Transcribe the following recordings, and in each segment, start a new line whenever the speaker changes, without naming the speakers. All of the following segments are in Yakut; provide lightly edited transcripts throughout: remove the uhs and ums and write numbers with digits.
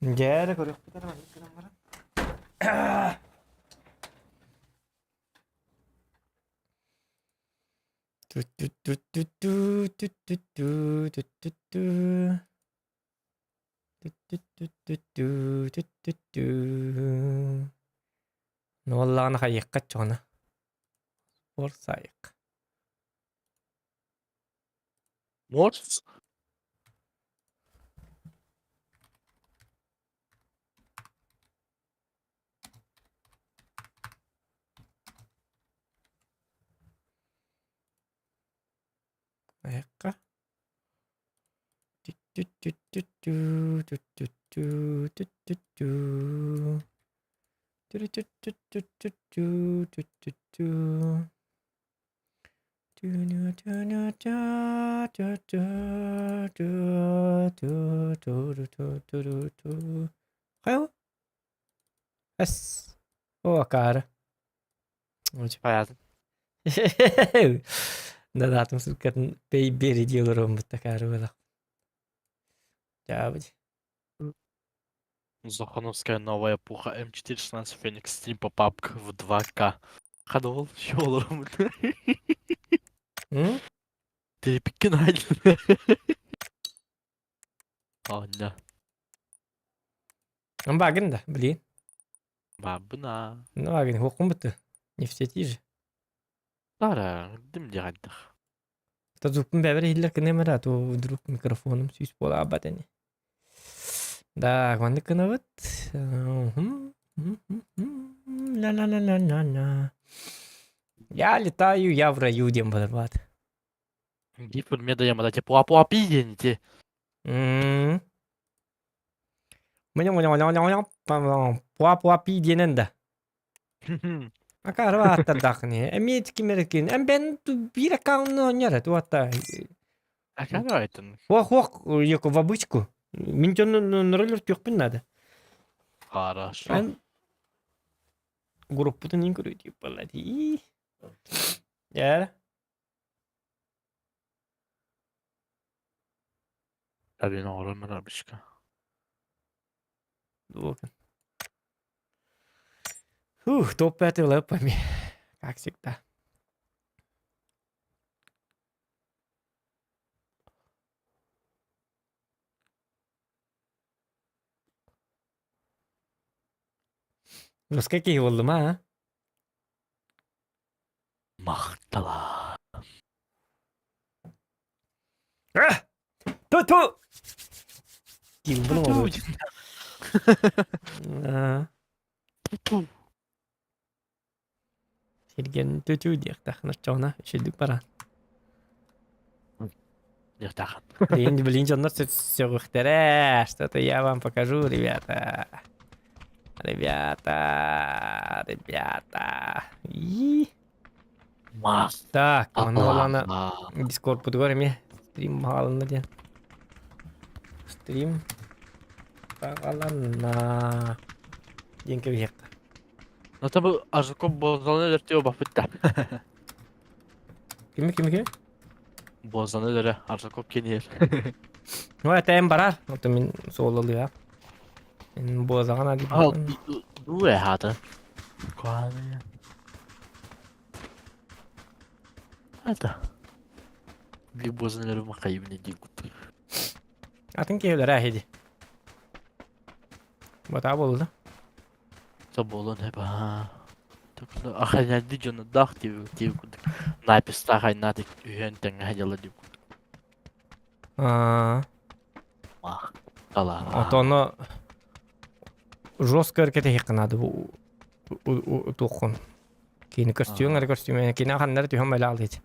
Дьэ эрэ көрүөхпүт эрэ маннык гынан баран. Ту-ту-ту-ту-ту-ту-ту-ту-ту-ту. Ту-ту-ту-ту-ту-ту-ту. Ну буоллаҕына хайыахха оччоҕуна? Уорсайык.
Морс?
Айахха. Тү-тү-тү-тү-тү, тү-тү-тү, тү-тү-тү. Тү-тү-тү-тү-тү, тү-тү-тү. Хайа Эс. О, акаары.
Хайаатын?
Дадаатым ссылкатын пей бери дии олоруоммут акаары буолах. Чаабыт.
Зохановская новая пуха М416 Феникс Steam по PUBG в 2К. Хадовал еще олороммут.
М?
Тепиккен айдын. Аня.
Багын да, блин.
Бабына.
Ну, багын, хуоххун бутты. Не в сети же.
Тара, дим диҕайдах.
Тазуппун бэбэр иһиллэр кынем эрэ, а то вдруг микрофоном сүүс буолаабат ини. Да, маннык гынабыт. Ла-ла-ла-ла-ла-ла. Я летаю, я в раю диэн буолар
Гифр медаямада те пуа-пуа-пи диэн ити.
Пуа-пуа-пи диэнэн да. Акаары ааттардааххын эмиэ ким эрэ кин эн бэн биир аккаунну оонньор туотта
Акаары айтын.
Хуох хуох яко в обычку. Мин дьонну нөрөлөр түөхпүн надо.
Хорошо.
Эн группутун ин көрүү дип балла дии. Яр.
Табин оҥорон барабычка.
Фух, топ-5 лэпами. Как всегда. Жестко киһи буоллум а?
Махтала.
Ту-ту! Килбин оҥорбут. Сиргэн түтүү диэхтээх оччоҕуна үчүгдүк баран.
Диэхтээх.
Блин, блин, дьоннор сөҕүөхтэрэ. Что-то я вам покажу, ребята. Ребята, ребята. И... Так, манна олана Дискордпутугар эмиэ стрим хаалынна диэн. Стрим саҕаланна диэн кэбиһиэххэ.
Ну там Ажуков Бозаны өлөртүө баппыт да.
Кими кими кими?
Бозаны өлөрө Аржаков кениэр.
Ну это эм барар. Это мин суолалыа. Мин буозаҕын ади.
Дуу хата. Куаны. Это. Били буозаны өлөрө махайыбын дии кут.
Атын киһилэр эһиди. Бата буолла.
Соболон хэп аа. Ахайнады дьонудаах диэбит курдук. Напистаах айнааты үһүөн тэҥҥэ дьала диэбит курдук.
Аа.
Тала.
Отоно жестко эркэтиһиэххэ наада бу туоххун. Кини көстүөҥ эрэ көстүмэ. Кини ханна эрэ түһэн бэлэҕэлиит.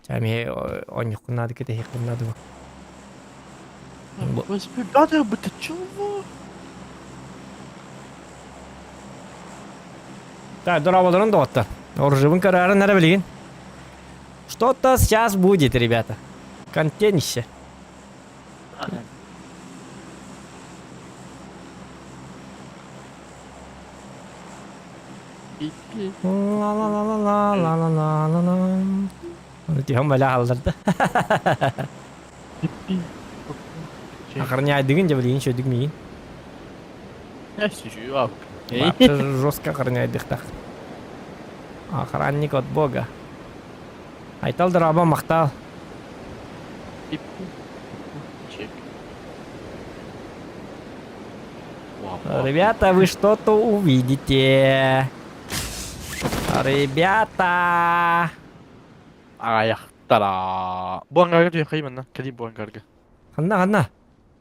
Чэ эмиэ оонньуоххун наада кэтэһиэххин наада бу.
Ребята, это чего?
Так, дорооболорун доҕоттор. Оружебын көрөөрүн эрэ билигин. Что-то сейчас будет, ребята. Контенище. Ла-ла-ла-ла-ла-ла-ла-ла-ла. Оны түһэн бэлэ хаалларда. Охраняйдыгын дьэ билигин шөдүк миигин. Вообще жестко охраняйдыхтах. Охранник от бога. Айтал дорообо махтал. Ребята, вы что-то увидите. Ребята!
Аяхтара. Бу ангарга түһэ манна. Кэлии бу ангарга.
Ханна, ханна?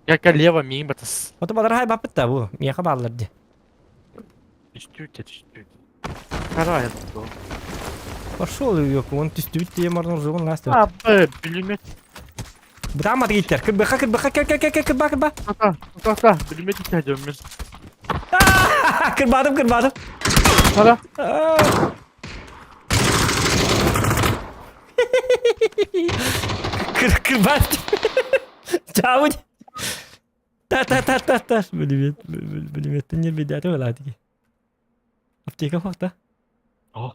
Как лево миин батыс.
Ото бадархай баппыт да бу. Миэхэ бааллар ди.
Түстүүт түстүүт. Карай бу.
Пошел ее, он түстүүт тием арнор жугун ласт.
А, б, бүлүмет.
Бытаамат гиттер. Кырбаха, кырбаха, кел, кел, кел, кел, кырба, кырба.
Та, та, та, бүлүмет итәдем мен.
Кырбадым, кырбадым.
Тара.
Кыр, кырбат. Чаудь. Та-та-та-та-та. Бүлүмет, бүлүметтен нербедәті болады. Аптека факта.
О.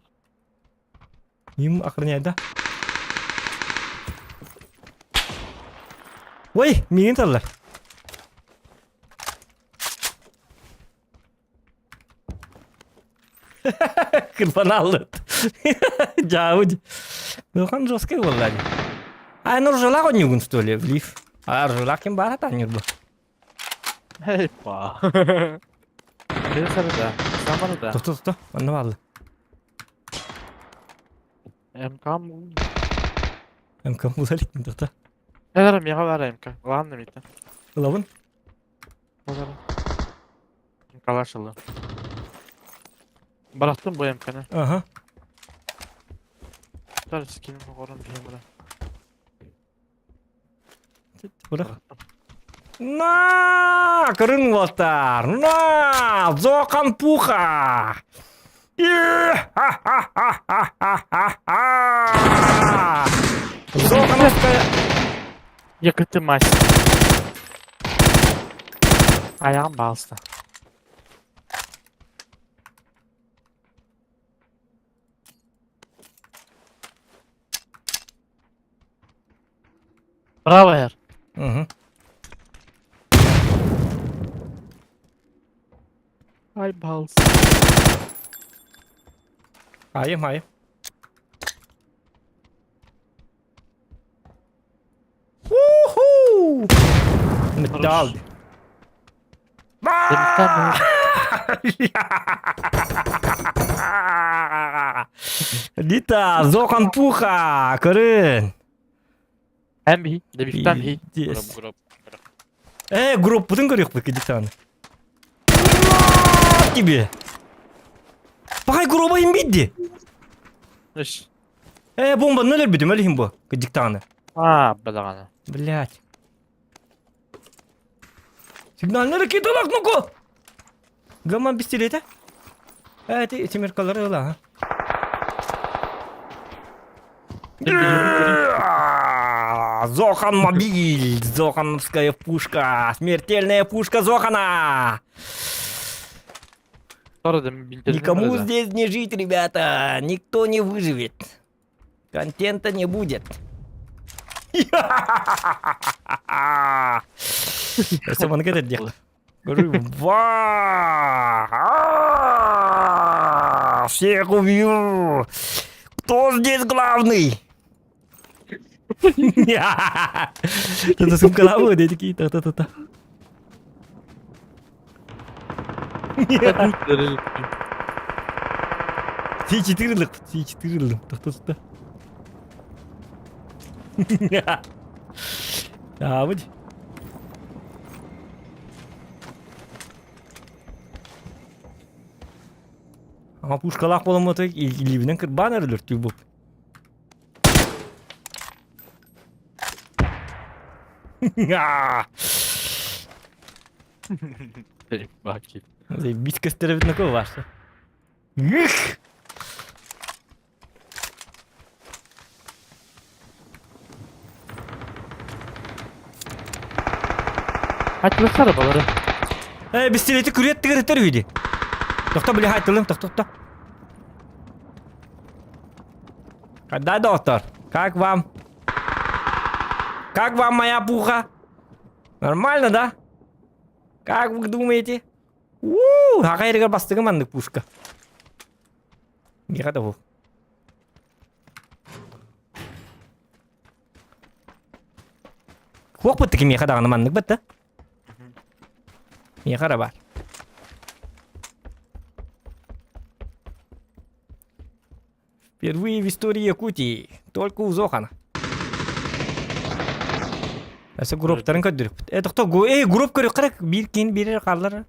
Мим охраняет, да? Ой, миин таллар. Кырбаналлыт. Жауд. Билхан жесткий буолла дии. А ну ржалах онньугун что ли, в лиф? А ржалах ким баар атаанньыр бу?
Эй, па. Сарыда. Самарда.
Тохто, тохто, онно баалла.
МК
МК булар тохто.
Элара мега бар МК. Ладно, мите.
Ылабын?
МКлашылы. Бараттым бу МКны.
Ага.
Тар скиним горон бихемра.
Быра. На, көрүҥ уолтар! На, Зохан Пуха! Зохановская...
Якыты мать. Ayağım bastı. Bravo her.
Угу.
Ay bals.
Айым, айым. Уху! Металл. Дита, Зохан Пуха, көрүн.
Hem hi, de biften hi.
Пиздец. Э, группутун көрүөхпүт Дитаны. Тебе. Пахай гроба имбидди.
Ыш.
Э, бомба нөлөр бүтүм өлүһүм бу. Диктаны.
А, балагана.
Блять. Сигнальный ракеталах, ну-ка! Гаман пистолета? Э, ты темиркалары ыла, а? Зохан мобиль! Зохановская пушка! Смертельная пушка Зохана! Никому здесь не жить, ребята! Никто не выживет! Контента не будет. Өссө маннык этэр диэх. Ва! Всех убью! Кто здесь главный? Это сумкалавы, да такие, та-та-та-та. Си-четыре си-четыре та-та-та. Таабыт. Ама пушкалаах буоламмыта илиибинэн кырбаан эрэлэр түү Бит көстөрөбүт нако башта. Их!
Хатылык arabaları.
Э, бистилети күрүөт тигэрэтэр үһү Тохто, били хайтылым, тохто, тохто. Да, доктор, как вам? Как вам моя пуха? Нормально, да? Как вы думаете? Уу, хаха эригэр бастыгы маннык пушка. Миэхэ да бу. Хуох бытты кимиэхэ даҕаны маннык бытта. Миэхэ эрэ баар. Впервые в истории Якутии только у Зохана. Өссө групптарын көрдүрүкпүт. Э, тохто, эй, групп көрүк биир киин биирер хааллар.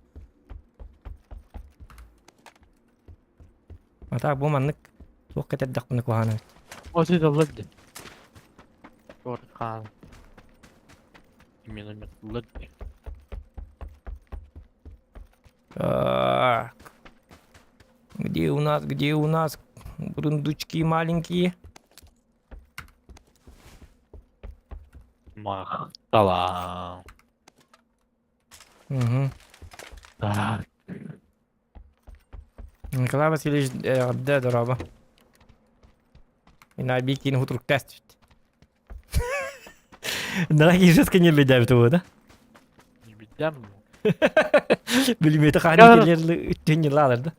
А так бу маннык туох кэтэрдэхпинэ куһаҕан эбит.
Оси даллар ди. Коркан. Миномет ди.
Так. Где у нас, где у нас бурундучки маленькие?
Махтала.
Угу.
Так.
Николай Васильевич эҕэрдэ дорообо. Мин айби киин хутуруктаас түстэ. Дорогие жестко не бедяют его, да?
Не бедям.
Билимете хаани келер үттүн йылалар да.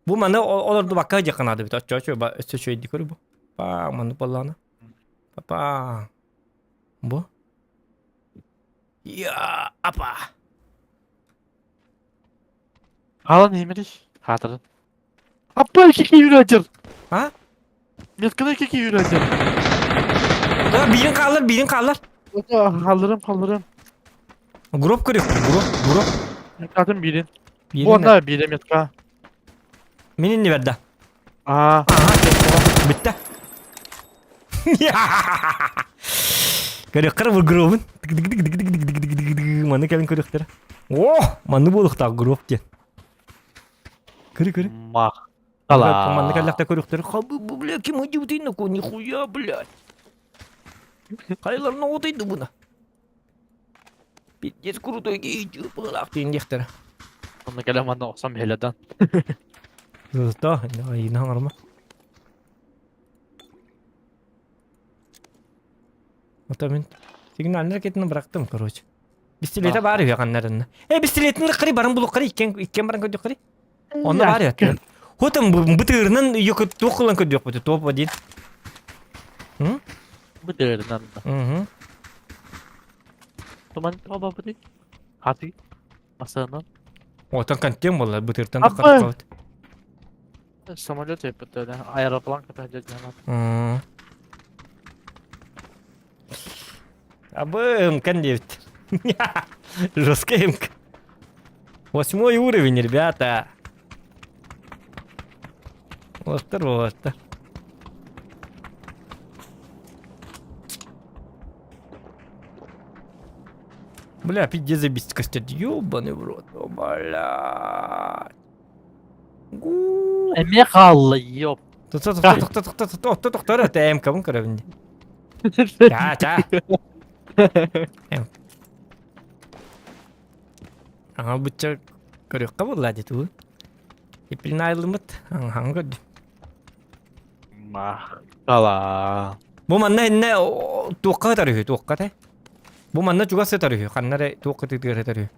Бу маны олордубакка дьаканаады бит оччо өссө үчүгэйдик көрү бу. Па маны боллаана. Папа. Бу. Я апа.
Хаалан иһимириш. Хаатырын. Аппа икки юрачыр.
А?
Метканы икки юрачыр.
Да биирин хаалар, биирин хаалар.
Халлырым, халлырым.
Гроб көрүк, гроб, гроб.
Меткатын биирин.
Биирин.
Бу онда биирэ метка.
Мин инни берді.
Аа.
Бітті. Көрүөххэр бу гробун. Маны кэлин көрүөхтэрэ. О, маны буолуохтаах гроб диэн. Көрү көрү.
Мах.
Манны кэллэхтэ көрүөхтэрэ. Хабы бу бля ким удивительно ко нихуя блядь. Хайларына отойду буна. Пиздец крутой гейджи быылаах диэн диэхтэрэ.
Онно кэлэн манна охсон биһэлэдэн.
Зато, айына оҥорума. Ото мин сигнальный ракетаны бырахтым, короче. Пистолета баар үһү ханнарынна. Э, пистолетин кыры баран булук кыры иккен иккен баран көрдүк кыры. Онно баар үһү. Хотон бытырынан йөкөт туох кылан көрдүк бу топ один.
Бытырынан.
Угу.
Туман оба быты. Хаты. Масанан.
Отон контент буолла бытыртан
Аппа.
таххарбыт.
Самолет эппит аэроплан ката дьадьанат.
Абы МК диэбит. Жесткая МК. Восьмой уровень, ребята. Остыр, остыр. Бля, пиздец забить костер. Ёбаный в рот. О, блядь. Гу.
Эмиэ хаалла, ёп.
Тохтор это МК бун көрөбүн. Ча, ча. Ага бычча көрүөххэ буолла дии туу. Иппилин айыллыммыт. Аҥаһаҥ көрдүм.
Махтала.
Бу манна иннэ туохха ытар үһү, туохха тэ? Бу манна чугас сытар үһү, ханна эрэ туох ытыытыгар сытар үһү.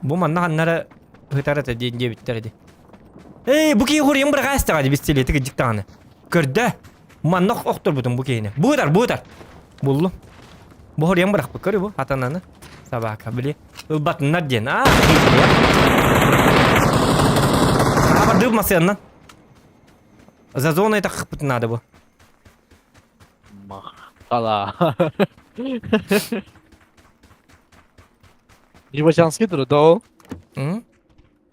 Бу манна ханна эрэ ытар этэ диэн диэбиттэр ити. Эй, бу киһи хуруйан быраҕа истэҕэ дии пистолеты кырдьык даҕаны. Көрдө. Манна охторбутум бу киһини. Бу ытар, бу ытар. Буллум. Бу хоруйан бырахпыт көрү бу атананы. Собака, били. Ылбатыннар диэн. Аа, Бардыы масыаннан. За зоной тахпыт надо бу.
Махтала. Небочанский трудол.
М?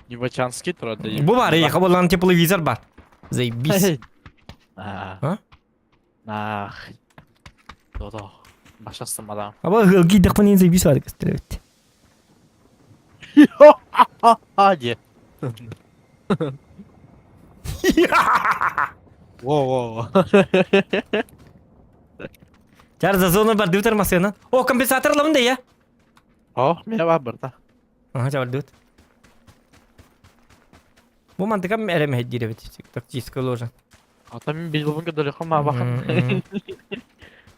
Небочанский трудол.
Бу бар, ехал болан тепловизор бар. Заебись.
А? Ах. Додо. Башастым адам.
Аба гылги дахпанин заебись бар кестеребит.
Ха-ха-ха, Во-во.
Чар за зону бар дыбытар масыгынан. О, компенсатор ылабын да я.
О, меня бар барда.
Ага, чабар дыбыт. Бу мантыкам эремэһэддиир эбит. Тактическая ложа.
А там билбин кэдэриххэ маабахан.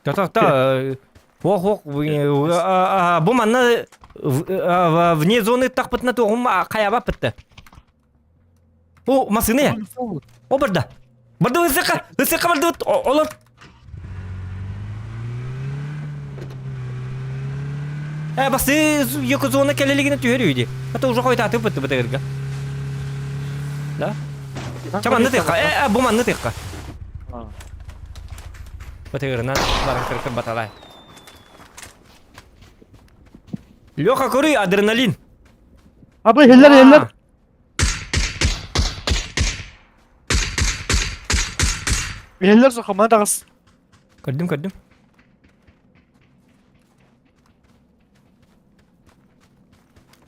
Та-та-та, Ох, ох, бу манна вне зоны тахпытына туоҕум хайаба бытты. О, масыны. О, барда. Барда ысыка, ысыка барды олор. Э, басы екі зона келелигine түһэр үйди. Это уже хойта бытты бытырга. Да? Ча манны тыqqa. Э, бу манны тыqqa. Бытырынан баран кыркыр баталай. Леха, көрүй, адреналин.
Абы, хеллер, хеллер. Хеллер сохомана тағыс.
Көрдүм, көрдүм.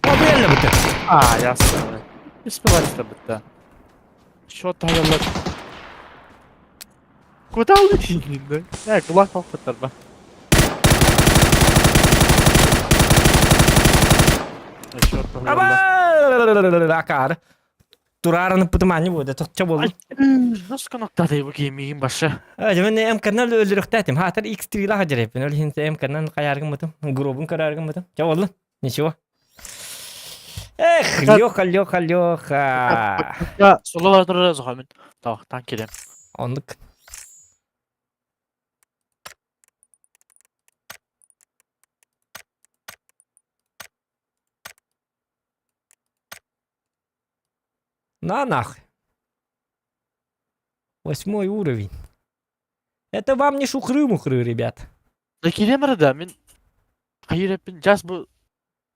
О, бу әллә бітті.
А, ясно. Испылайсыздар бітті. Счет таялар. Куда улетели? Э, кулак алып ба. Счет
Аба! Акар. Турараны пытымани буде, тотча болду.
Nasıl noktadayı bu gemiyin başı?
Ажы мен МК-нан өлүрүхтәтим. Хатыр X3 ла хажыреппин. Өл хинсе МК-нан каяргын бытым. Гробун караргын бытым. Ча болду. Ничего. Эх, Леха, Леха, Леха.
Я соло бар зохамын. Тавақтан келем.
Ондук. На нахуй. Восьмой уровень. Это вам не шухры-мухры, ребят.
Да келем да мен хайыреппин жас бу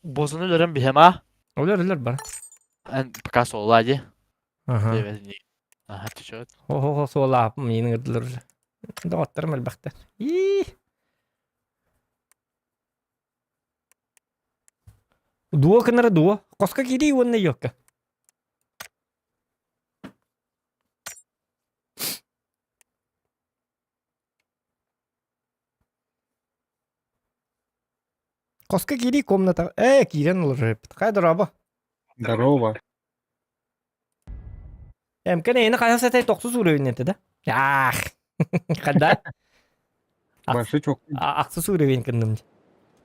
бозуну өлөрөн биһем а.
Өлөр, өлөр бар.
Эн пока солла ди.
Ага.
Аха чөт.
Хо-хо-хо, суолаап миин ыҥырдылар уже. Доҕотторум элбэхтэр. Ии. Дуо кынара дуо. Хоско киирии уонна йокка. Хоско киирии комната. Ээ, киирэн олорор эбит. Хайа дорообо.
Здорово.
Эмкэн эйини хайа сатай тохсус уровень этэ да? Ах. Хада.
Большой чок.
Ахсыс уровень кынным.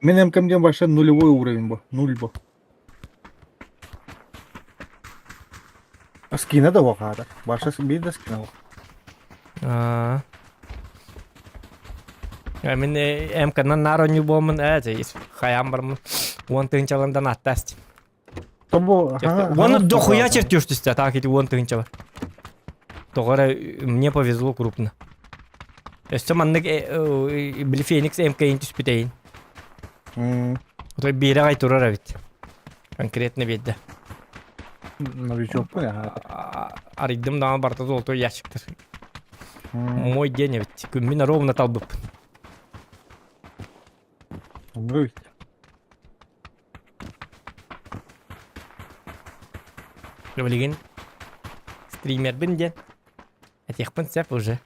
Мен МКМден большой нулевой уровень бу. Нуль бу. Скина да вакада. Баша бир да скина бар.
Аа. Мин МК-нан наар оонньуу буоммун ээ хайаан бармын уон тыһыынчалардан аттаст.
Тобо
Уонна дохуя чертеж түстэ так ити уон тыһыынча бар. Тоҕо эрэ мне повезло крупно. Өссө маннык били Феникс МК-ин түспүтэйин. Отой биэрэ аҕай турар эбит. Конкретно биэрдэ.
Новичок
Арыйдым даҕаны барыта золотой ящиктар. Мой день эбит. Күммүн ровно талбыппын. Билигин стримербин диэн этиэхпин сөп уже.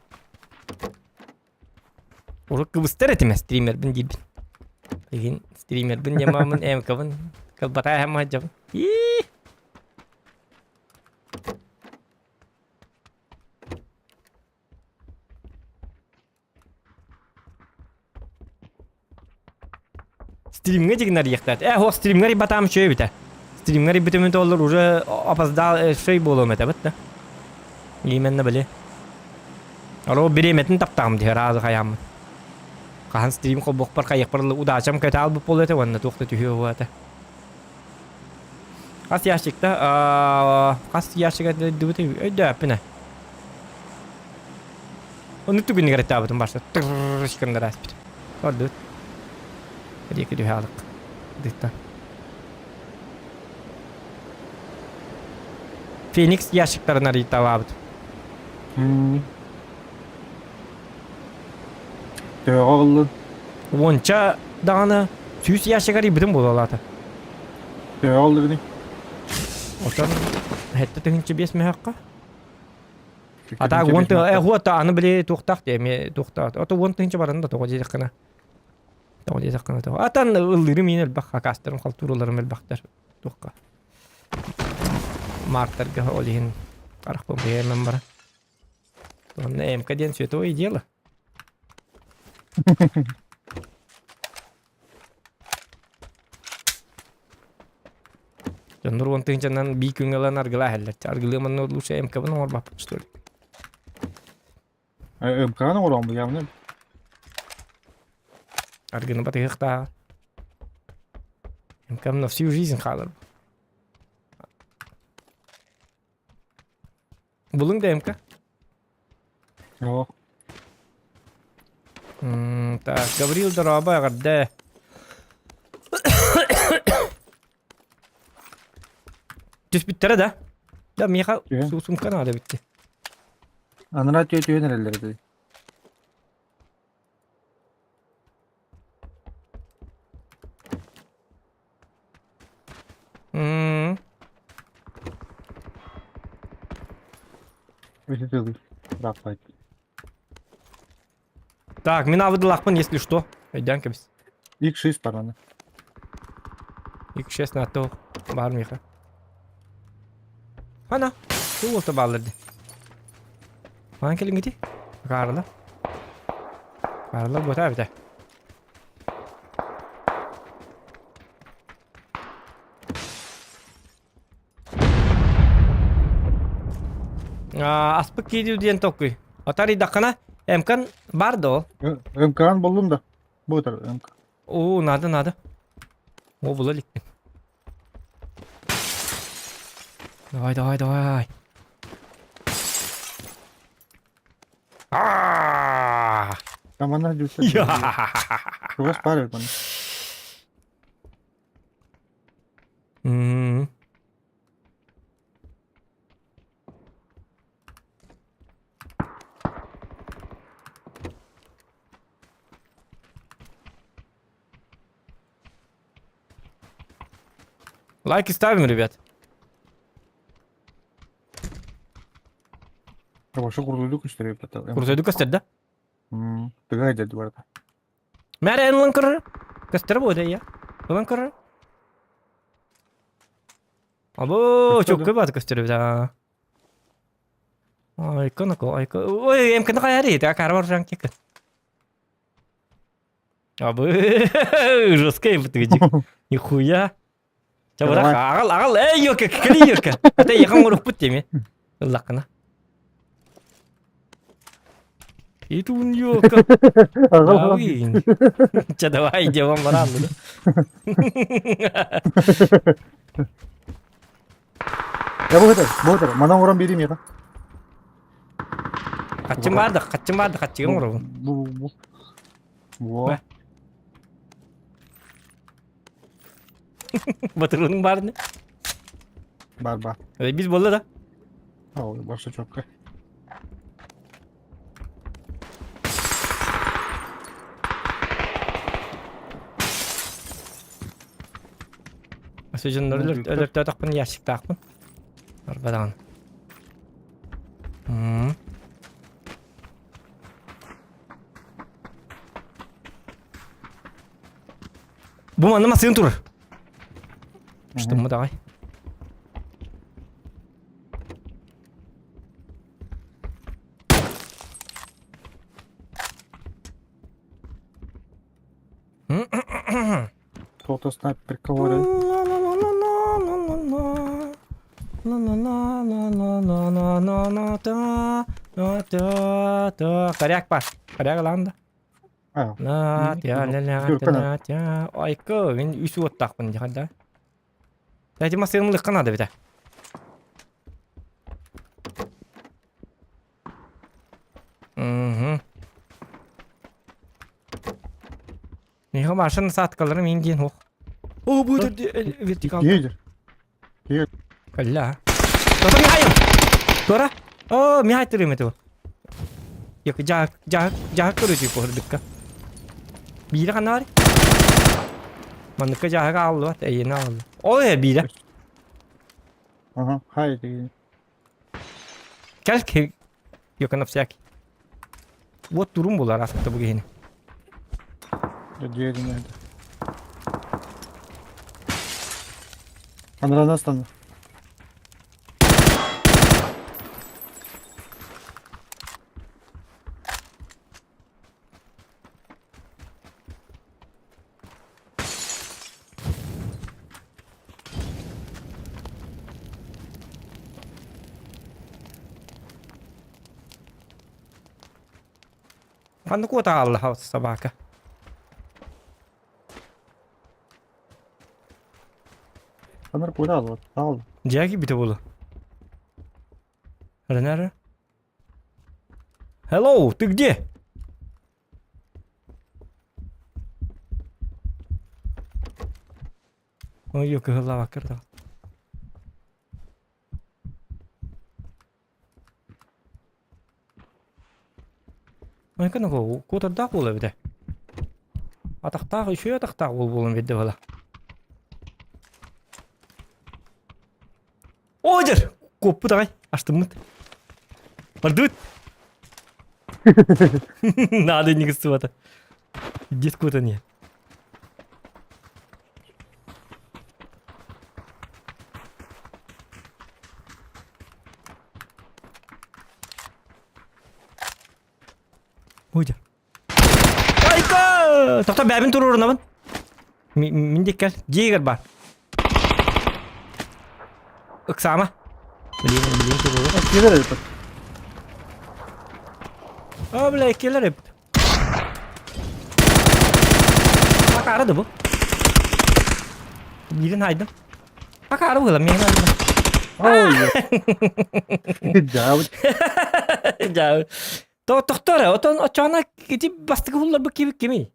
Урут кыбыстар этим стримербин диирбин. Билигин стримербин диэн маамын МКбын кылбатаа эһэм сылдьабын. Ии! Стримҥэ дьигинарыйыахтаат. Э, һуох стримҥэ рибатаам үчүгэй эбитэ. Стримҥэ рибитимин туоллар уже опоздал шөй буолуом этэ бит да. Именно били. Оро бириэмэтин таптаҕым дии ыраазы хайааммын. Хаһан стрим холбуохпар хайыахпар удачам көтө албыт буолуо этэ уонна туох да түһүө буолуо этэ. Хас ящикта хас ящик дыбыты өйдөөппүнэ. Ону түгүнүгэр этаабытым барса тыррыш гыннар ааспыт. Ордубут. Диэки түһэ алык. Дыттан. Феникс ящиктарын арыйталаабыт.
Төһөҕө ыллын?
Уонча даҕаны сүүс ящик арыйбытым буолалаата.
Төһөҕө ыллыгыный?
Отон хэттэ тыһынча биэс мөһөххө. А так уон тыһ э хуота аны били туохтаах дии эмиэ туохтаах ото уон тыһыынча баран да тоҕо диэтэххинэ тоҕо диэтэххинэ тоҕо атан ыллыырым иин элбэх хакаастарым халтуураларым элбэхтэр туохха маартарга ол иһин харахпын бэйэмэн баран. Онно МК диэн святое дело. Дьоннор уон тыһыынчанан бии күҥҥэ ылан аргылаа иһэллэр. Аргылыы манна лучше МК-бын оҥорбаппыт что ли?
МК-ны оҥороон бу явно.
Аргыны батыһыахтааҕа. МК-м на всю жизнь хаалар. Булуҥ да МК.
Оо.
Так, Гаврил дорообо эҕэрдэ. Түспүттэрэ да? Да, миэхэ суусумка наада эбитти.
Анараа түө түһэн эрэллэр этэ.
Так, мин абыдылаахпын, если что. Өйдөөн кэбис.
X6 барана.
X6 на то баар миэхэ. Ана, туу уолта бааллар ди. Маан кэлиҥҥити? Каарла. Каарла буотаа эбитэ. Аспыт киирүү диэн толкуй. Атарыйдаххына, МК-н бар да ол?
МК-н буллум да. Бу ытар МК.
Оо, надо, надо. О, була иликпин. Давай, давай, давай. А!
Там она Чугас пар эбит
М. Лайки ставим, ребят.
Вообще курдуйду көстөр
Курдуйду көстөр да?
Тыга деді барда.
Мәрі ылан көрөр. Көстөр буолуо я. Ылан көрөр. Або, чөккө бат көстөр да. Айка нако, айка. Ой, эмкені қайар еді, акар бар жан кек. Абы, жесткий бытыгыдик. Нихуя. Ча бырах, аҕал, аҕал, эй, ёка, кэли ёка. Ата яхан урукпут теме. Ыллаққына. Итун ёка. Давай. Ча давай, девам баран.
Я бу этер, бу этер. Манан уран берейм яка.
Хачым барды, хачым барды, хачыгым урабын.
Бу, бу. Во.
Батырының бар не?
Бар бар.
Biz болды да.
Ау, башы чөпкө.
Сөжін өлөртөтөхпүн ящиктаахпын. Арбадаҕын. Бу манна массыын турар. Что мы давай.
Кто-то снайпер ковыряет.
Коряк бар. Коряк ылаан да. На тя ля ля тя тя. Айка, мин үс уоттаахпын дии да. Дайте массыынылыкка наада битэ. Мгм. Миха машина сааткалары мин диэн суох. О, бу вертикал.
Едер.
Кэллэ. Тото Михаил! Туора? О, Михай түрүм этэ. Yok, жаак, жаак, жаак көрүтүү куһурдукка. Биирэ ханна бар? Манныкка жаак ааллыбат, эйиэнэ аалла. Ол ээ биирэ.
Ага, хай деген.
Кэл, Yok, на всякий. Вот турум булар аспыта бу киһини.
Дьиэтин это. Анарана стану.
Ханна куота хаалла собака?
Ханар куота хаалла. Хаалла.
Дьиэ киирбитэ буолуо. Ренара? Hello, ты где? Ой, кыһыллаабакка эрэ Айкын куотардаах буола эбитэ. Атахтаах, үчүгэй атахтаах уол буолан биэрдэ бала. О, дьэр! Куоппут аҕай, астыммыт. Бардыбыт. Надо не гыстыбата. Дед куотан иһэ. Ой, Айка! Тохто бэбин туруорунабын. Мин диккер. Дьиэгэр бар. Ыксаама. Блин, блин туруору.
Килер эбит.
А, бля, килер эбит. Акары да бу. Биирин хайдым. Акары була мен айдым.
Ой. Дьаабыт.
Дьаабыт. Тохтор, отон очоона ити бастакы булларбыт кими кимий?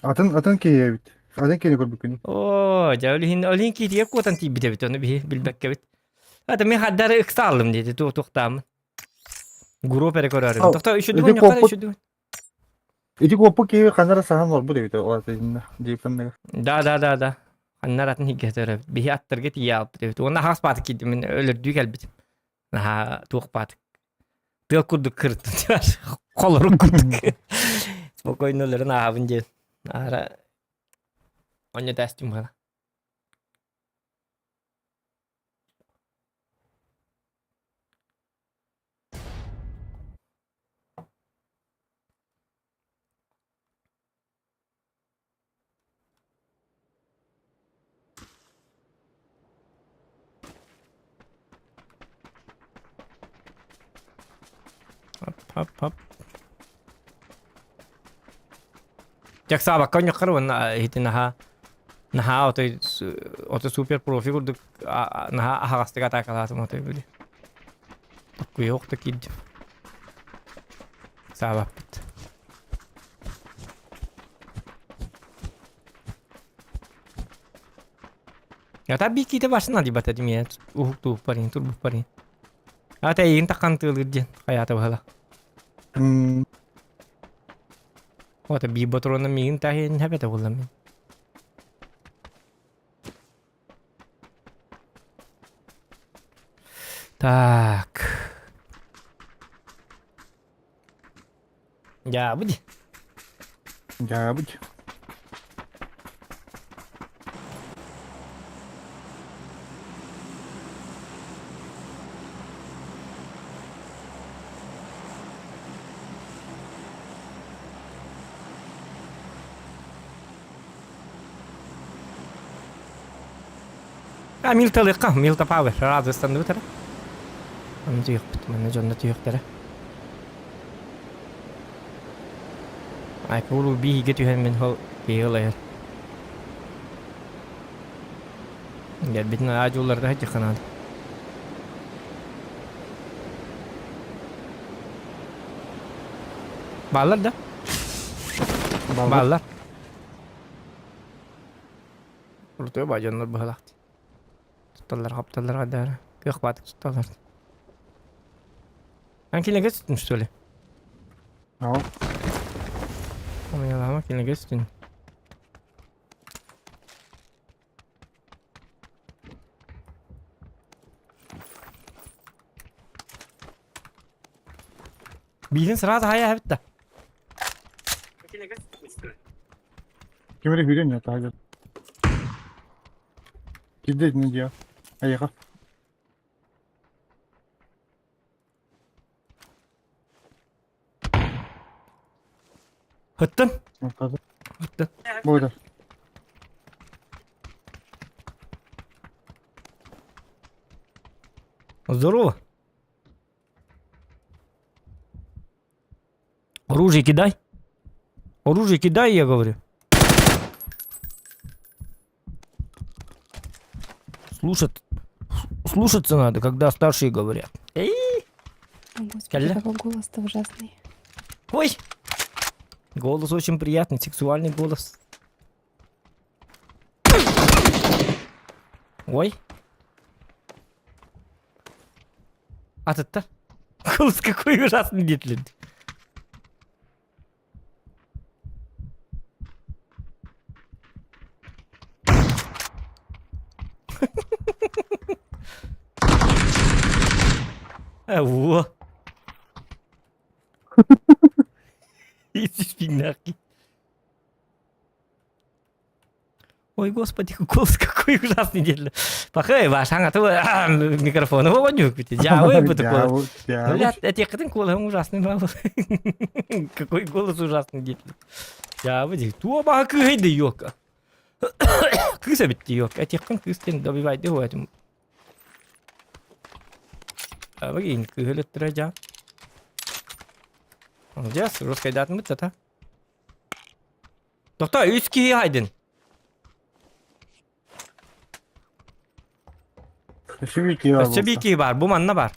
Атын атын киһи эбит. Атын киһини көрбүккүн.
Оо, дьэ, ол иһин ол иһин киитигэр куотан тиийбит эбит, ону биһи билбэккэбит. Ата мен хаддары ыксааллым диэти туохтааммын. Гуруоп эрэ көрөөрүм. Тохто
Ити
үчүдүгүн
куоппут ити куоппут киһи ханна саһан олорбут эбит ол атын дьиэппин
Да, да, да, да. Ханнар атын хиггэтэр эбит. Биһи аттарга тиийэ алпыт эбит. Уонна хаас бааты киирдим мин өлөрдүү кэлбитим. Наһаа туох баатык. Тыал курдук кырыттым. Холорук курдук. Спокойно өлөрөн ааһабын диэн. Аара онньо тээстим бала. Хоп, хоп, хоп. Дьаксаабакка онньоххор уонна иһити наһаа наһаа отой ото супер профи курдук наһаа аһаҕастык атаакалаатым отой били. Токкуйуох да киирдим. Саабаппыт. Ата биикиитэ барсына дибата димиэ уһуктуух парин турбух парин. Ата эйигин таххан тыалыыр диэн хайаата быһала. Ота биир ботуруона миигин таһиэн хэбэтэ буолла мин. Так. Дьаабы дии.
Дьаабыт.
А Милталыахха, Милта Павел, радостандыбыт эрэ. Аны түһүөхпүт, манна дьонно түһүөхтэрэ. Айпууру биһигэ түһэн мин ол киһи ылайар. Гэрбитин аадьууларда сылдьыхханаада. Бааллар да?
Бааллар.
Бааллар. Урутуйа баа дьоннор быһалаах. Тутталлар, хапталлар хадара. Кыах баатык тутталлар. Ан кинигэ сүтүн что ли?
Ау.
Омыялаама кинигэ сүтүн. Биирин сразу хайа эбит да.
Ким эрэ күүтэн я таһыгар. Кирдэ итини диэ. Айаха.
Ыттын. Ыттын.
Буйда.
Здорово. Оружие кидай. Оружие кидай, я говорю. Слушать, слушаться надо, когда старшие говорят. Эй!
О, Господи,
Кэллэ.
какой голос-то ужасный.
Ой! Голос очень приятный, сексуальный голос. Ой. Атыттар. Голос какой ужасный диэтилэр. Э, во. Исиспиҥнээх Ой, господи, голос какой ужасный диэтилэр. Пахай, ваш аҥаты микрофону оҕонньук Дьаабы бу такой. Бля, этиэххитин куолаһым ужасный был. Какой голос ужасный диэтилэр. Дьаабы дии. Туо баха кыыһай да ёка. Кыыс эбит дии ёка. Этиэххин кыыс диэн добивайды хуэтим. Абы кыыһы өлөттөрө дьаа. Молодец, русскайдаатын быттата. Тохтоо, үс киһи хайдын.
Өссө биир киһи баар
Өссө биир
буолта.
киһи баар, бу манна баар.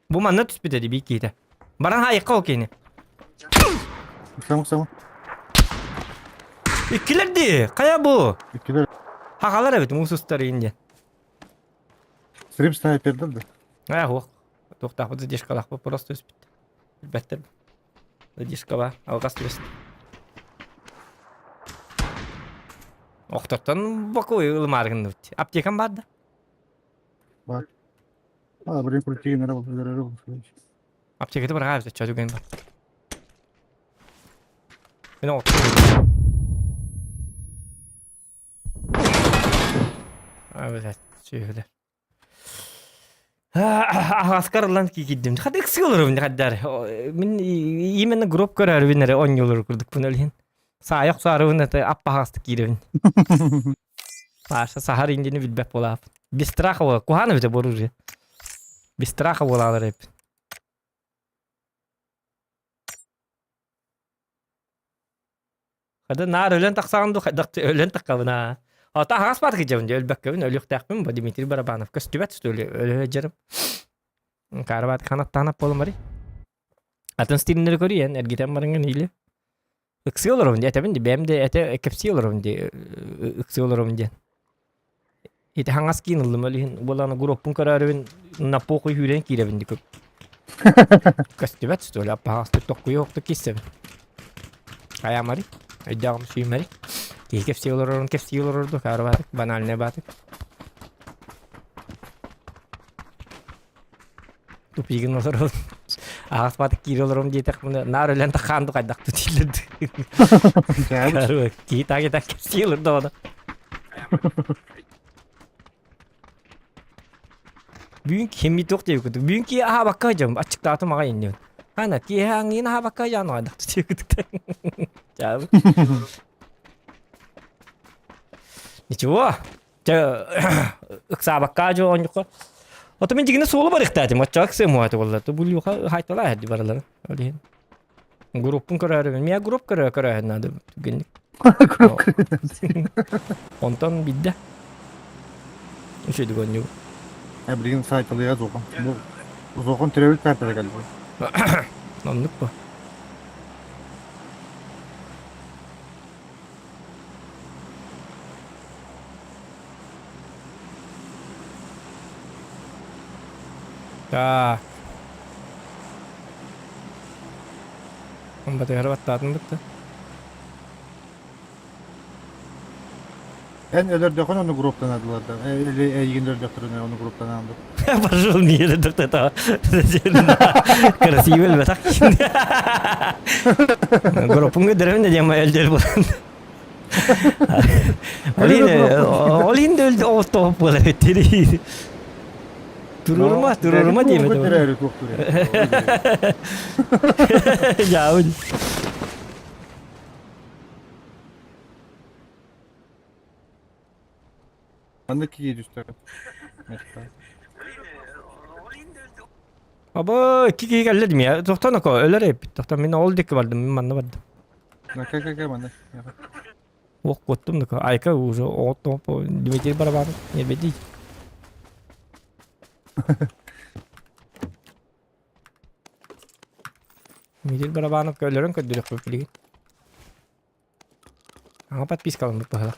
Бу манна түспүтэ дии биир киһитэ. Баран хаайыкка ол киһини.
Ыксама ыксама.
Иккилэр дии, хайа бу?
Иккилэр.
Хахалар эбит, муус устар иин диэн.
Стрим снайпердар да.
Ээ, суох. Туохтаахпыт задержкалаахпыт просто түспүт. Билбэттэр. Задержкаба, алҕас түбэстэ. Охтортон бокуй ылымаары гынныбыт. Аптекам баар да?
Бар. А, блин, крутые надо было.
Аптеката быраҕаа эбит, чөтүгэн бар. Мин Эбэтэр сүөһүлэр. Аһаҕаска арыллан киирдим. Хата ыксыы олоробун хаддар. Мин именно гроб көрөрүбүн эрэ оонньуулар курдукпун ол иһин. Саайа охсоорубун это аппаһаҕастык киирэбин. Паша саһар индини билбэт буолааппын. Без страха буола. Куһаан эбитэ бу оружие. Без страха буолаалар эбит. Хата наар өлөн тахсаҕын дуу, хайдах өлөн таххабын аа. Ата аһаҕас баар кыдьабын дии, өлбөккөбүн, өлүөхтээхпин бу Дмитрий Барабанов көстүбэт что ли, өлө сылдьарым. Карабат ханаттаанап буолан барый. Атын стилиннэри көрүйэн, эргитэн барыҥҥын или. Ыксыы олоробун дии, этэбин дии, бэйэм да этэ кэпсии олоробун дии, ыксыы олоробун диэн. Ити хаҥас киин ыллым, ол иһин буолан группун көрөөрүбүн на похуй сүүрэн киирэбин дии Көстүбэт что ли, аппаһаҕастык токкуйа охтук кииссэбин. Хайаамари, өйдөөҕүм сүүмэри. Киһи кэпсии олорорун кэпсии олорорду, каарыбаатык, банальный баатык. Тупигин олорон, аҕас баатык киирэ олором диэтэхпинэ, наар өлөн тахаан хайдах тутиллэр. Киһи так и так кэпсии олордо ону. Бүгүн кимми туох диэбит курдук. Бүгүн киһи аһаабакка сылдьабын, аччыктаатым аҕай иннибин. Ана киэһэ аҥыын аһаабакка сылдьан аҕайдах диэбит курдук. Ничего. Чэ, ыксаабакка дьо оонньукка. Ото мин дьигинэ суолу барыахтаатым. Оччоҕо ыксыам уһааты буолла. Ту булюха хайталаа эрди бараларын. Ол иһин. Группун көрөөрүбүн. Миэ групп көрө көрөөһүн наада түгэнник. Онтон бидде. Үчүгэй оонньуу.
Э, билигин сайталыйа зохон. Бу зохон төрөбүт картара кэлбит.
Оннук бу. Так. Батыгар баттаатын бытты.
Эн өлөрдөхүн ону групптанадылар да. Или эйигин өлөрдөхтөрүнэ ону групптанаанды.
Пошел не өлөрдөхтө Красивый өлбөтөх. Группун көдөрөмүн да диэн өлдөр буолан. Ол иһин да өлдө оҕус буолар эттири. Турурума, турурума диэбит. Дьаабын.
Манна киһи түстэ.
Аба, икки киһи кэллэ димия. Тохтон око, өлөр эппит. Тохтон мин ол диэки бардым, мин манна бардым.
Кэ кэ кэ манна.
Ох, куоттум да Айка уже оҕоттоҕо Дмитрий Барабанов нербедий. Дмитрий Барабанов өлөрөн көрдөрүөхпүт билигин. Ага подпискаламмыт быһалар.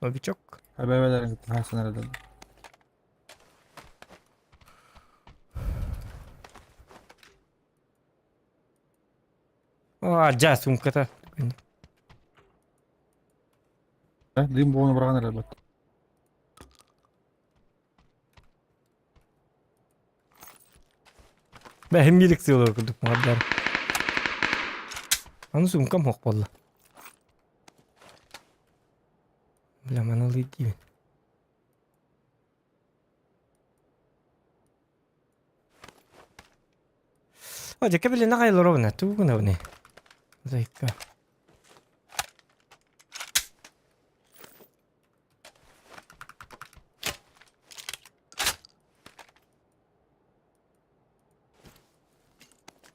Новичок.
Эбэбэлэрин кытта хаасан эрэ
А, дьа, суумката.
Дым буону быраҕан эрэ бат.
Бэһим биилик сыалар курдук маардар. Аны суумкам суох буолла. Бля, маны ылыы диибин. О, дьэкэ билинэ хайыларовна, тугу гынабыный? Зайка.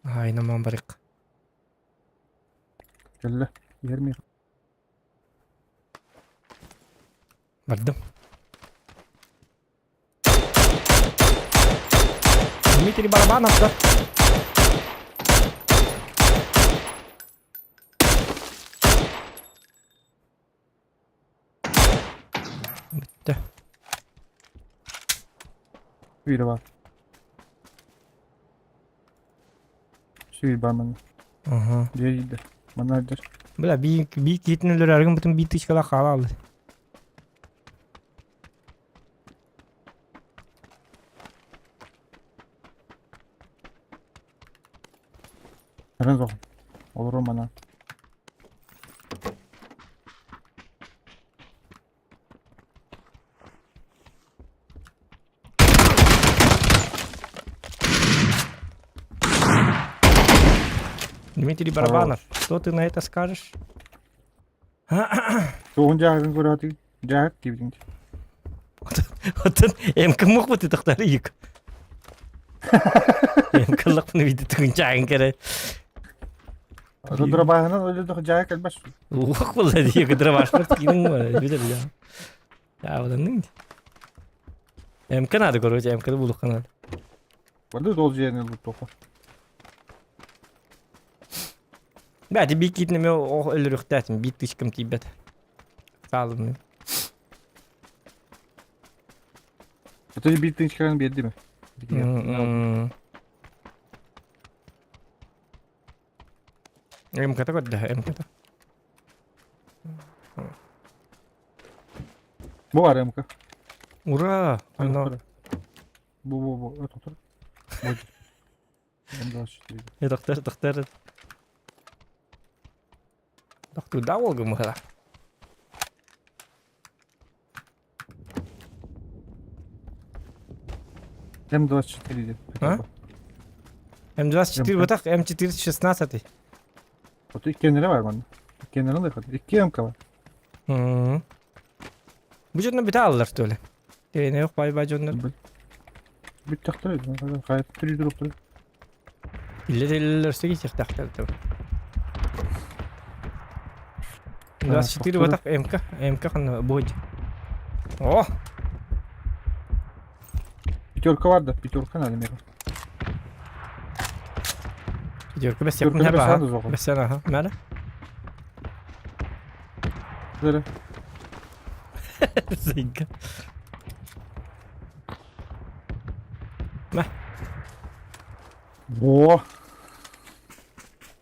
Айнаман барык.
Кэллэ. Иһэр миэхэ.
Бардым. Дмитрий Барабанов да? Бүттэ.
Сүүрэ бар. Сүүр бар манна.
Ага.
Дьиэ Манна дьэр.
Бля, би би киһитин өлөрөргүн бутун би тычкалаах хаалааллар.
Рен зохан. Олору мана.
Дмитрий Барабанов, что ты на это скажешь?
Тугун дьааһыгын көрөөтүг дьааһык диибитиҥ.
Оттон МК мух бу тахтары юк. МК лакпыны види тугун чаагын кере.
Дырабааһынан өлөдөх дьааһык элбэс.
Уох буолла дии дырабашпар киинин билер я. Яабаланның. МК надо, короче, МК булукка надо.
Барды дол жиэни луттуха.
Бәти би китнеме ох өлөрүхтәтим би тычкым тиийбэт. Хаалым.
Это биир тыынчканы биэрдими?
МК-та көрдө, МК-та.
Бу бар МК.
Ура! Оно.
Бу бу бу. Отур. М24.
Тохтор, тохтор. Тохтуурдаах уолга мыһыла.
М24 диэн.
А? М24 бытах, М4 16.
Вот иккиэннэрэ бар манна. Иккиэннэрин да Икки МК бар.
Бу дьонно бүтэ аллар что ли? Тиэйнэ yok бай-бай дьоннор.
Бүттэхтэр хайа түрүү
Иллер өссө киирсиэхтээхтэр 24 батах МК, МК ханна буһуй. О!
Пятерка бар да, пятерка надо меха.
Пятерка бэс
Пятерка
якун
бэс
хаба.
аны зоҕун.
Бэс аха. Мәле.
Зэрэ.
Зайга. Мэ.
Во.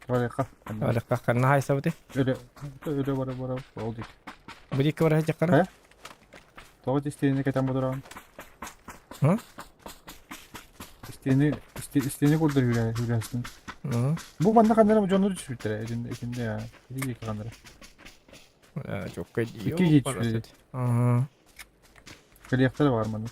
Валека.
Валека ханна хайсабыты.
Өлө өлө бара бара ол дик.
Бу дикки бара жаккана.
Тоҕо истиэни кэтэн бодороон?
Һы?
Истиэни истиэни курдур хүрээстин.
Һы.
Бу манна ханнара дьоннор түспүттэрэ итиннэ итиннэ я. Ити диэки ханнара.
Чокка
Икки киһи түспүт.
Ага.
Кэлиэхтэрэ баар манна.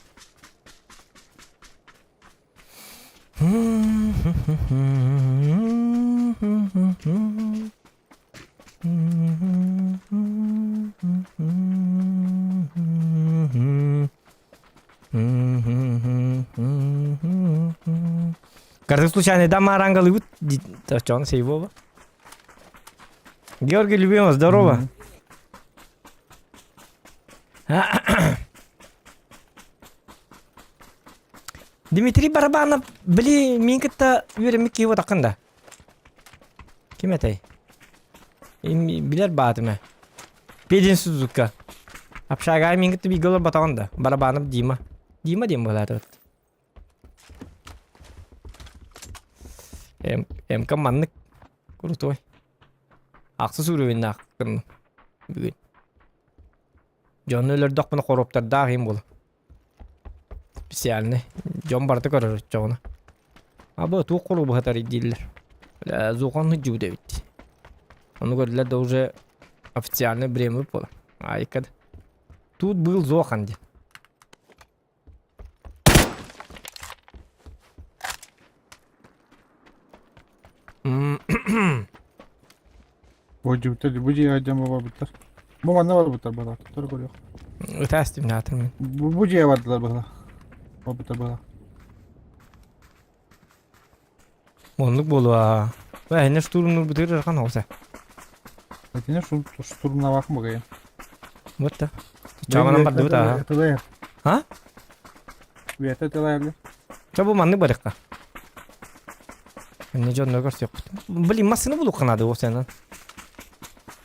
Карты случайно да марангалыбыт Чон сейвова. Георгий любимый, здорово. Дмитрий Барабанов, били, мин кытта үөрэммит киһи буотаххын да? Ким этэй? Билэр баатым ээ. Пединститутка. Общага мин кытта бииргэ олорботоҕун да. Барабанов Дима. Дима диэн буолаатыбыт. МК маннык крутой. Ахсыс уровеннаах гынным бүгүн. Дьону өлөрдөхпүнэ хоруоптардаах иһин буолар. Специальный. Дьон барыта көрөр оччоҕуна. Абы туох хоруобу сатарый дииллэр. Бля, зухан сылдьыбыт эбит. Ону көрдүлэр да уже официальный время буолар. Айка да. Тут был Зохан диэн.
Бу бу дьиэҕэ дьон барбыттар. Бу манна барбыттар быһалаах. Тур көрүөх.
Ытаас наатыр мин.
Бу бу дьиэҕэ бардылар быһалаах. Барбыттар быһалаах.
Оннук буолуо. Бэһинэ штурмнур бытыр ырахан оҕуса.
Этине штурмнавах быгайын.
Вот да. Чаҕынан бардыбыт аа.
Тылайар.
А?
Үйэтэ тылайар.
Ча бу маннык барыахха. Эмне дьонно көрсүөхпүт. Блин, массыына булуохха наада уопсайынан.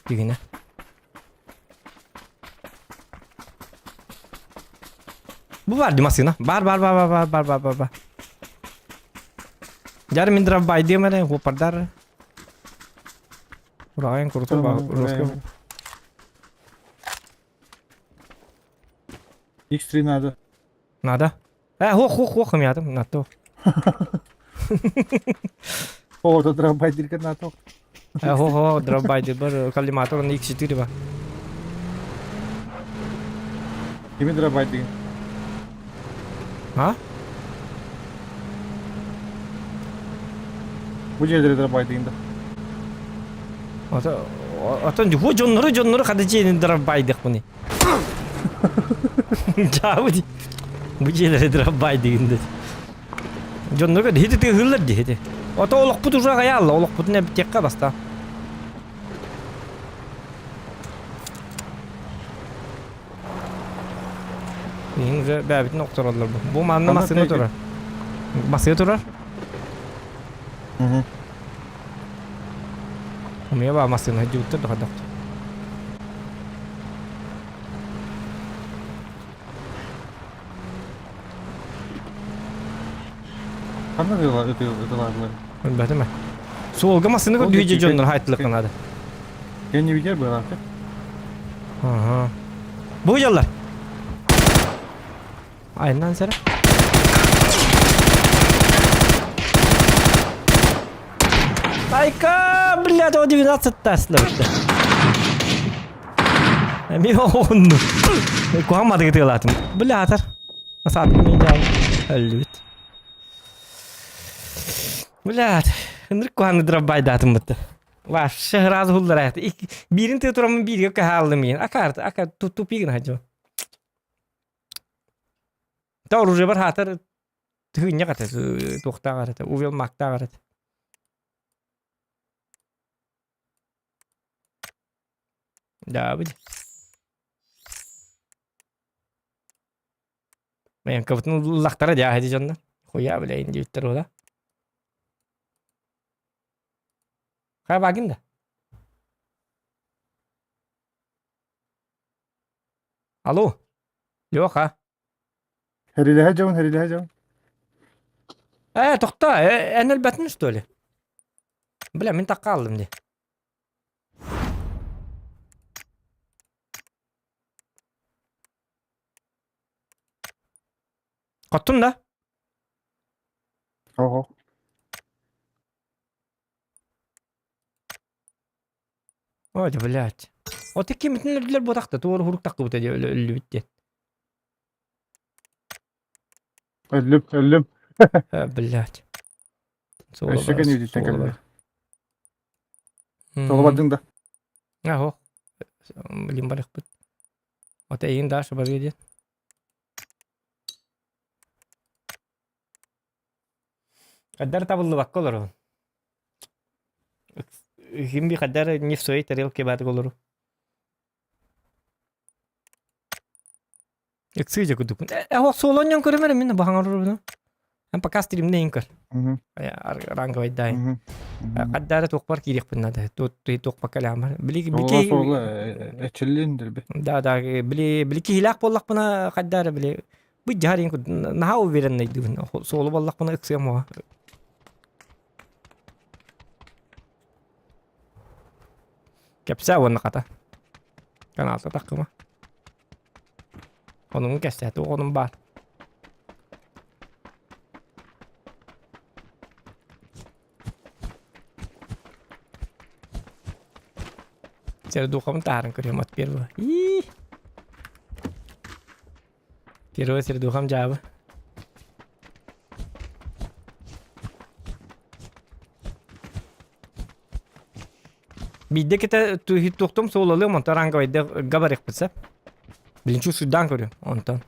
Дигинэ. Бу бар ди массыына. Бар бар бар бар бар бар бар бар бар. Дьар мин дровбайдыам эрэ, уопардар. Ураҕайын курутун ба
X3 надо.
Надо. Э, хуох хуох хуох ымятым, натто.
О, то дровбайдирка НАТО.
Э, хо хо, дровбайдир бар, коллиматор на X4 ба.
Кими дровбайдир?
А?
Бу жерде дровбайдир да.
Ото отон ху дьоннору дьоннору хада дьиэни дровбайдык буни. Дьаабы бу дьиэлэри дровбайдыгын дед. Дьоннорго хити тыһыыллар ди хити. Ото олохпут уже аҕайаалла, олохпутун эбитиэххэ баста. Иһин уже бэйэбитин охтороллор бу. Бу манна массыына турар. Массыына турар. Умия баа массыына дьууттар да
Ханна ытылаатылар?
Билбэтим ээ. Суолга массыына
Ол
көрдүү
диэки
дьоннор хайттылыкка наада.
Кэннибитигэр быалаахтар.
Аха. Бу дьаллар. Айынан сэрэ. Айка, блядь, о 12 Тесла битте. Эми оҕунну. Куһаҕан мадыгы тыалаатым. Блятар. Асаатым мин дьаал. Өллүбүт. Блядь, ынырык куһаҕаны дробайдаатым бытты. Вообще сразу хуллараят. Биирин тыы тураммын бииргэ каһааллым иин. Акаар, ака тупигин хадьо. Та оружие бар хаатар тыһыынньах этэ, туохтааҕар этэ, увел мактааҕар этэ. Да, били. Мэнкабытын ыллахтара дьааһы ди дьоннор. Хуя бля индииттэр ула. Хай багин да. Алло. Леха.
Хэрилэһэ дьон, хэрилэһэ дьон.
Э, тохто, э, эн өлбөтүн что ли? Бля, мин такка алдым ди. Хоттун да?
Ого.
Ой, блядь. Вот кимитин өлдүлэр буотахта, туор хурук таккыбыта диэ өллүбүт диэн.
Өллүм, өллүм.
Э, блядь.
Өссө кэннибититтэн кэллэ. Соло бардыҥ да?
Аһо. Блин, барыхпыт. Вот эйин Даша барыа диэн. Хайдар табыллыбакка олоробун. Ким би хайдар не в своей тарелке баатык олору. Ыксыы курдукпун. Суолонньон көрөмөр мин баһаҥар Эн пока стримнейин көр. Ранговайдаай. Хаддаара туохпар киириэхпин надо. Туохпа кэлээмэр. Били
били Суола эчиллин дерби.
Да, да, били били киһилээх буоллахпына хаддаара били бу дьаһарин наһаа увереннайдыбын. Суолу буоллахпына ыксыам оҕо. Кэпсээ уонна хата. Каналта таххыма. Онуҥ кэпсээтэ оҕонум баар. Сердухабын таһааран көрүөм от первого. Ии. Первого сердухам дьаабы. Биирдэ кэтэ туохтум суолалыам, онтон ранговайда габарыахпыт сөп. Билинчи суйдаан көрүөм, онтон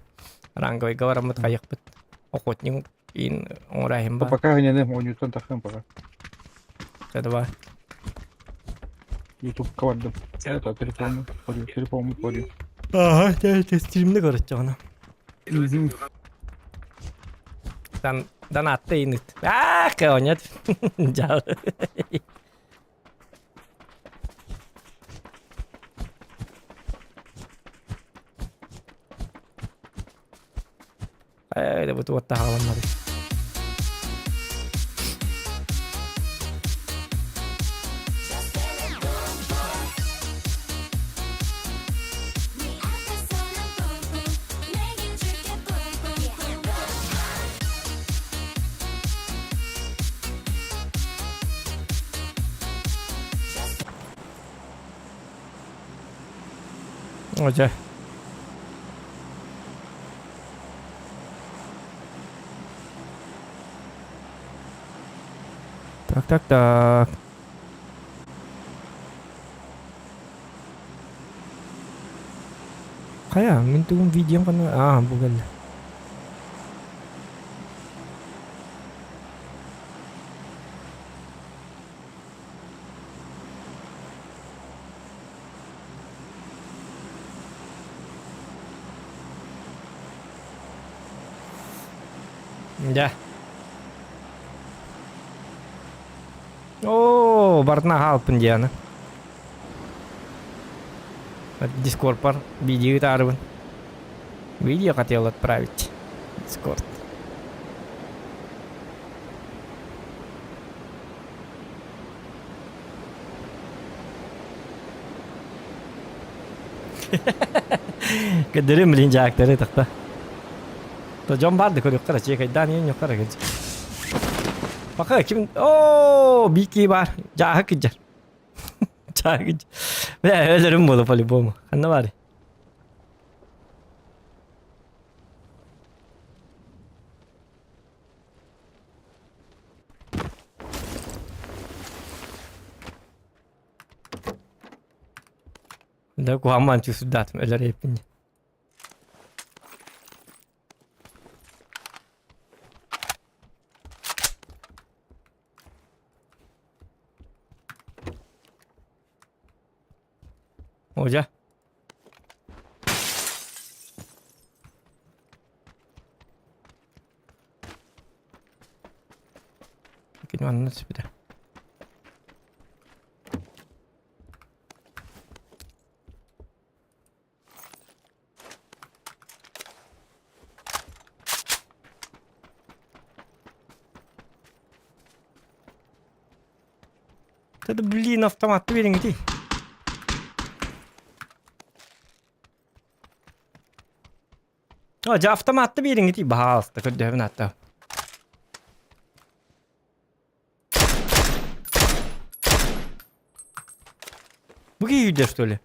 ранговайга бараммыт хайыахпыт. Охотник иин оҥорааһын баар.
Пока ханьаны оонньууттан тахсыам пока.
Чэ, давай.
Ютубка бардым. Это телефону көрүө, телефону көрүө.
Ага, чэ, стримни көрөччөҕүнэ. Дан, донатта иныт. Аа, кыонят. Жал. Ээ, бу туотта хааланнар. О, Так, так, так. Хайа, мин тугум видеом ханна... Аа, бу кэллэ. Дьэ. Оо, барытын аһаалпын дианы. Дискордпар видео ыытаарыбын. Видео хотел отправить. Дискорд. Көдөрүм блин жаактары тахта. То дьон бар да көрүөххэ чекайдаан иэн ньоххара кэлж. Бака ким оо бики бар жааһы кыдьар. Жааһы кыдьар. Бля өлөрүм буолу по-любому. Ханна бар? Да куһааммаан чуусурдаатым өлөр эппин. О, дьэ. Кини манна түспүтэ. Да блин, автомат биэриҥ О, дьэ автоматты биэриҥ баһаалыста көрдөһөбүн ааттаа. Бу киһи что ли?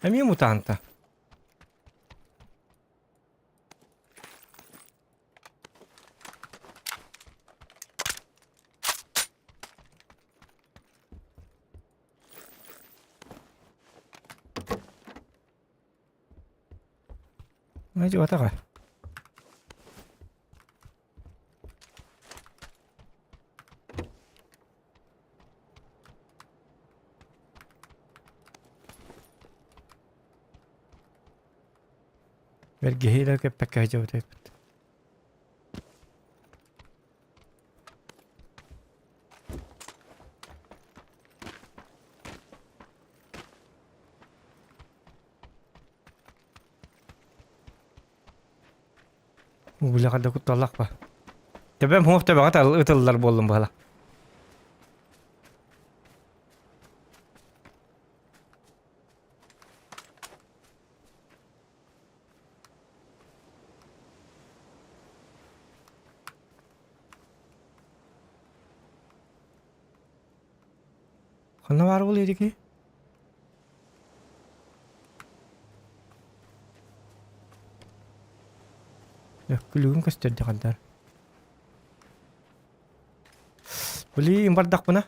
Эмиэ мутанта. Дьуотаҕа. Бэргэһии да көппөккө сылдьыбыт эбиппит. Бу да кутталлах ба. Төбөм хуох төбөҕө ытыллар буоллум быһала. Ханна баар буолуо эдики? Күлүгүн көстөрдө хандар. Блин, бардахпына.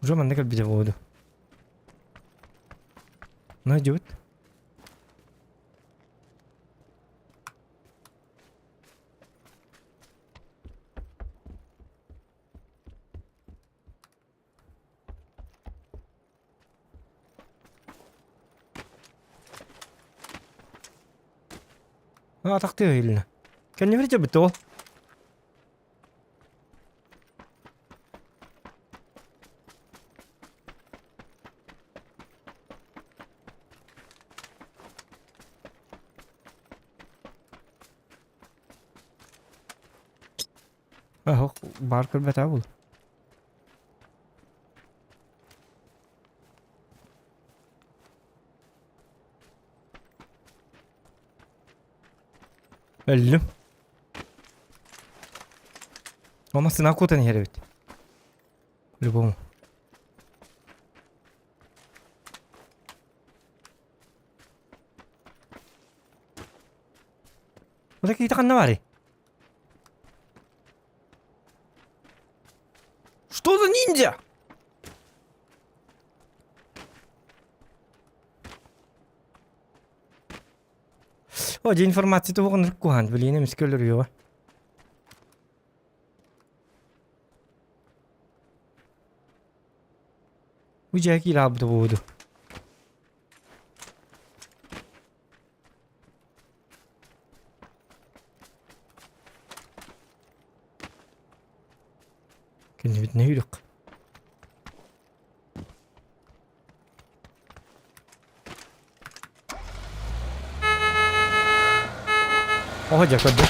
Уже манна кэлбитэ буолду. Найдет. Атахтыы иһилинэ. Кэннибэр дьэбит ол. Оһох баар көрбөтөө бул. Өллүм. Ол массыына куотан иһэр эбит. Любому. Ота киһитэ ханна баарый? Что за ниндзя? О, дьэ информация туһугун куһаан, блин, эмискэ өлөрүөҕэ. Бу дьэ киирэ хаалбыта буолуо. Кэннибитинэ үүрүк. Оһо дьэ көрдүм.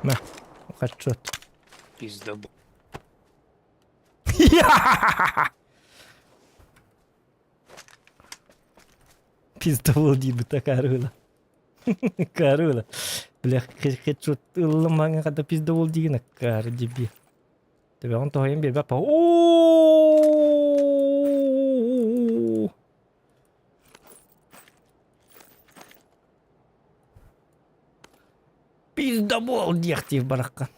На, хедшот.
Пиздобол.
Пиздобол диирбит акаарыла. Акаарыла. Бля, хедшот ыллым маҥа хата пиздобол диигин акаары дебил. Төбөҕүн тоһуйан биэрбэт па. Оо! Пиздобол диэхтиир бараххан.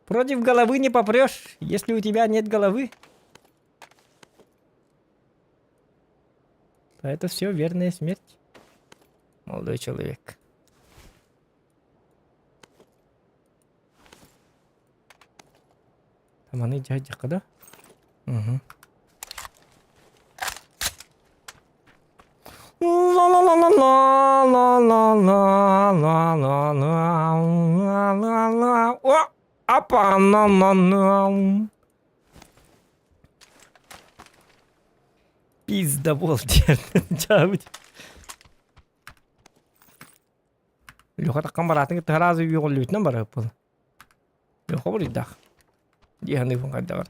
Против головы не попрешь, если у тебя нет головы. То это все верная смерть, молодой человек. Маны дьаһайдахха да? Угу. Ла-ла-ла-ла-ла-ла-ла-ла-ла-ла-ла-ла. О! Апа на на на Пиздобол диэн дьаабыт. Леха таххан бараатын кытта сразу үөҕүллүбүтүнэн барыаппын. Леха буруйдаах. Дии саныыбын хайдаҕар.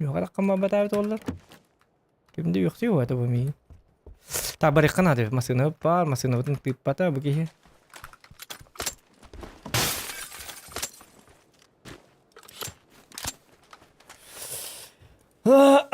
Леха таххан барбатаабыт буоллар. Ким да үөхсүү буолбата бу миигин. Та барыахха наада массыына баар, массыынабытын тыыппата бу киһи.
Древний БМВ.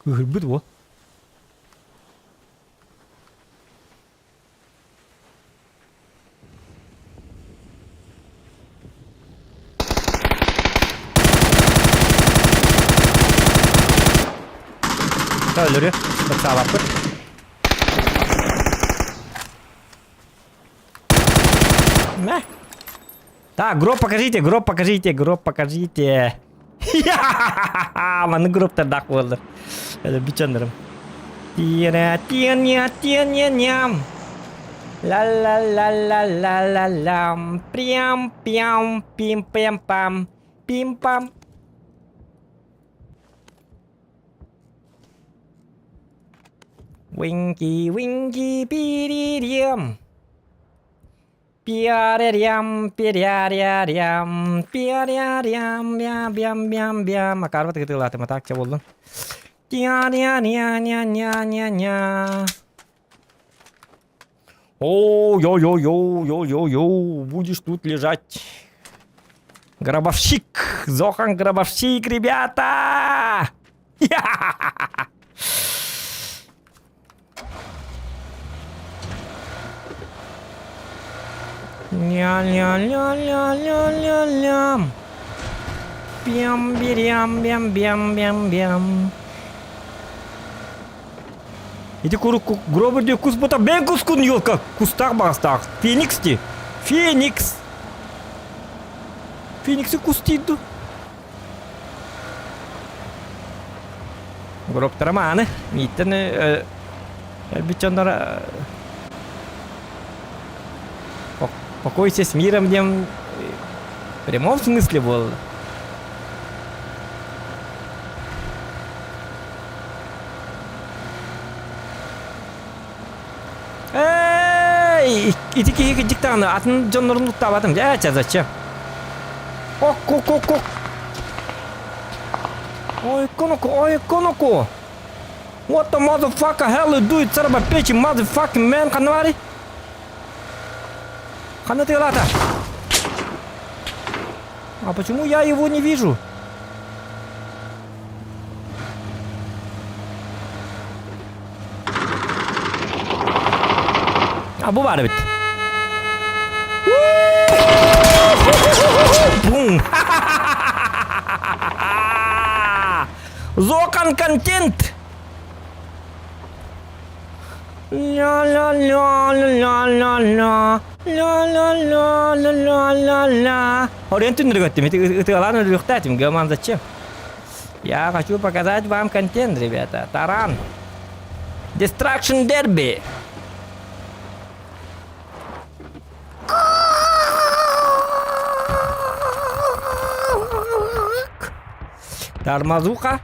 Кыыһырбыт уол. Өлөрү ыксаабаппыт. Мэ. Так, гроб покажите, гроб покажите, гроб покажите. Маннык гробтардаах буоллар. Өлөрбүт дьоннорум. Тиэрэ тиэньэ тиэньэ ням. Ла ла ла ла ла ла лам. Прям пям пим пям пам. Пим пам. Винки винки пирирем. Пиарярям, пирярярям, пиарярям, бям бям бям бям. Макарова тыгытыылаатым, а так чэ буоллун. Тя-ня-ня-ня-ня-ня-ня. О, йо-йо-йо, йо-йо-йо, будешь тут лежать. Гробовщик, Зохан Гробовщик, ребята! Ня-ня-ля-ля-ля-ля-лям. Бям-бирям-бям-бям-бям-бям. Ити курук гробер диye кус бута ben кускун елка кустаах баҕастаах Феникс ти Феникс Феникси кус тиийду Гробтара мааны мииттэн өлбүт дьонноро покойся с миром диэн в прямом смысле буолла. Эй, ити киһи кырдьык даҕаны атын дьоннорун уттаабатым. Дьэ, чэ, зачем? Ок-ок-ок-ок. Ой, коноку, ой, коноку. What the motherfucker hell you do it, son of a bitch, motherfucking man, ханна баарый? Ханна тыалаата? А почему я его не вижу? А бу баар эбит. Бум! Зокан контент! Ля-ля-ля-ля-ля-ля. Ля-ля-ля-ля-ля-ля. Орен түннүрүк өттүм. Ытыалаан өлүөхтээтим. Гаман зачем? Я хочу показать вам контент, ребята. Таран. Destruction Derby. Тормозуха.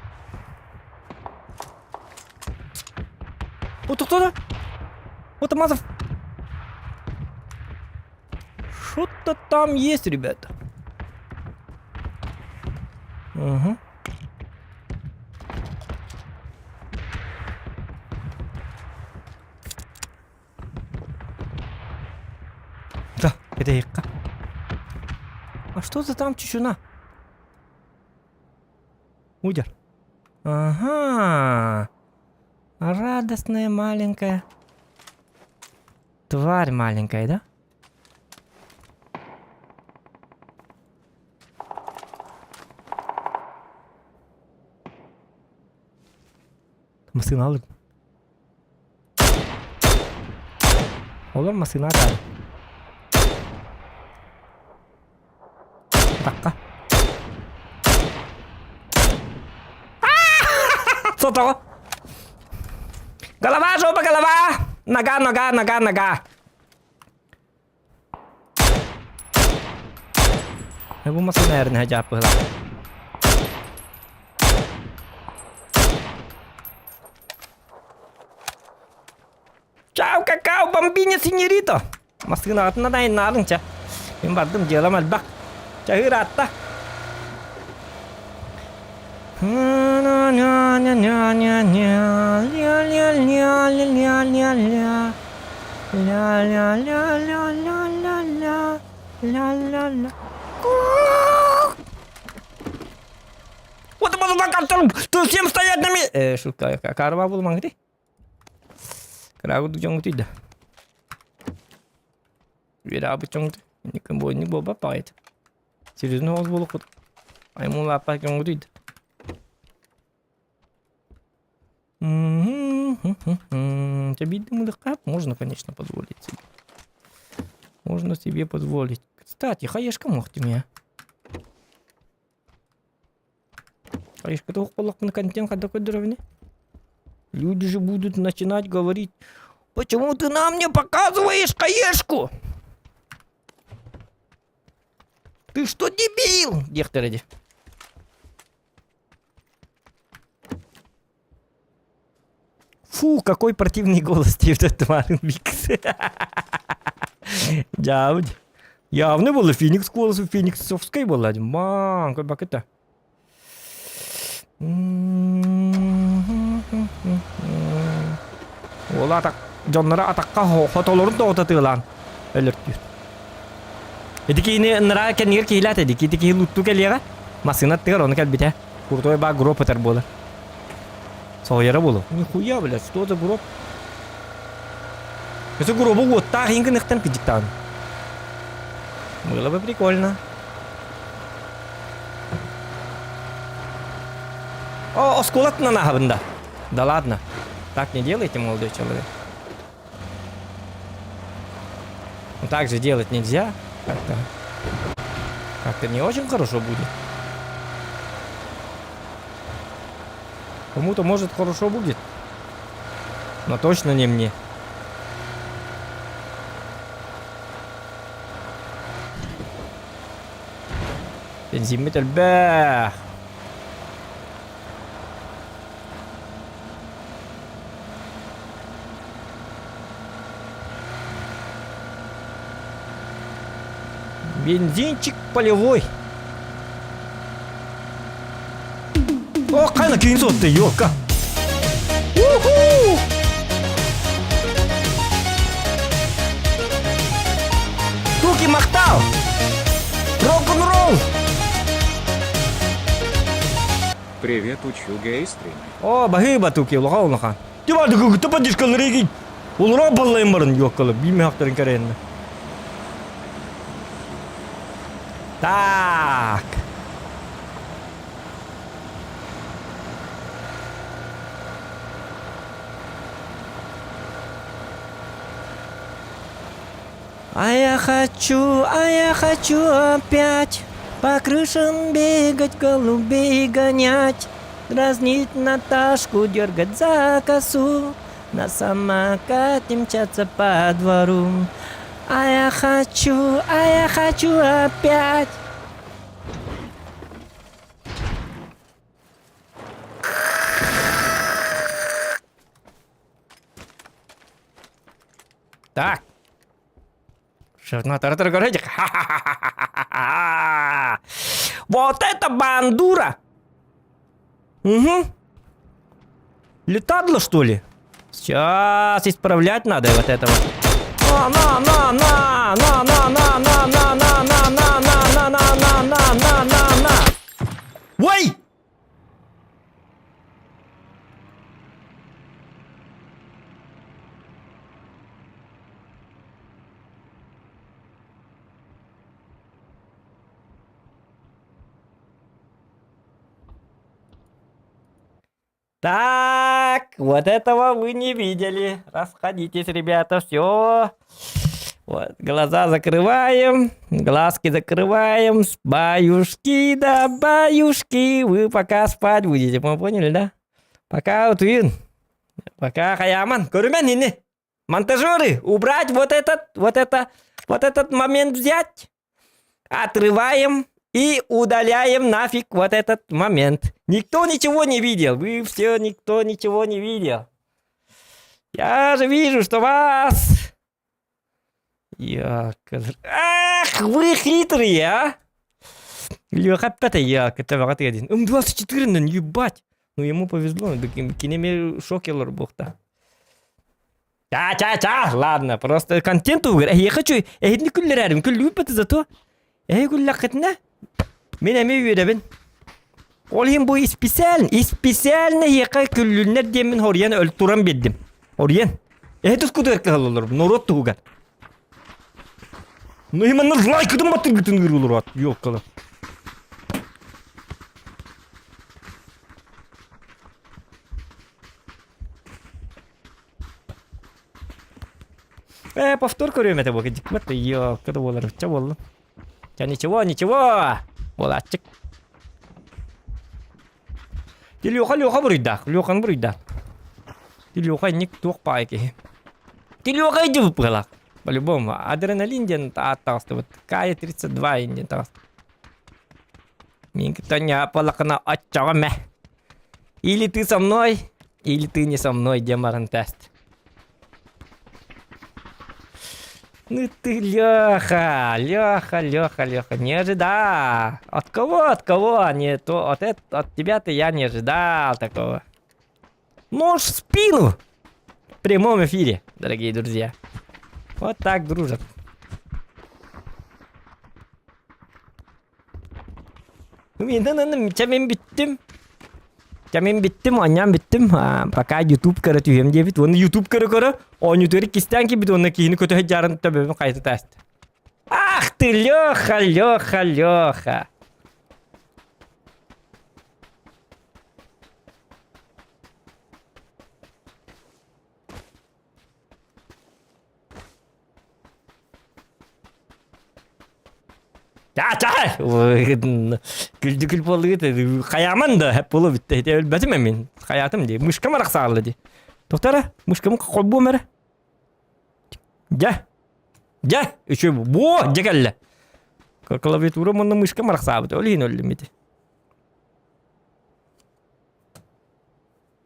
Вот кто-то. Вот Мазов. Что-то там есть, ребята. Угу. Да, это Икка. А что за там чучуна? Удер. Ага. Радостная маленькая. Тварь маленькая, да? Массыына алыр. Олор массыына атаары. Атахха. Сотоҕо. Голова, жопа, голова! Нога, нога, нога, нога. Бу массыына эрин дьааппыһылаах. бомбиня синьорито. Массыынаҕытынан айаннаабыҥ чэ. Мин бардым дьыалам элбэх. Чаһыыр аатта. Вот Тут всем стоять на месте! Э, шутка, карва был мангри. Кыраагут дьоҥутуй да. Үөрээбит дьоҥут. Никым бойник буолбат баҕайыт. Серьезно оҕус буолукпут. Аймул лааппа дьоҥутуй да. Тебе мудакап можно, конечно, позволить себе. Можно себе позволить. Кстати, хаешка мог ты меня. Хаешка туох буоллахпына контент хайдах көрдөрөбүнүй? Люди же будут начинать говорить, почему ты нам не показываешь хаешку? Ты что, дебил? Диэхтэрэ дии. Фу, какой противный голос диэбит Марын Викс. Дьаабыт. Явно было Феникс голос у Фениксовской была. Ман, как это. Уола атак дьонноро атахха хотолорун тоҕута тыалаан өлөртүүр. Ити киһини ыныраа кэннигэр киһилээх этэ. Ити киһи луттуу кэлиэҕэ. Массыына аттыгар ону кэлбитэ. Крутой баа гроб ытар буолар. Соһуйара буолуо. Нихуя, блядь, что за гроб? Это гробу уоттаах иин гыныхтан кыдьыктаан. Было бы прикольно. О, осколок на да. Да ладно. Так не делайте, молодой человек. Ну, так же делать нельзя. Как-то как-то не очень хорошо будет. Кому-то, может, хорошо будет. Но точно не мне. Бензиммит элбэх. Бензинчик полевой. О, хайна киин суотты, ёлка. Уху! Туки махтал! Рок-н-ролл!
Привет, учу гей-стримы.
О, баһыыба Туки, улахан улахан. Тибарды кыгыта поддержкалары Улура баллайын барын ёккалы, бийме хактарын кэрэннэ. Так. А я хочу, а я хочу опять по крышам бегать, голубей гонять, дразнить Наташку, дергать за косу, на самокате мчаться по двору. А я хочу, а я хочу опять. Так. Вот это бандура! Угу. Летадло, что ли? Сейчас исправлять надо вот этого. На, на, на, на, на, на, на, на, на, на, на, на, на, на, на, на, на, на, на, на. Ой! Так, вот этого вы не видели. Расходитесь, ребята, все. Вот, глаза закрываем, глазки закрываем, баюшки да баюшки, вы пока спать будете, мы поняли, да? Пока утуйун, пока хаяман, көрүмэн ини. Монтажеры, убрать вот этот, вот это, вот этот момент взять. Отрываем и удаляем нафиг вот этот момент. Никто ничего не видел. Вы все, никто ничего не видел. Я же вижу, что вас... Яккалар. Ах, вы хитрые, а! Леха опять я, төбөҕө тыа М24 ебать! Ну ему повезло, кинеме шокелор буохта. Ча-ча-ча! Ладно, просто контент угар. Эһиэхэ чуй, эһитини күллэрээрим, күллүүппүт зато. Эһи күллэххитинэ, мин эмиэ үөрэбин. Ол иһин бу исписээл, исписээлне эһиэхэ күллүннэр диэммин хоруйан өл туран биэрдим. Оруйан. Эһи тускутугар кыһаллаллар, норуот туһугар. Ну именно лайкытын баттыргытын ыырылыр ёлкалы. Э, повтор көрүөм этэ бука дикмат ёлка да буолар ча буолла. Ча ничего, ничего. Буолааччык. Ти Леха Леха буруйдаах, Леханы буруйдаах. Ти Леха инник туох паай киһи. Ти Леха иди быһылаах. По-любому, адреналин диэн аат таҕыстыбыт. Кая 32 диэн таҕыста. Мин кытта палакына оччоҕо мэ. Или ты со мной, или ты не со мной диэн баран тест. Ну ты, Леха, Леха, Леха, Леха, не ожидал. От кого, от кого, а не то, от, эт, от тебя-то я не ожидал такого. Нож в спину! В прямом эфире, дорогие друзья. Вот так дружат. Чэ мин бүттүм. Чэ мин бүттүм, оонньоон бүттүм. Пока YouTube көрө түһүөм диэбит. Уонна YouTube көрө-көрө оонньуутугар иккистээн киирбит уонна киһини көтөһө дьаарын төбөбүн хайыта тааста. Ах ты, Леха, Леха, Леха. Күлдү күл буоллугут хайааман да хэп буолу бүттэ ити өлбөтүм эмин хайаатым дии мышкам арахсаалла дии тоқтара мышкам холбуом эрэ дьэ дьэ үчүгэй буо дьэ кэллэ клавиатура мунна мышкам арахсаабыт ол иһин өллүм ити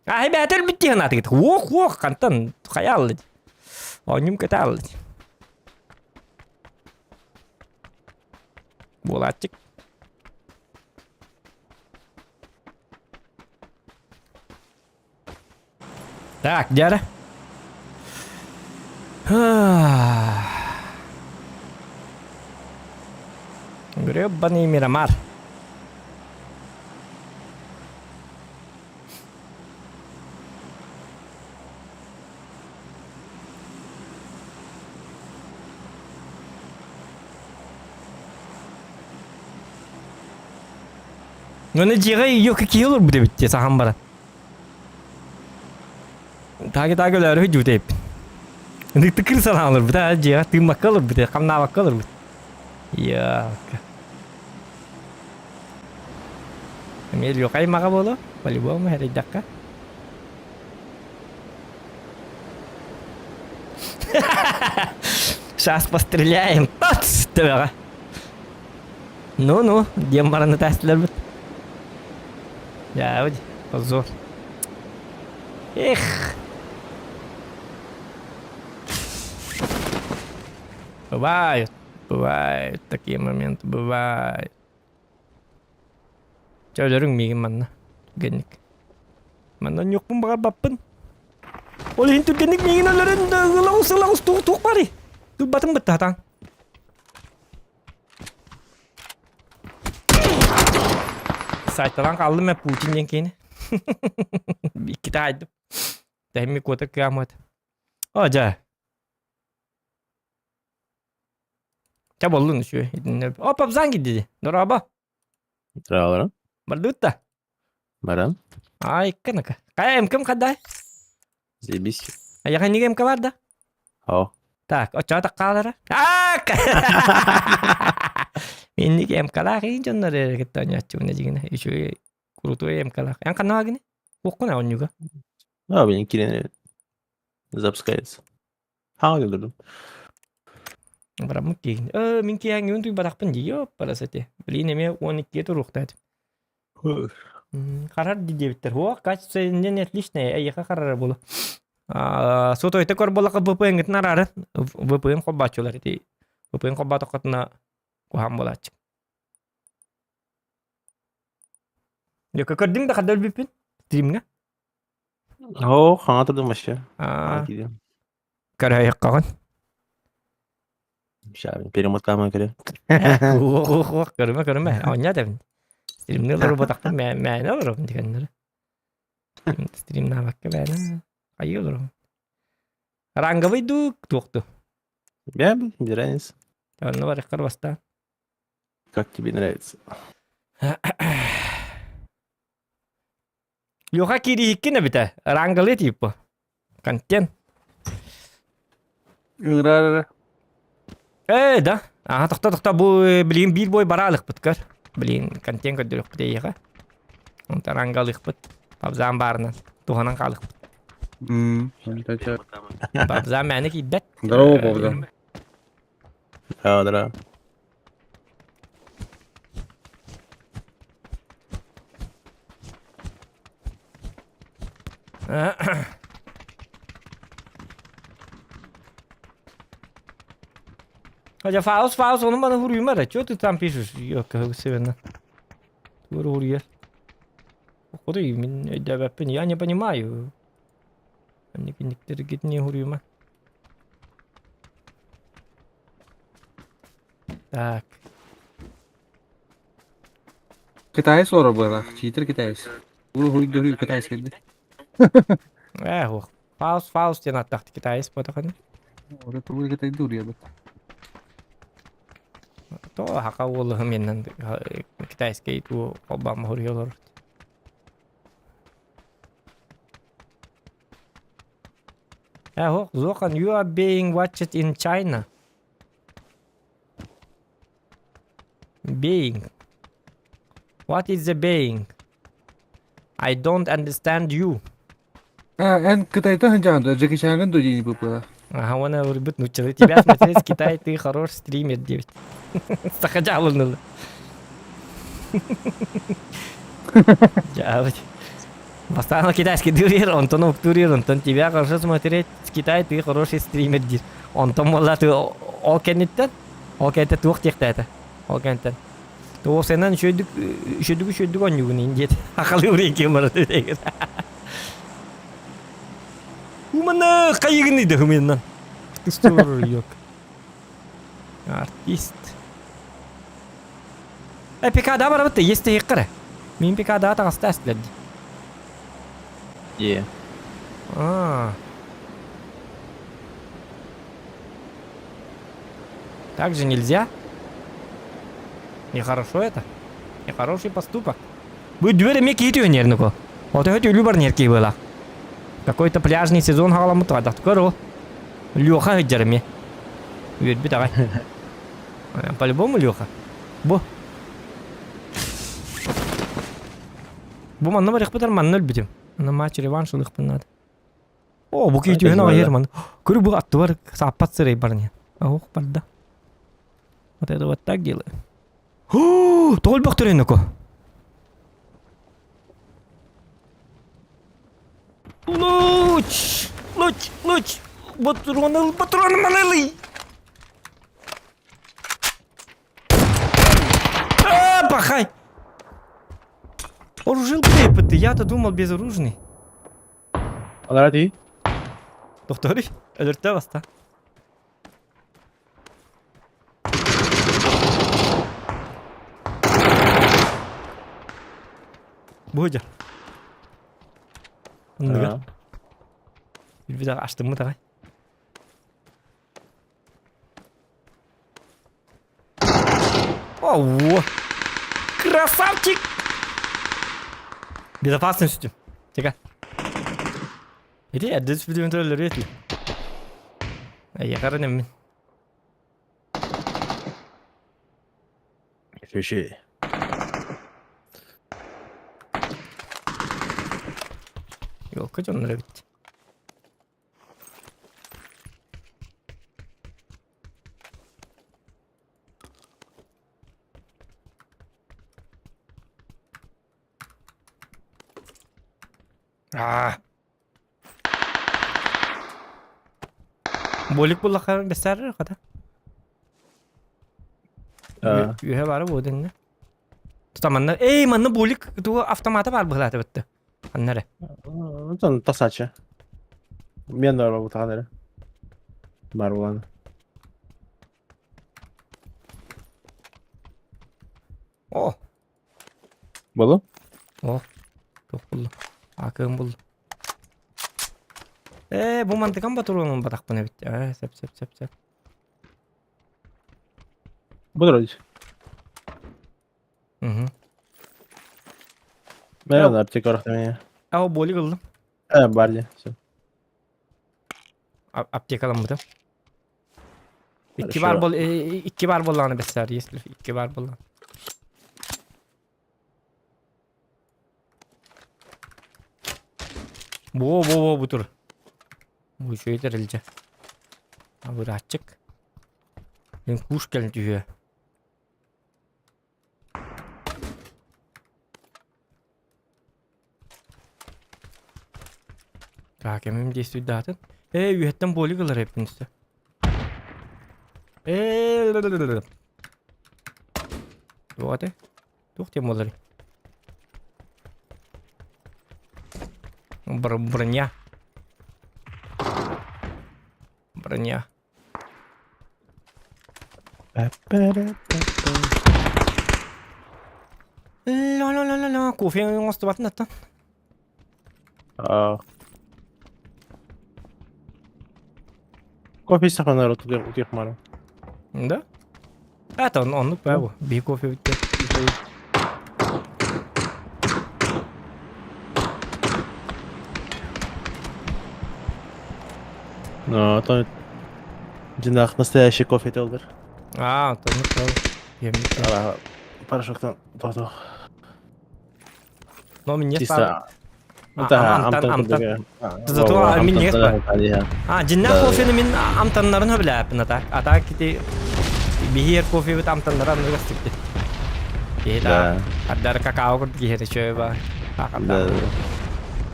Аһы бэйэтэ өлбүт дии санаатыгыт. Уох уох хантан хайа алла дии. Оонньум көтө алла дии. Буолааччык. Так, дьара. Гребаный Мирамар. Оны дьиэҕэ ийэ киһи олорбут эбит дии сахан баран. Таги-таги өлөөрү дьуут эбиппин. Ынтык санаан олорбут аа дьиэҕэ тыыммакка олорбут хамнаабакка олорбут. Йака. Эмиэ Лёха аймаҕа буолуо, по-любому эрэйдэххэ. Сейчас постреляем. Тац! Төбөҕө. Ну-ну, диэн баран ытаастыларбыт. Дьаабыт, позор. Эх! Бывают, бывают такие моменты, бывают. Чэ өлөрүҥ миигин манна түргэнник. Манна ньукпун баҕарбаппын. Ол иһин түргэнник миигин өлөрөн ылаҕыс ылаҕыс туох туох барый? Тылбатын бытта сатаан. Сайталаан хааллым ээ Путин диэн киһини. Иккитэ аайдым. Тэһимми куота кыаммыт. О дьэ. Чэ буоллун үчүгэй. Итиннэ О, папзан киирдиди. Дорообо.
Здравствуй.
Бардыбыт да?
Баран.
Ай, кынака. Хайа МКм хадай?
Заебись.
Аяха ниге МК бар да?
О.
Так, оччоҕо таккаалара. Аак! Инник МКлаах иин дьоннор эрэ кытта оонньооччубун дьигинэ. Үчүгэй крутой МКлаах. Эн ханна гини? Уоххун оонньууга.
А, блин, кирен запускается. Хаҥа өлөрдүм.
Бараммыт киһин. Э, мин киһиҥҥин туйбатахпын дии, ёппарас эти. Блин, эмиэ 12 туруохтаат. Харар диэбиттэр. О, качество не отличное, эйиэхэ харара буолу. Сотойта көр буоллахха VPN-гитин араарын. VPN холбооччулар ити. VPN холбоотоххутуна куһаҕан буолааччы. Дьэ, көрдүҥ да хадда өлбүппүн стримҥа?
Оо, хаҥа турдум вообще.
Аа, көрөйөххөҕүн.
Перемоткааман көрө.
Уох, уох, көрүмэ, көрүмэ. Оонньоо дэбин. Стримни олорботахпын мээнэ олоробун дигэннэр. Стримнаабакка мээнэ айыы олоробун. Ранговый дуу, туох дуу?
Я, без разницы.
Онно барыххар бастаан.
Как тебе нравится?
Леха киириһиккин эбитэ. Рангалыы типа. Контент.
Ыҥырар
Ээ, да. Аха, тохто, тохто, бу билигин биир бой бара алыкпыт көр. Билигин контент көрдөрүөхпүт эйиэхэ. Онтон рангалыахпыт. Пабзаан баарынан туһанан хаалыахпыт. Пабзаан мээнэ киирбэт.
Здорово, Пабзан.
Да, да.
Хотя Фаус, Фаус, он маны хуруймар, чё ты там пишешь? Yok, севена. Тугу Хуруй, мин өйдөөбөппүн, я не понимаю. Никтергитни хуруйма. Так.
Китаец олорор быһалаах, читер китаец. Уруһуйдуруй китаец кэлбит.
Ээ, уох. Фаус, Фаус диэн аттахты китаец буотахан.
Ора тугу китайдыы уруйабыт.
То хака уолуһум иннен китайский туу холбаама хуруйа олорор. Ээ, уох, Зохан, you are being watched in China. Being. What is the being? I don't understand you.
А, эн Кытайтан сылдьаҕын дуо? Джеки Чаҥҥын дуо диэни быппыла.
Ага, уонна ылбыт нууччалыы. Тебя смотреть Китай, ты хорош стример диэбит. Саха дьаалынылы. Дьаабыт. Бастаан китайский дурир, онтон уктурир, онтон тебя хорошо смотреть Китай, ты хороший стример диир. Онтон буолла ты ол кэнниттэн, ол кэнниттэн туох диэхтээтэ? Ол кэнниттэн. Туох сенен үчүгэйдик үчүгэйдик үчүгэйдик оонньуугун иин диэт. Ахалыы урейки барат үтэгэр. Умана хайыгын иде хымыннан. Ыстур yok. Артист. Э, ПК-да барабыт, есть тыйыккара. Мин ПК-да таҕаста астылар дии.
Е.
А. Так же нельзя. Нехорошо это. Нехороший поступок. Бу дүөр эмиэ киһи түһүнэр Ото өлүү бар нерки была. Какой-то пляжный сезон хаҕаламмыт хайдах көрө. Леха сылдьар эмиэ. Үөрбүт аҕай. По-любому Леха. Бу. Бу манна барыахпытар манна өлбүтүм. Аны матч реванш ылыахпын наада. О, бу киһи түһэн аҕай манна. Көрү бу аттыбар сааппат сырай барня. Ох, барда. Вот это вот так делаю. Тоҕо өлбөхтөрүн око. Луч! Луч! Луч! Ботуруон ботуруон манылый! А, пахай! Оружил ты, я-то думал безоружный.
Алара дии.
Доктор, өлөртө баста. Бу дьэ. Оннуга. Билбит астыммыт аҕай. О, красавчик! Безопасный сүтүм. Чека. Ити эрдэ түспүтүм төлөрү этиле. Эйиэхэ эрэнэммин.
Шиши.
Елка дьоннор эбит. Аа. Болик буллахха бэсээр хата. Үһэ бары бу дэннэ. Тута манна, эй, манна болик тугу автомата бар быһылаата бытты. Ханна эрэ?
Онтон тасача. Мен бар бутахан эрэ. Бар булан.
О,
Болу?
О, туох буллум? Акыым буллум. Ээ, бу мантыкам батуруонун батахпын эбит. Ээ, сөп, сөп, сөп, сөп.
Бу вроде.
Угу.
Мен аптека орохтамия.
Аа, болик ыллым.
Э, бар дии. Все.
Аптекаламмытым. Икки бар бол икки бар буоллаҕына бэссээр если икки бар буоллаҕына. Бо бо бо бу тур. Бу үчүгэй тэрилдьэ. Абырааччык. Мин куш кэлэн түһүө. Так, эмим действуйдаатын. Ээ, үөһэттэн болик ылар эбиппин өссө. Ээ, Туох этэй? Туох диэн буоларый? Броня. Броня. Ла-ла-ла-ла-ла, кофе оҥостубатын аттан.
Аа. Кофе саханар утуйах мара.
Да? Это оннук баа бу. Биһи кофе бүттэ.
Но то дьиҥнээх настоящий кофе этэллэр.
Аа, оннук баа.
Порошоктан тото.
Но минньиэс
Чисто
амтан амтан. Зато минньиэс баар. А, дьиҥнээх кофены мин амтаннарын сөбүлээппин ата. Ата кити биһиэр кофебит амтаннара анныгас тикти. Киһи да ардары какао курдук киһи чөй ба.
Да.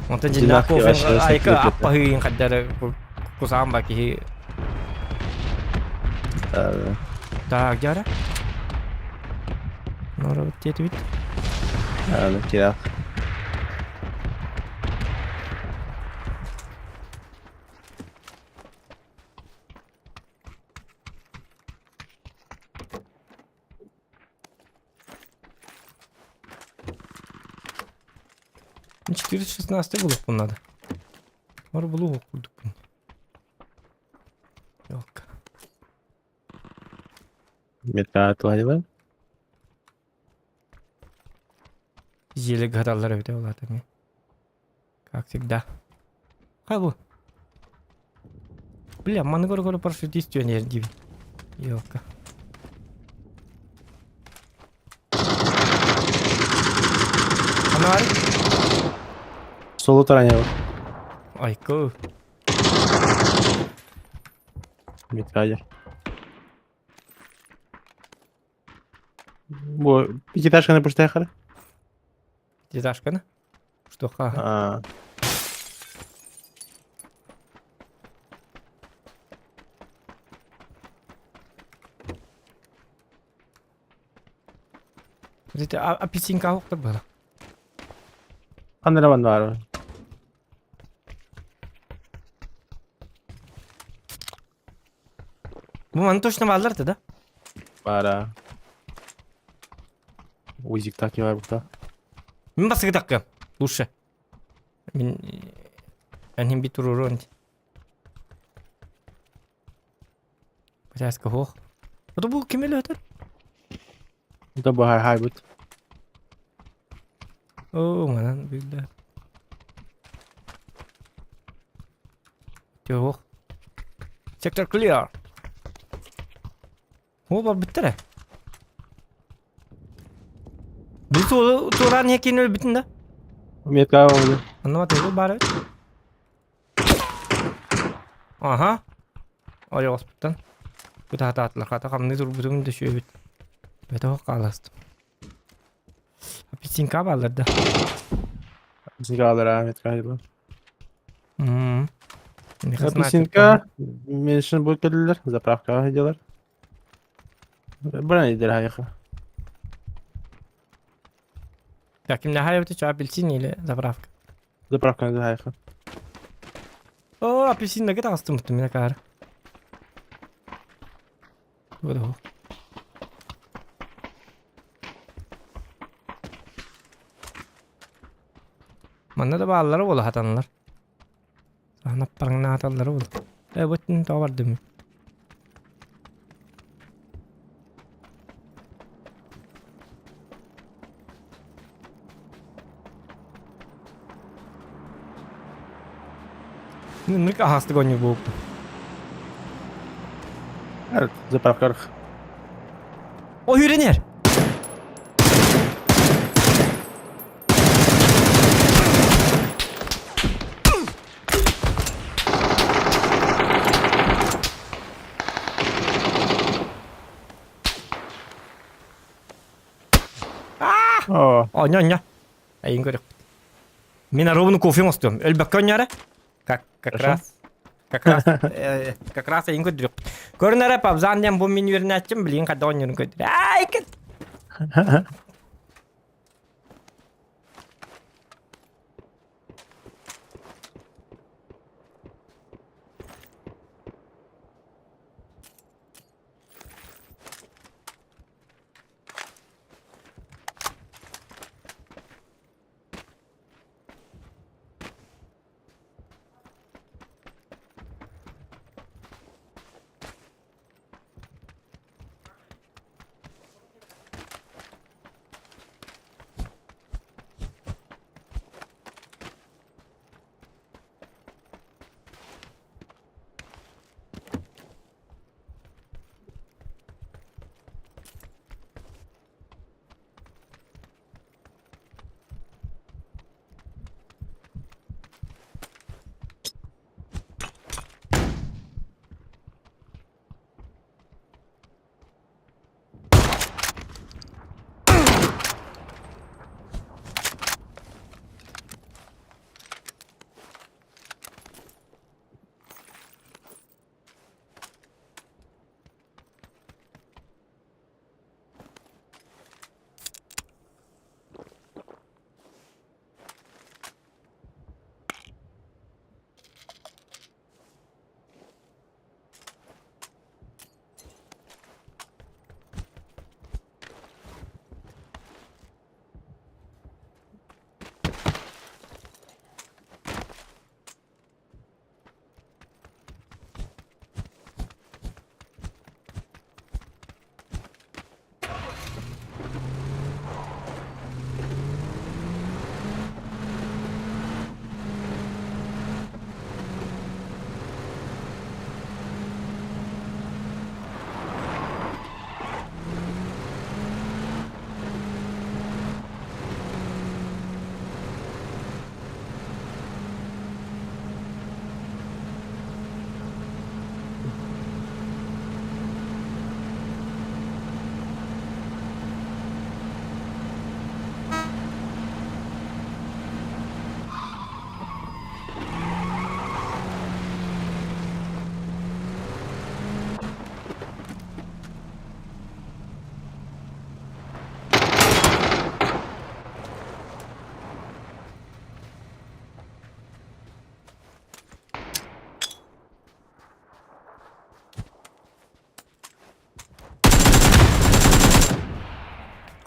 Онтон дьиҥнээх кофе айка аппаһыын хаддары кусаан ба киһи. Так, дьара. Нора диэтибит.
Кирах.
Ну, 416 булуохпун надо. Бар булуох курдукпун. Ёлка.
Метка отладила.
Еле гадаллар эбитэ улаата эмиэ. Как всегда. Хай бу. Бля, маны көрө-көрө парашютист түөн диибин. Ёлка. Ханна баарый?
Соло таранья.
Айку.
Метка Бу пятиэтажканы пустаахара?
Пятиэтажканы? Что ха?
Аа.
Ити апельсинка оһохтор быһыла.
Ханна эрэ манна баар.
Бу маны точно бааллар этэ да?
Баара. Уизик так бар букта.
Мин басыгытакка. Лучше. Мин эн бит туруруон. Бачааска хоох. Ото бу ким эле өтөр?
Это бу хай хай бут.
Оо, манан билде. Жоқ. Сектор clear. О, бар бүттер. Біз тураан екені өлбүтүн да.
Метка oldu.
Аннама төгүл бар эбит. Аха. Ойоҕоспуттан. Кутаатаатылар хата хамныы турбутум да сүөбүт. Бөтө хааластым. Апельсинка бааллар да.
Апельсинка бааллар аа метка. Апельсинка меньше будет кэллилэр, заправкаҕа сылдьаллар. Баран идэр хайаха.
Так, ким нахай что, апельсин или заправка?
Заправка хайаха.
О, апельсин нагы таҕыстым мин акаары. Туга Манна да бааллара буола хатаннар. Анаппараҥнааталлара буолла. Ээ бу өттүн тоҕо бардым? Ынырык аһаастык оонньуур буолбуппун.
Заправкарх.
О, үөрэнэр!
Оо.
Оонньо, оонньо. Эйин көрүөхпүт. Мин оруобуну кофе оҥостуом. Өлбөккө оонньоро. Как, как
Хорошо.
раз. Как раз, как раз эйин көрдүрүөхпүт. Көрүн эрэ, Пабзан диэн бу мин үөрэнээччим, билигин хайдах оонньуурун көрдүр. Ай, кэт!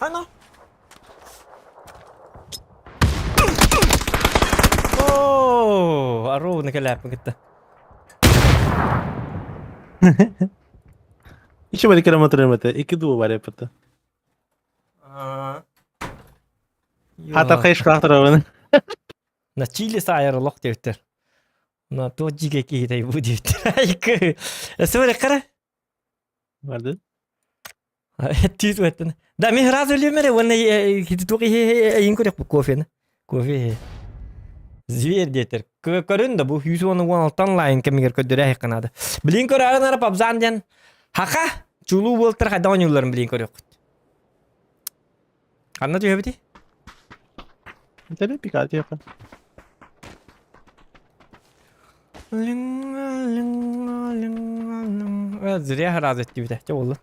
Ано. Оо, ровно кэлээппин кытта.
Еще бari километр это, икки дуу бар эппит. Хата хайшкаахтарабын.
На чили саайар олох диэбиттэр. На то дьигэ киһитэй бу диэбиттэр. Айкы. Эсэ кара.
Барды.
Тиз өттен. Да, мен сразу өлүөм эрэ уонна туох иһин көрүөх кофены. Кофе. Зверь диэтэр. Көрүн да бу 116 лайн кэмигэр көрдөрө айыкканаады. Билин көрөөрүн ара пабзан диэн хака чулуу буолтар хайда оонньуулларын билин көрүөххүт. Ханна түһэбити?
Тэбэ пикати яка.
Зря разы эттибитэ. Чэ буолла.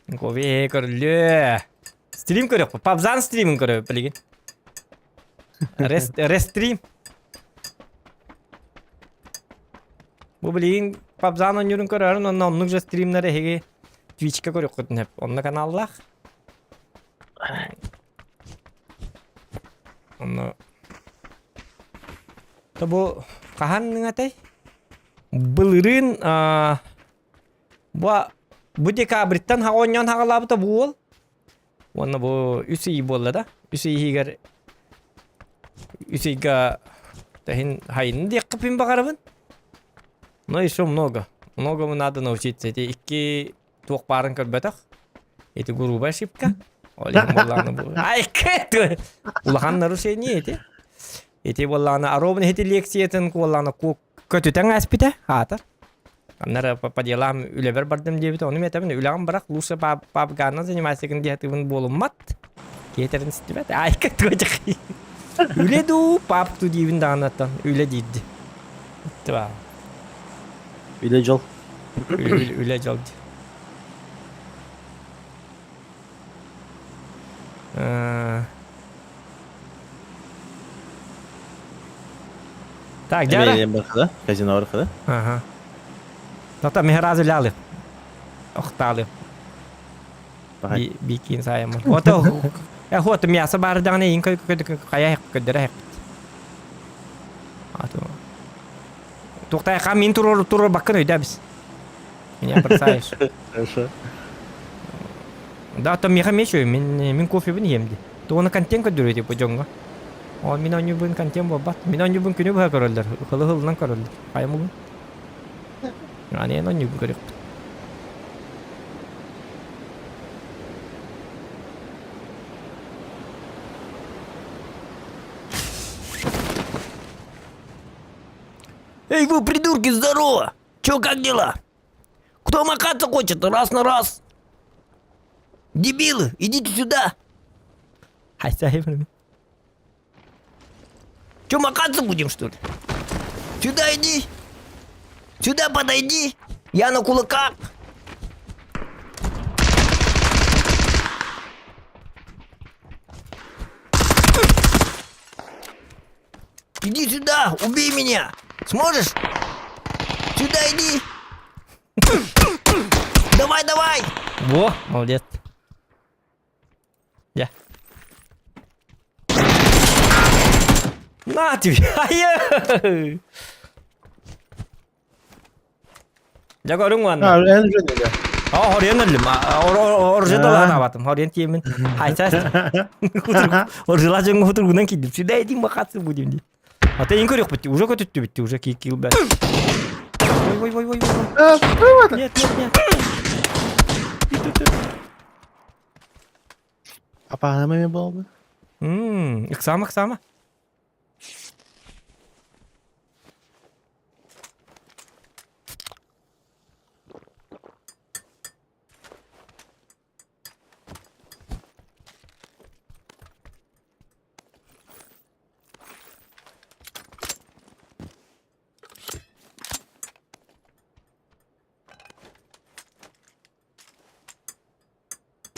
Гове көрүллүө. Стрим көрүөхпүт. Пабзан стримин көрөбүт билигин. Рестрим. Бу билигин Пабзан оонньуурун көрөөрүн онно оннук же стримнэр эһиги Twitch'ка көрүөххүтүн сөп. Онно каналлаах. Онно То бу хаһан ҥатай? Былырыын бу бу декабрьтан оонньоон хаҕалаабыта бу уол. Уонна бу үс ый буолла да. Үс ый иһигэр үс ыйга тэһин хайын диэххэ баҕарабын. Но еще много. Многому надо научиться. Эти икки туох баарын көрбөтөх. Эти грубая ошибка. Ол иһин буоллаҕына бу. Ай, кэт! Улахан нарушение эти. Ити буоллаҕына ровно ити лекциятын буоллаҕына көтүтэн ааспыта аатар. Аннары по делам үлэбэр бардым диэбит. Ону мен этэбин үлэҕин бырах, лучше папганна занимайся гын диэтибин буолуммат. Киэтерин истибэт. Ай кэтгөтэх. Үлэ дуу, пап ту диибин даҕанаттан үлэ диирди. Тыба.
Үлэ дьол.
Үлэ дьол. Так, дьара.
Эмиэ казино бархада.
Ага. Тата мехразы лялы. Охталы. Бикин сайым. Ото Э, мясо баар даҕаны иин хайа көддөрө Ато. Тухтай хам мин турор турор баккын өйдөбүс. Меня бросаешь.
Хорошо.
Да, там меха мечу, мин мин кофебин иһиэм ди. Туона контент көрдөрүө типа дьоҥҥо. Ол мин оонньуубун контент буолбат. Мин оонньуубун күнү быһа көрөллөр. Хылы-хылынан көрөллөр. Хайа мугун. Аны эн оонньуубун көрүөхпүт. Эй, вы, придурки, здорово! Чё, как дела? Кто макаться хочет? Раз на раз. Дебилы, идите сюда. Че, макаться будем, что ли? Сюда иди. Сюда подойди. Я на кулаках. Иди сюда, убей меня. Сможешь? Сюда иди. Давай, давай. Во, молодец. Я. На тебе! Айы! Дьэ көрүҥ уонна.
Эн уже
О, хорьон өллүм. Оружие абатым. Хорьон тиэмин. Хайса. Оржила дьоҥҥо хутургунан киирдим. Сюда иди махаться будем ди. А ты не көрүөхпүт, уже көтүттүбүт, уже киил бэт. Ой, ой, ой, ой, ой. Нет, нет, нет.
Апаанама эме буолла.
Ыксама, ыксама.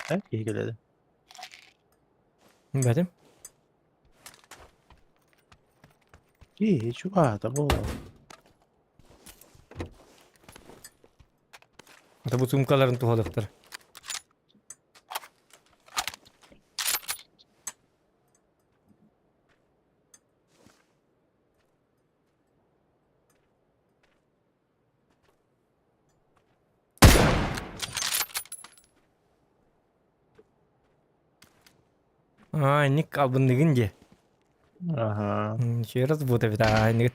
Э, киһи кэлэдэ.
Бэтим.
Киһи чугаата буолла.
Это бу суумкаларын туһалыктар. А, инник албынныгын дии.
Аха.
Еще раз будет эбит, аа, инник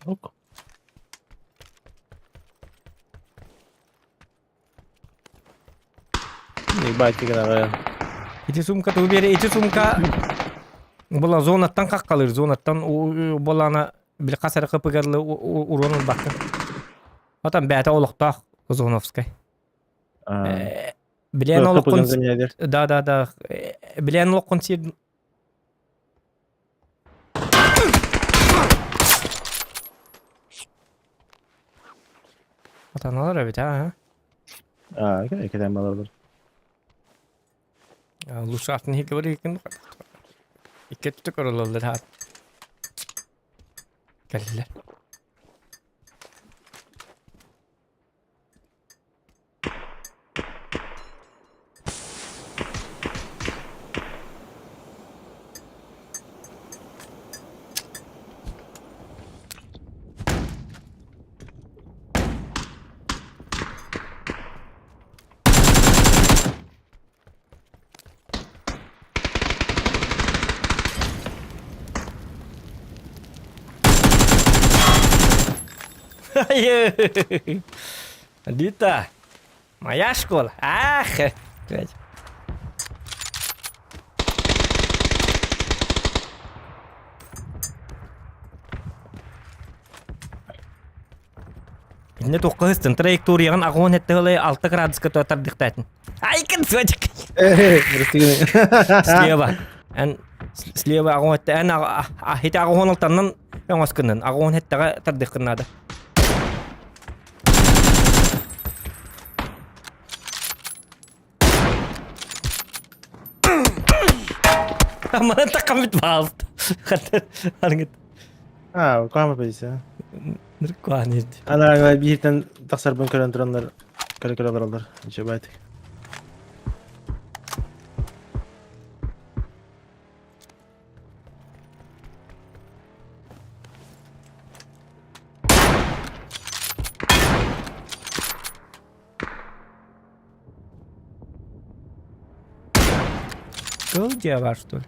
Ок. Байтик гынаҕын.
Ити сумка тугу биэрэ? Ити сумка була зонаттан хаххалыыр, зонаттан буолаана били хас эрэ кыпыгарлы уруон ылбаккын. Отон бэйэтэ олохтоох Зоновскай. Билэн олоххун да да да билэн олоххун сир Атаналар эбит аа.
Аа, кэтэн балалар.
Лучше атын иһикке бар иккин икки өттү көрөлөллөр хаат. Кэллилэр. Дита, моя школа. Ах, блядь. Инне туохха сыстын траекторияҕын аҕуон эттэһылай 6 градуска тардыхтаатын. Айкын свадик. Слева. Эн слева аҕуон этте эн хите аҕуон алтаннан өҥөс гыннын. Аҕуон эттэҕэ тардыххын наада. Манан такамыт баалт. Аргыт.
Аа, кама позиция.
Ныркуан
Ана бииртэн тахсарбын көрөн тураннар көрө-көрө олороллор. Ничего байтик.
Кыл дьиэ бар что ли?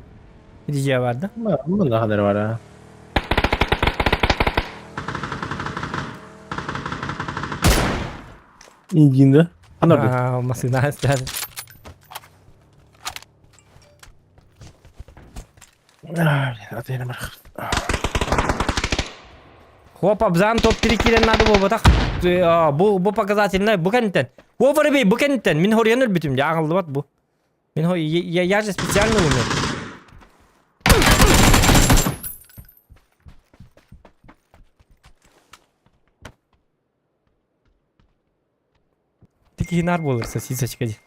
Ити дьиэ бар да?
Мында ханар бар а. Ингинде. Ханар
Аа, масына истэр.
Атыйна бар.
Хоп, абзан топ-3 киирэн наада буолбатах. Бу бу показательный бу кэнниттэн. О, бей, бу кэнниттэн. Мин хоруйан өлбүтүм, дьэ аҕыллыбат бу. Мин я, я же специально умер. Ты киһи буолар сосисочка дии.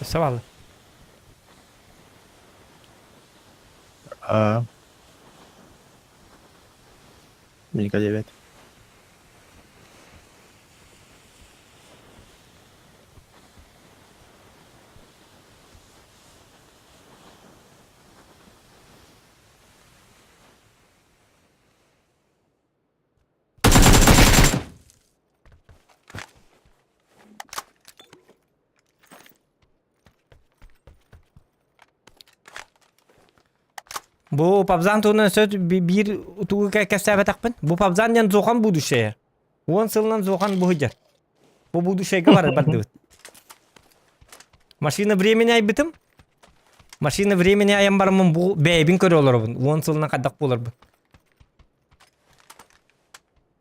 Өссө баалла.
А. Миника 9.
Бу Пабзан туһунан сөт биир тугу кэпсээбэтэхпин. Бу Пабзан диэн Зохан будущее. Уон сылынан Зохан бу сылдьар. Бу будущега барар бардыбыт. Машина времени айбытым. Машина времени айан бараммын бу бэйэбин көрө олоробун. Уон сылынан хайдах буоларбын.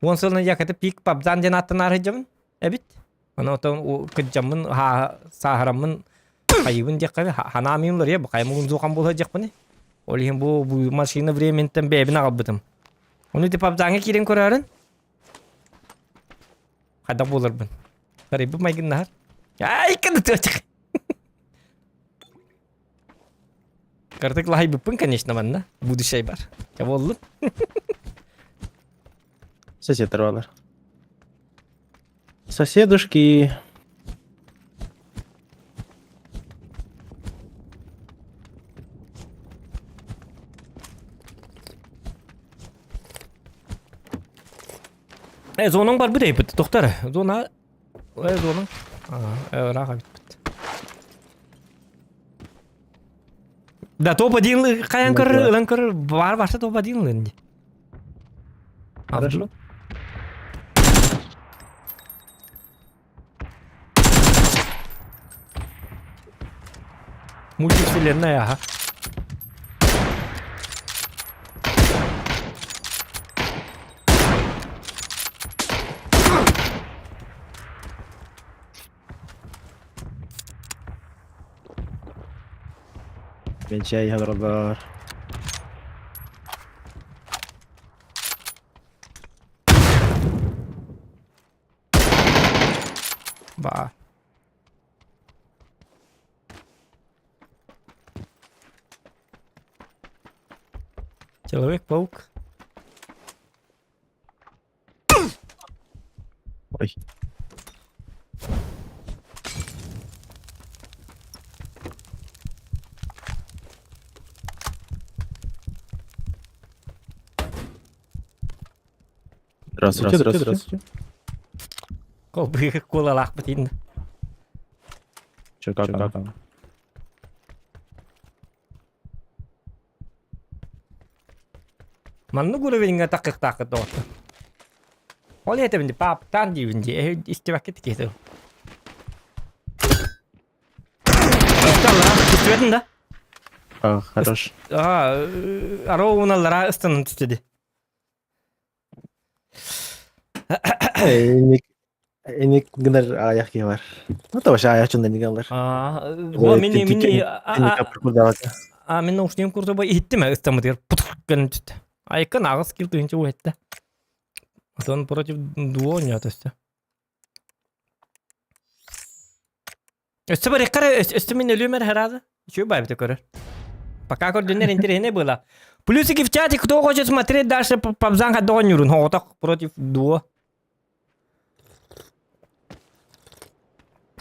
Уон сылынан якаты пик Пабзан диэн аттан сылдьабын эбит. Аны отон кыдьаммын сааһыраммын хайыбын диэххэ ханаамыйымлар иә хайымын зухан буола диэхпини. Ол иһин бу машина временттэн бэйэбин аҕалбытым. Ону типа абзааҥҥа киирэн көрөөрүн хайдах буоларбын. Тарыйбыт майгыннаһар. Ай, кыды тыачык. Картык лаһайбыппын, конечно, манна. Будущай бар. Ча буоллун.
Соседтар балар. Соседушки.
Э, зонаң барбыт эйбит, доктор. Зона... Э, зонаң. Ага, ыраах эбитпит. Да, топ-1 хайан көрөр, ылан көрөр, бар барса топ-1 ылын ди.
Хорошо.
Мультивселенная, ага.
Мен чай олороллор.
Ба. Человек-паук.
Ой. Здравствуйте, здравствуйте, здравствуйте.
Колбы куолалаахпыт инна.
Че, как, как там?
Маннык уровеньҥа такыктааххыт доҕоттор. Ол этэбин ди пааптаан диибин ди эһи истибэккит киһи Истибэтин да?
А, хорош.
Аа, аро уналлара ыстанан түстэ ди.
Эник эник гынар аяқ киһи бар. Ну, то вообще аяқ чында неге алар.
Аа, мин мин а мин наушнигым курдуба иһиттим ээ ыстаммытыгар путук гынан түстэ. Айкын аҕыс кил тыһыынча уһэтте. Отон против дуо оонньоото өссө. Өссө барыахха эрэ өссө мин өлүөм эрэ хараада. Үчүгэй баайбыта көрөр. Пока көрдүннэр интереснее было. Плюсики в чате, кто хочет смотреть дальше Пабзан Хадоҕонньуурун оҕотох против дуо.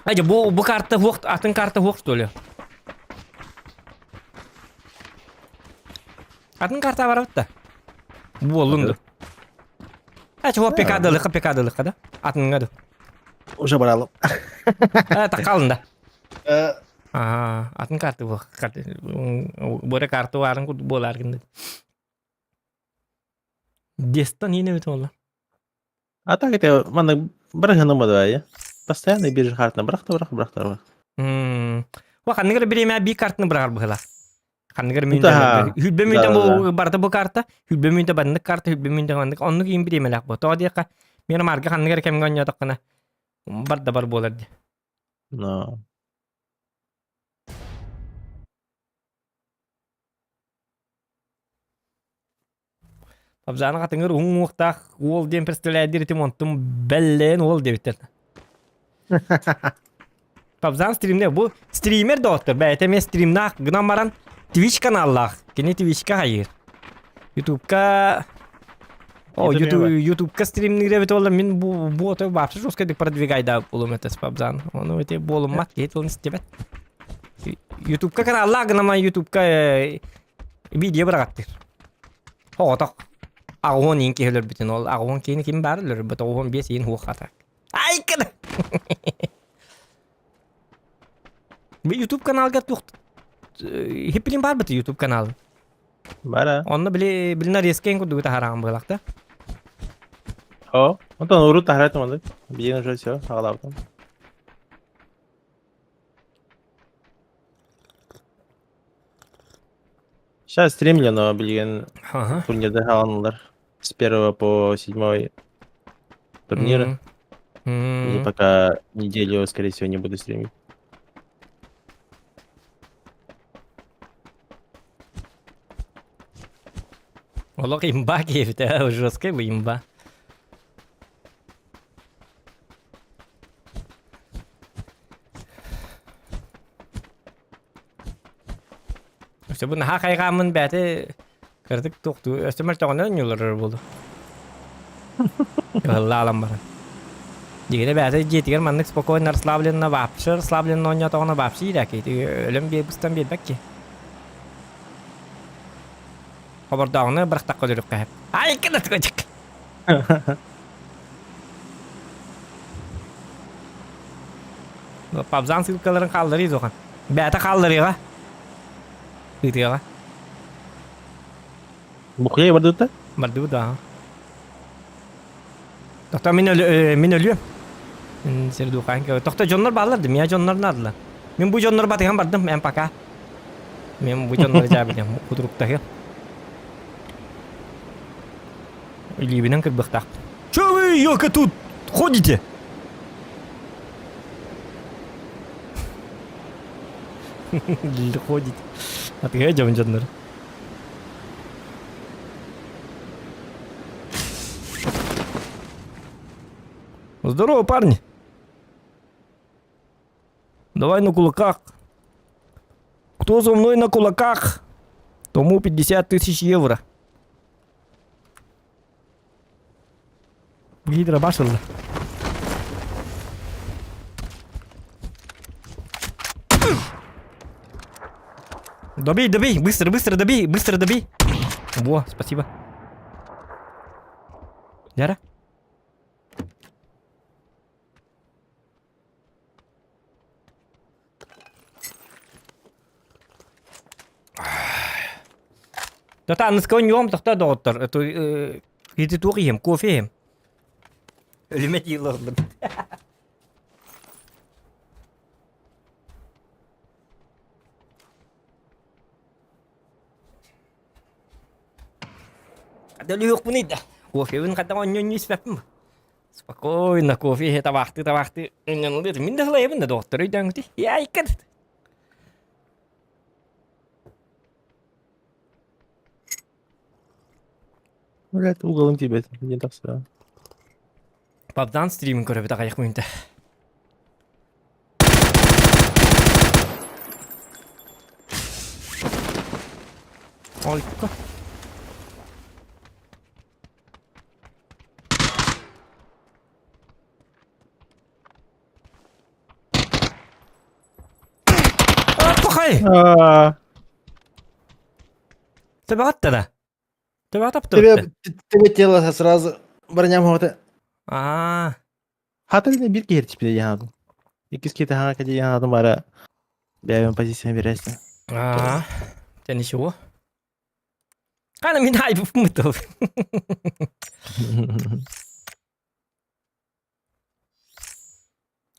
Айдя, бу, бу карта хуох, атын карта хуох, что ли? Атын карта барабыт да. Буоллун да. А чего пекадылыха, пекадылыха да? Атынга да.
Уже баралым.
А, такалын да. Аа, атын карта бу. Боре карта барын курдук буолар гында. Дестан ине бит олла.
А так это манна бырыһыны модуай. Постоянно бирже хартына бырахта бырах бырахта бырах.
Ва ханныгар бириэмэ би картаны быраҕар быһыла. Ханныгар
Да.
мүнтэ хүлбэ мүнтэ бу барыта бу карта, хүлбэ мүнтэ баннык карта, хүлбэ мүнтэ маннык оннук иин бириэмэлээх бу. Тоҕо диэххэ миэнэ марга ханныгар кэмҥэ оонньоотоххуна бар да бар буолар дии.
Но.
Абзааны хатыҥыр уһун уҥуохтаах уол диэн представляйдыр этим онтум бэллээн уол диэбиттэр. Пабзан стримне бу стример доҕоттор бэйэтэ эмиэ стримнаах гынан баран Twitch каналлаах кини Twitchка хайыыр Ютубка О, Ютубка стримнир эбит буолла мин бу бу ото вообще жесткой продвигайда булум это Пабзан ону эти буолуммат киһи тылын истибэт Ютубка каналлаах гынан Ютубка видео быраҕаттыр Оҕотох аҕыһуон иин киһи өлөрбүтүн ол аҕыһуон киһини ким баар өлөрбүт оҕуһуон биэс иин хуох хата. Ай кына! Бу YouTube каналга туох хиппилин баар быты YouTube канал.
Бара.
Онно били билин резкен курдугу таһараҕын быһылах да.
О, онтон урут таһаратым онно. Билин уже все, аҕалаабытым. Сейчас стримлю, но билигин турнирда хааланылар. С первого по седьмой турнира. И пока неделю, скорее всего, не буду стримить.
Олох имба киэбитэ, жесткая бы имба. Өссө бу наһаа хайҕааммын бэйэтэ кыратык туохтуу өссө мөлтөҕүнэн ньуларар буолуо. Ыһыллаалан баран. Дьиҥинэ бэйэтэ дьиэтигэр маннык спокойно расслабленно вообще расслабленно оонньоотоҕуна вообще иирээки өлөн биэрбистэн биэрбэт Хобордооҕуна бырахтахха өлөрүөххэ сөп. Ай кынат кочик. Пабзан ссылкаларын хаалларыы дуохан. Бэйэтэ хаалларыаҕа. Ыытыаҕа.
Бухуя бардыбыт
Бардыбыт да. Тохто мин өлө мин өлүөм. Сердухаан Тохто дьоннор бааллар да, мия дьоннор наадалар. Мин бу дьоннор батыһан бардым, эн пока. Мен бу дьоннору дьаабылым, кутуруктаһыам. Илиибинэн кырбыахтаахпын. Чё вы, ёлка, тут ходите? Ходите. Атыга дьон дьоннор. Здорово, парни. Давай на кулаках. Кто со мной на кулаках? Тому 50 тысяч евро. Гидра башылды. Добей, добей, быстро, быстро добей, быстро добей. Во, спасибо. Яра? Тата аныска ньуом тохто доҕоттор. Ити туох иһим, кофе иһим. Өлүмэ тиилордум. Өлүөхпүнүй да. Кофебин хата онньонньу испэппин. Спокойно кофе иһэ табаахтыы табаахтыы ынньаналыыр. Мин да сылайабын да доҕоттор өйдөөҥүтүй. Яйкар.
Блядь, уголым тиийбэт. Диэн тахса.
Пабдан стримин көрөбүт аҕыйах мүнүүтэ. Ойко. Пахай! Төбөҕөттө да? Төбөҕө таптыбыт
Тебе тело сразу броням хота.
Аа.
Хата бир киһи типпиде яһаадым. Иккис киһи хаҥа кэдэ яһаадым бара бэйэбин позиция бересин.
Аа. Те ничего. Қана мен айбыппын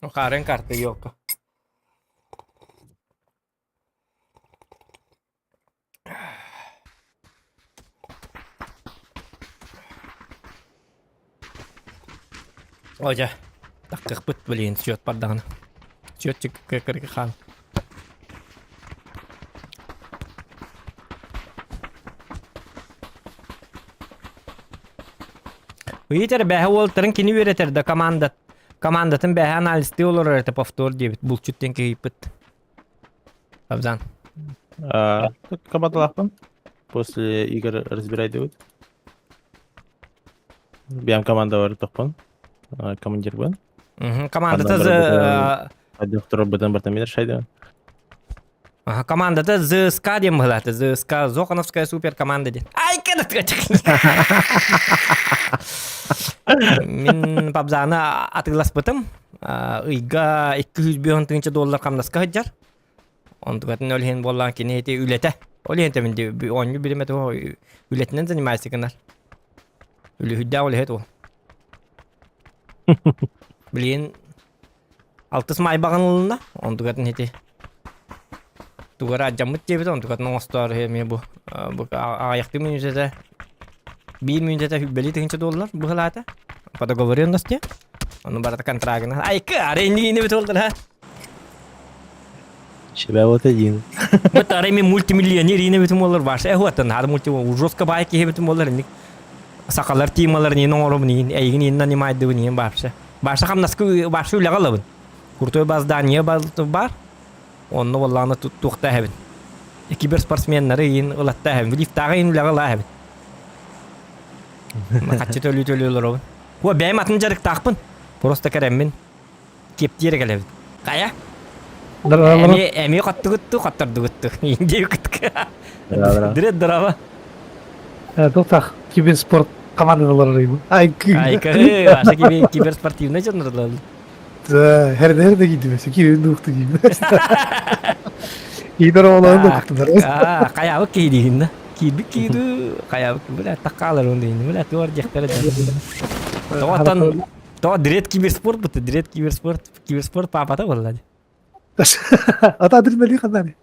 Хаарыҥ карта елка. О дьэ, таккыхпыт блин, счет бардаҕына. Счетчик кыргы хаал. Ыйытар бэһэ уолтарын кини үөрэтэр да команда командатын бэһэ анализтыы олорор этэ повтор диэбит булчут диэн киһиппит. Абзан.
Командалаахпын. После игр разбирай диэбит. Биэм команда бар тохпун. Командирбын.
Командата
Доктор бытан бартамидер шайды.
Ага, командата ЗСК диэн быһылаата. ЗСК, Зохановская суперкоманда диэн. Ай, Мин пабзаны атыыласпытым. Ыйга 205 тыһыынча доллар хамнаска сылдьар. Онтукатын ол иһин буоллаан кини ити үлэтэ. Ол иһин мин оонньуу билимэтэ үлэтинэн занимайся гынар. Үлүһүйдээх үлэһит ол. Билигин Алтыс маай баҕанылынна, онтукатын ити тугара алдьаммыт диэбит, онтукатын оҥостоор эмиэ бу бу аҕыйахтыы мүнүүтэтэ биир мүнүүтэтэ сүүрбэлии тыһыынча доллар быһылаата. По договоренности. Ону барыта контрагынан. Айкы, ары иннигини бит олдор ha.
Себя вот один.
Вот ары мен мультимиллионер ине битим олар башы. Э хуаттан хары мульти жестко бай киһи битим олар инник. Сакалар тималар нин оҥорум нин эйигин инна нимайдыбын нин баапша. Баша хамнаска баша үлэҕэ ылабын. Крутой баздание бар. Онно буоллаҕына туохта эһэбин. Киберспортсменнары иин ылатта эһэбин. Лифтааҕы иин үлэҕэ ыла эһэбин. Хаччы төлүү төлүү олоробун. Уо бэйэм атын дьарыктаахпын. Просто кэрэммин. Киэптиир кэлэбин. Хайа? Эми эми хоттугутту хоттордугутту. Индия кытка. Дырет дырава.
Туохтаах киберспорт командалары Ай
Айка, аша киберспортивный дьоннор.
Her nerede giydi Киирин дуухту киирдэ. Киидер оҕолорун да туттулар.
Аа, хайаабыт киһи диигин да. Киирбит киирүү, хайаабыт бля таккаалар он дейин. Бля туор диэхтэрэ да. Тоҕоттон тоҕо дред киберспорт буту, дред киберспорт, киберспорт паапата буолла.
Ата адреналин ханнани?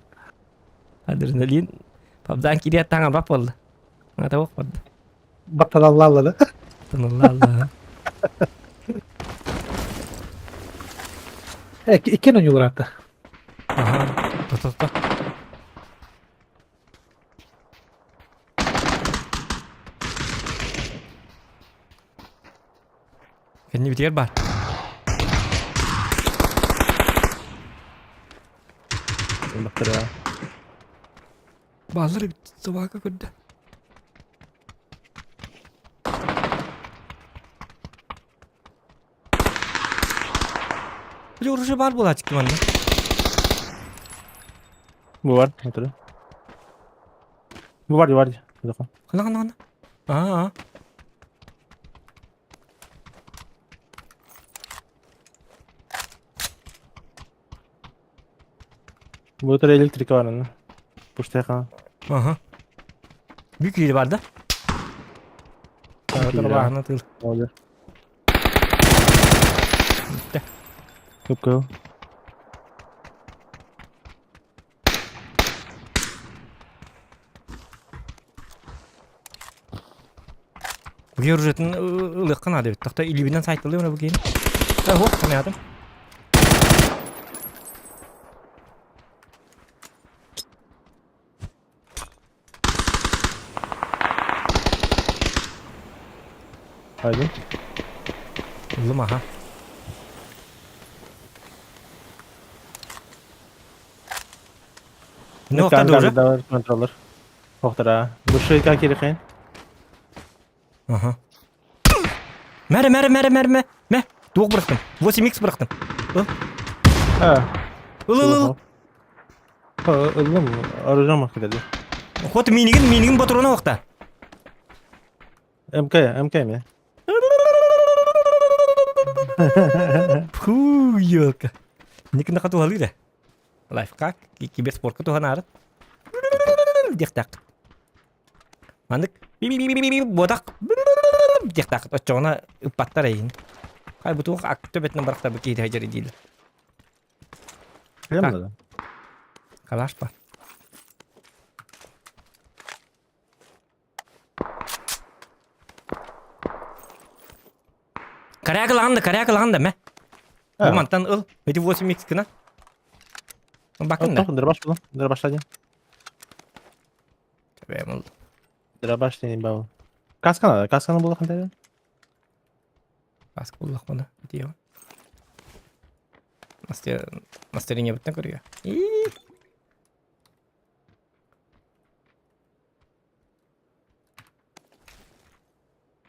Адреналин папдан кириэт таҥа бап буолла. Ата ох барда.
Баттаналлаалла да.
Баттаналлаалла.
Иккен ойуулар атта.
Аха. То-то-то. Кэннибитигэр бар.
Бахтара.
Бааллар эбит собака көрдө. Били оружие бар буолааччы манна.
Бу бар, отуру. Бу бар, бар.
Хана хана хана. Аа.
Бу тур электрика бар аны. Пуштайха.
Ага. Büyük yeri var da. Тарбаҕына тыл.
Олар.
Бүттэ.
Көпкө.
Бу оружиетын ылыахха наада эбит. Тохто илиибинэн сайтылыым бу киһини. Э, ох, хамыйаатым.
Haydi.
Ыллым аха. Не охта дуже?
Контроллер. Охтара. Бушай как кирихен.
Ага. Мәрі, мәрі, мәрі, мәрі, мә. Мә, туох бырахтым. 8x бырахтым. Ыл.
А.
Ыл, ыл, ыл.
Ыллым, оружие кидеди.
Хот минигин, минигин патрона охта.
МК, МК ми.
Фу, елка. Никна хату да. Лайфхак, киберспортка туһанаарыт. Диэхтаах. Маннык буотах диэхтаах оччоҕуна ыппаттар эйин. Хай бу туох ак төбөтүнэн барахтар бу киһи дьэри дииллэр.
Кэлем да.
Калаш бар. Коряга да, коряга да, мэ. Бу мантан ыл. Эти 8x гына. Бакын да.
Дробаш булам. Дробаш один.
Бэм ыл.
Дробаш не бау. Каска надо, касканы була хантайда.
Каска буллах мана. Дио. Мастер мастерине бүттен көрүгө.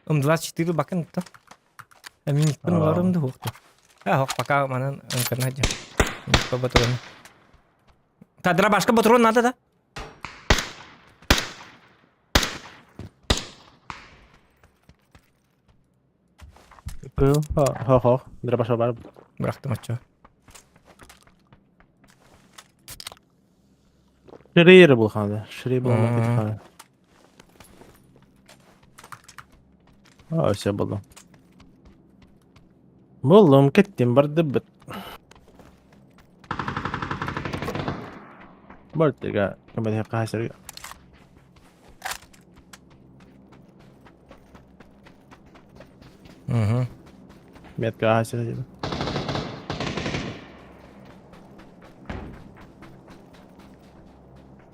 М24 бакын то. Миникпин олорум да хуохту. А, хок пока манан ынкырна дем. Миникпа патрон. Та дробашка патрон надо, да?
Кыл, хо хо, дробаша бар.
Бырахтым оччо.
Шири булханды. Шири булмак А, все булдым. Булдым, кеттим, барды бит. Бартыга, кемдә кайсырга.
Угу.
Метка кайсырга.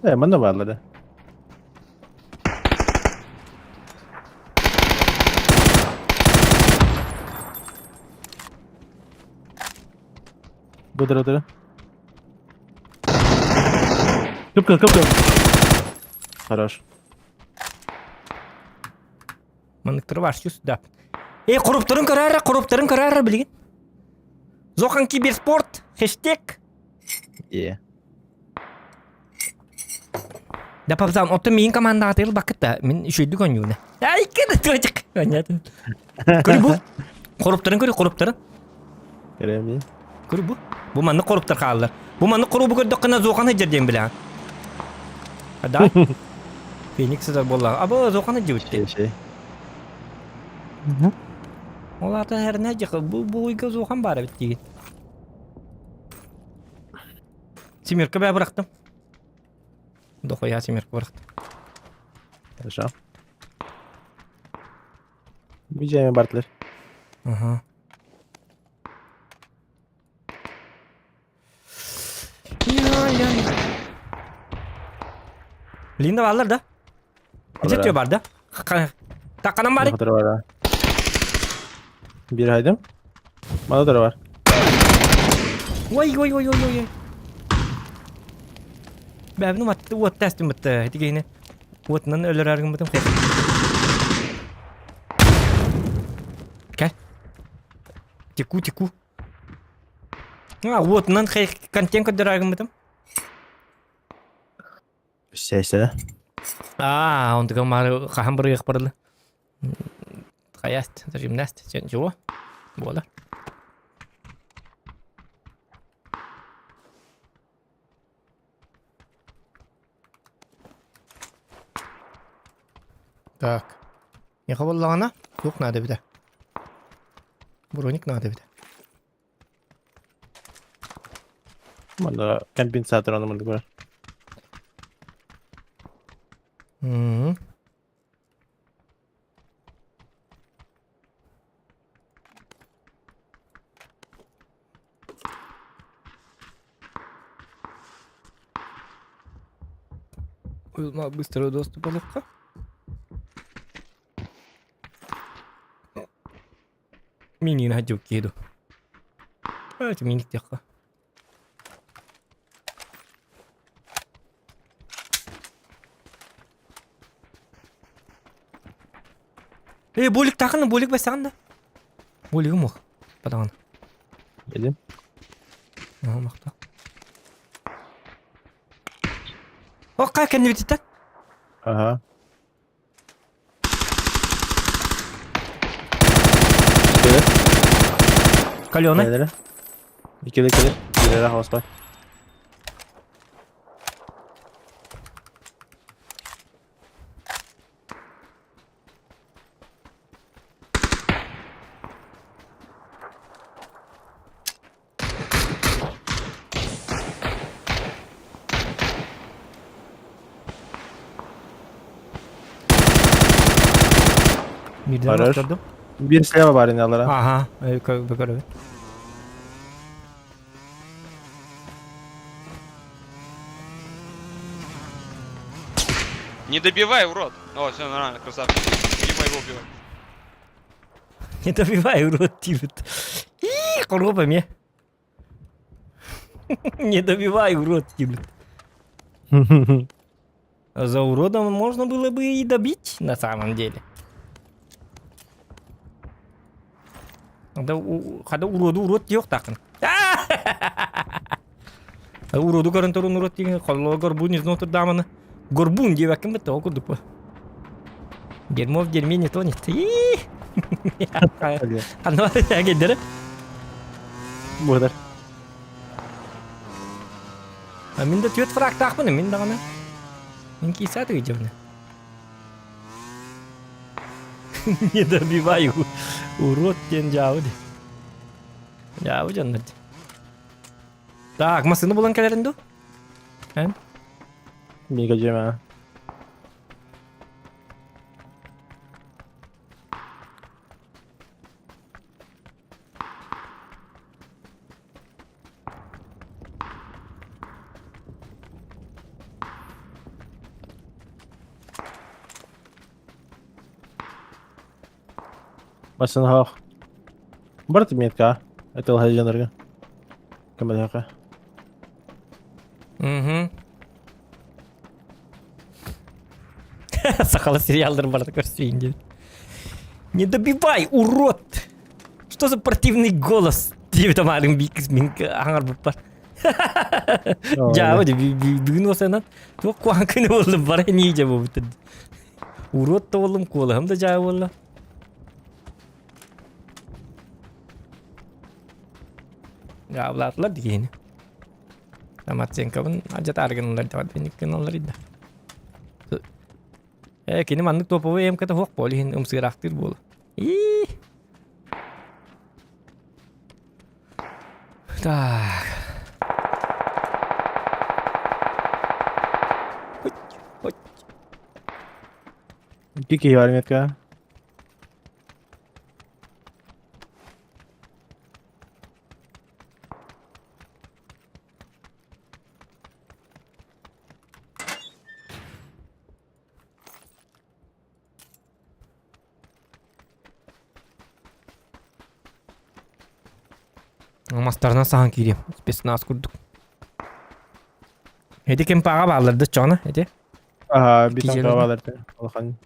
Э, манна барлары. Быдыр ыдыр. Кып кып кып. Хорош.
Манныктары бар сюда. Эй, куруптарын көрәрі, куруптарын көрәрі билген. Зохан киберспорт, хэштег.
Е.
Да папзан, оттон миин командаҕа тыыл бакыт да, мин үчүгэйдик оонньууна. Ай, кede тыачык. Понятно. Көрү бу. Хоруптарын көрү, хоруптарын.
Кэрэми.
Көр бу. Бу маннык хоруптар хааллар. Бу маннык хорубу көрдөххүнэ Зохан сылдьар диэн билэҕин. Да? Феникс сытар буоллаҕа. Аба Зохан сылдьыбыт дии.
Шей.
Ол аата хэрнэ дьэ бу бу ыйга Зохан баар эбит диигин. Семерка бээ бырахтым. Дохуя семерка бырахтым.
Хорошо. Видео бардылар.
Ага. Линда бааллар да? Ити бар да? Такканан бары?
Бар. Бир хайдым. Мана да бар.
Ой ой ой ой ой. Бәбину матты уот тәстим битте. Итигейне. Уотунан өлөрөр гыммытым. Кэл. Теку, теку. А, уотунан контент көрдөрөр гыммытым.
Сәйсә.
А, он мары хаһан бырыйык барылы. Хаяст, гимнаст, чего? Буола. Так. Яха боллаҕына туох наада эбитэ? Броник наада эбитэ.
Манна компенсатор аны мындык бар.
Мм. Уйулма быстрого доступа легко. Минин хадюк еду. Это миник тяхка. Эй, болик тақын, болик басаған да. Болигім оқ. Падаған.
Едем.
Ага, мақта. Оққа кәнне бітті
Ага. Келе.
Каленый.
Келе. Келе келе. Келе хаос бар.
Birden
Хорош.
atladım.
Bir слева бар инде алар.
Ага, көрөбүн.
Не добивай, урод! О, все нормально, красавчик. Не моего убивай.
Не добивай, урод, тибет. И, коропа мне. Не добивай, урод, тибет. За уродом можно было бы и добить, на самом деле. Когда, у, когда уроду урод yok такын. Уроду көрөн турун урод деген холло горбун изнутр даманы. Горбун диэбэккин бытта ол курдук бу. Дерьмо в дерьме не тонет. Ханна кэлдэрэ?
Будар.
А мин да түөрт фрактаахпын мин даҕаны. Мин киисааты ыйдьабын. Не добивай урод диэн дьаабы ди. Дьаабы дьоннор ди. Так, массыына булан кэлэрин дуу? Эн?
Мига жема. Басын хақ. Бар метка. Это лхажанырга. Кемелеха.
Угу. Сахала сериалдар барда көрсөйін деп. Не добивай, урод! Что за противный голос? Деп тамарың бикис мен аңар болып бар. Жабы деп бүгін осынан туох куан күнү болду бара не жабы бутыр. Урод да болдум, куолаһым да жабы болду. Дьаабылаатылар дии киһини. Самооценкабын алдьатаары гыналлар диэбит гыналлар да. Э, кини маннык топовый эмката суох буол иһин ымсыыраахтыыр буолу. Ии. Так. Хоть, хоть.
Икки киһи бар метка.
Мастарынан саһан киириэм. Спецназ курдук. Эти ким паға баалар да чоҕуна эти?
Ага, битан
Киһи
кабалар улахан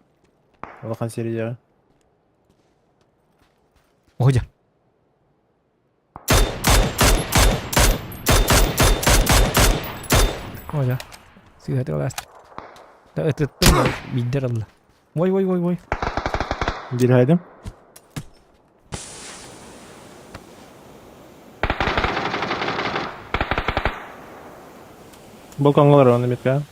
улахан серия.
Оһдьа. Оля. Сыыһа тылаас. Да ытыттым биирдэр алла. Ой ой ой ой.
Дирхайдым. Балконга оны метка.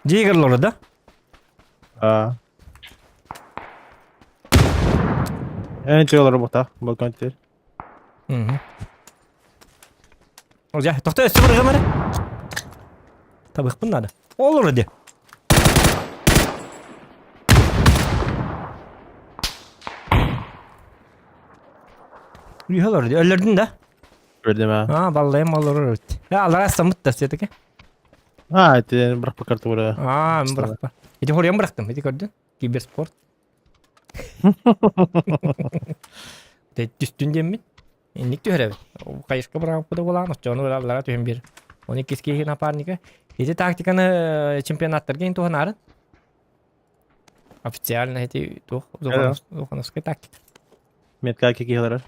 Дигер лора да?
А. Эн чыгалар бута, балкон тер.
Угу. О, я, тохто өссө барыгым эрэ. Табыхпын надо. Ол вроде. Үйе олорду. Өлөрдүн да?
Көрдүм а.
А, баллайым олорор эбит. Я алара астаммыт да все-таки.
А, это бырах карту бара.
А, мен бырахпа. Ити хоруйан бырахтым. Ити көрдүн? Киберспорт. Түстүн диэммин. Инник түһэрэбит. Хайышка бырааппыта буолаан, оччону ыраллара түһэн биэр. Оны иккис киһи напарника. Ити тактиканы чемпионаттарга ин туһанарын. Официально эти туох Зухановская тактика.
Метка киһилэр.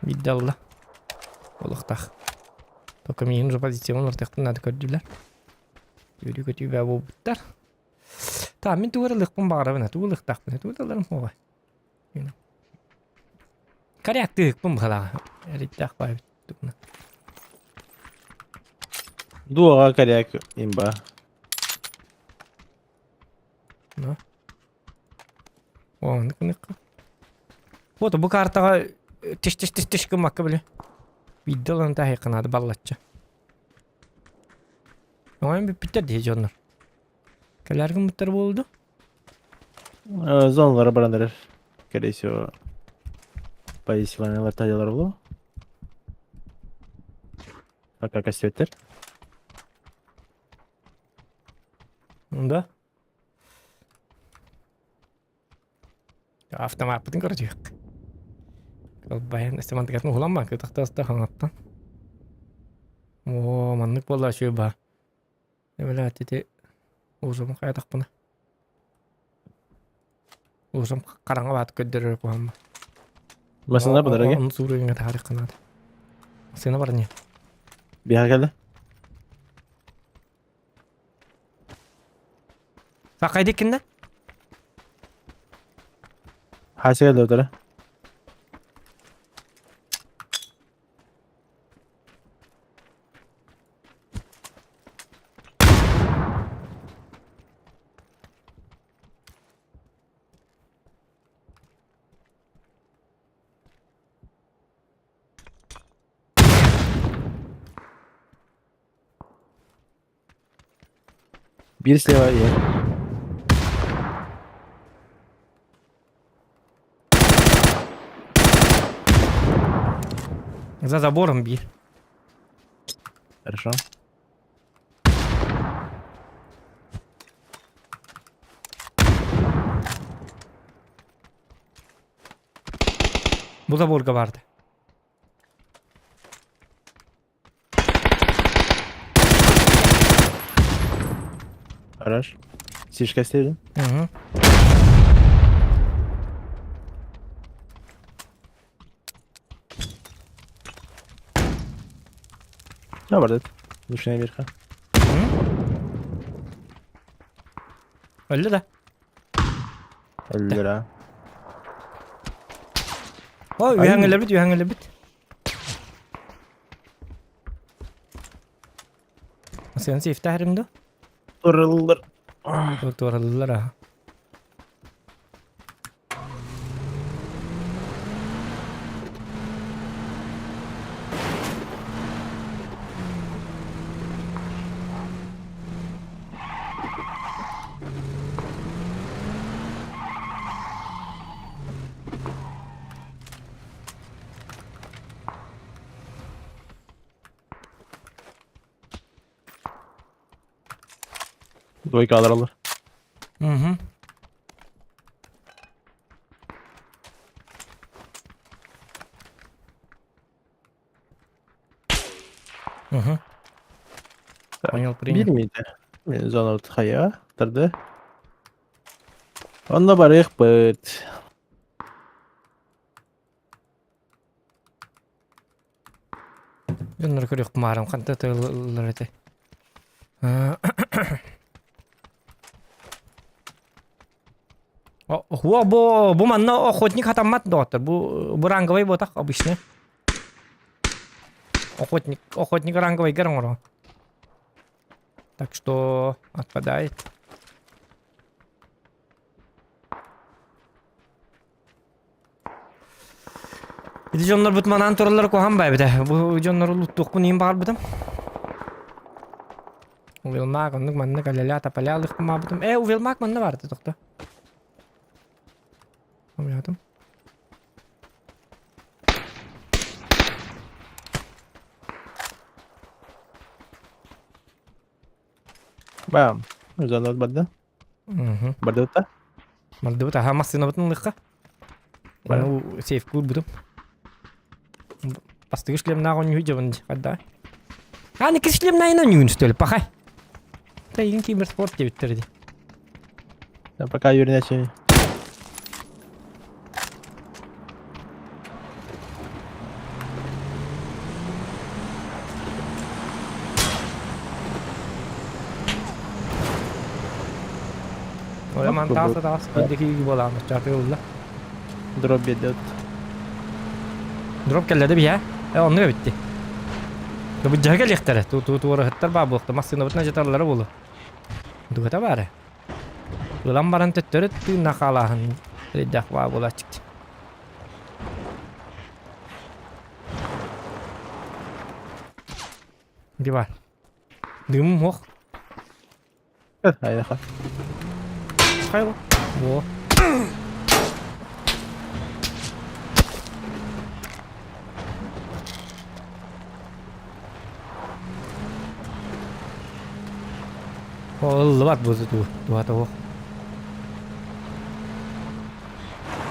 Биирдэ алла. Олохтаах. Только миигин уже позитивын ортехтын надо көрдүлэр. Үөрүү көтүү бää буолбуттар. Та мин тугу эрэ ылыахпын баҕарабын, тугу ылыахтаахпын, тугу да ыларым суоҕа. Коряктыыкпын быһалааҕа. Эрийдээх баайбыт тугуна.
Дуоҕа коряк имба.
Ну. О, оннук Вот бу картаҕа тиш-тиш-тиш-тиш гыммакка били. Биирдэ ылан таһыйханаады баллачча. Оҥойон бүппүттэр дии дьоннор. Кэлэр гыммыттар буолду.
Зоналара баран эрэр. Скорее всего, позицияланалар таjalар буолуо. Пока костюттер.
Да. Автомаппытын көрүтүөх. Кылбайан эстемантыкатын уһулан кытахтаста хаҥаттан. Оо, маннык буолла үчүгэй баар. Эбэлээт ити уусум хайатахпына. Уусум хараҥа баат көрдөрөр куһамма.
Масына бадарага.
Onu suuruйга таарык наада. Сына бар не.
Биһа кэллэ.
Сақайды кинде?
Хася кэллэ утара. Биир слева ийэ.
За забором биир.
Хорошо.
Бу заборга барды.
Хорош. Сишка стилин.
Угу.
Да, бардыт. Душная верха.
Өллө да?
Өллөр а.
О, үһәңелербит, үһәңелербит. Сен сейфтәһәрим да?
Турыллар.
Турыллар а.
Двойка алар.
Угу. Угу. Понял, принял.
Билмейді. Мен зона хайа тұрды. Онда барайық быт.
Дьоннор көрүөх маарым ханта тыллар этэ. О, бу бу манна охотник хатаммат доҕоттор. Бу бу ранговый буотах обычно. Охотник охотник ранговый оҥоро. Так что отпадает. Ити дьоннорбут манаан тураллар куһаҕан баайбыта. Бу дьоннору луттуохпун иһин баҕарбытым. Увелмак, оннук маннык аля-ля тополя ылыахпын Э, Увелмак манна баарда тохто. Умятым.
Бам. Зона барда.
Угу.
Бардыбыт
Бардыбыт, аха массыынабытын ылыахха. Ну, сейф куурбутум. Бастыгы шлемнаах онньуу дьабын хадда. А, не шлемнаайын онньуун что ли, пахай. Та игин киберспорт диэбиттэр ди.
Пока юрнячий.
Ой, мантааса таас биирдики буолаан чааты ылла.
Дроп бедет.
Дроп кэллэ да биһэ. Э, оннуга битти. Бу дьаһа кэлиэхтэрэ. Ту ту туораһыттар баа буолта. Массыынабытына жаталлара буолу. Дугата баара. Ылан баран төттөрү тыынна хаалааһын эрэйдээх баа буолааччык. Ди бар. Дымым суох.
Айдаха.
Хайла. Во. Ыллыбат бу ту туһата суох.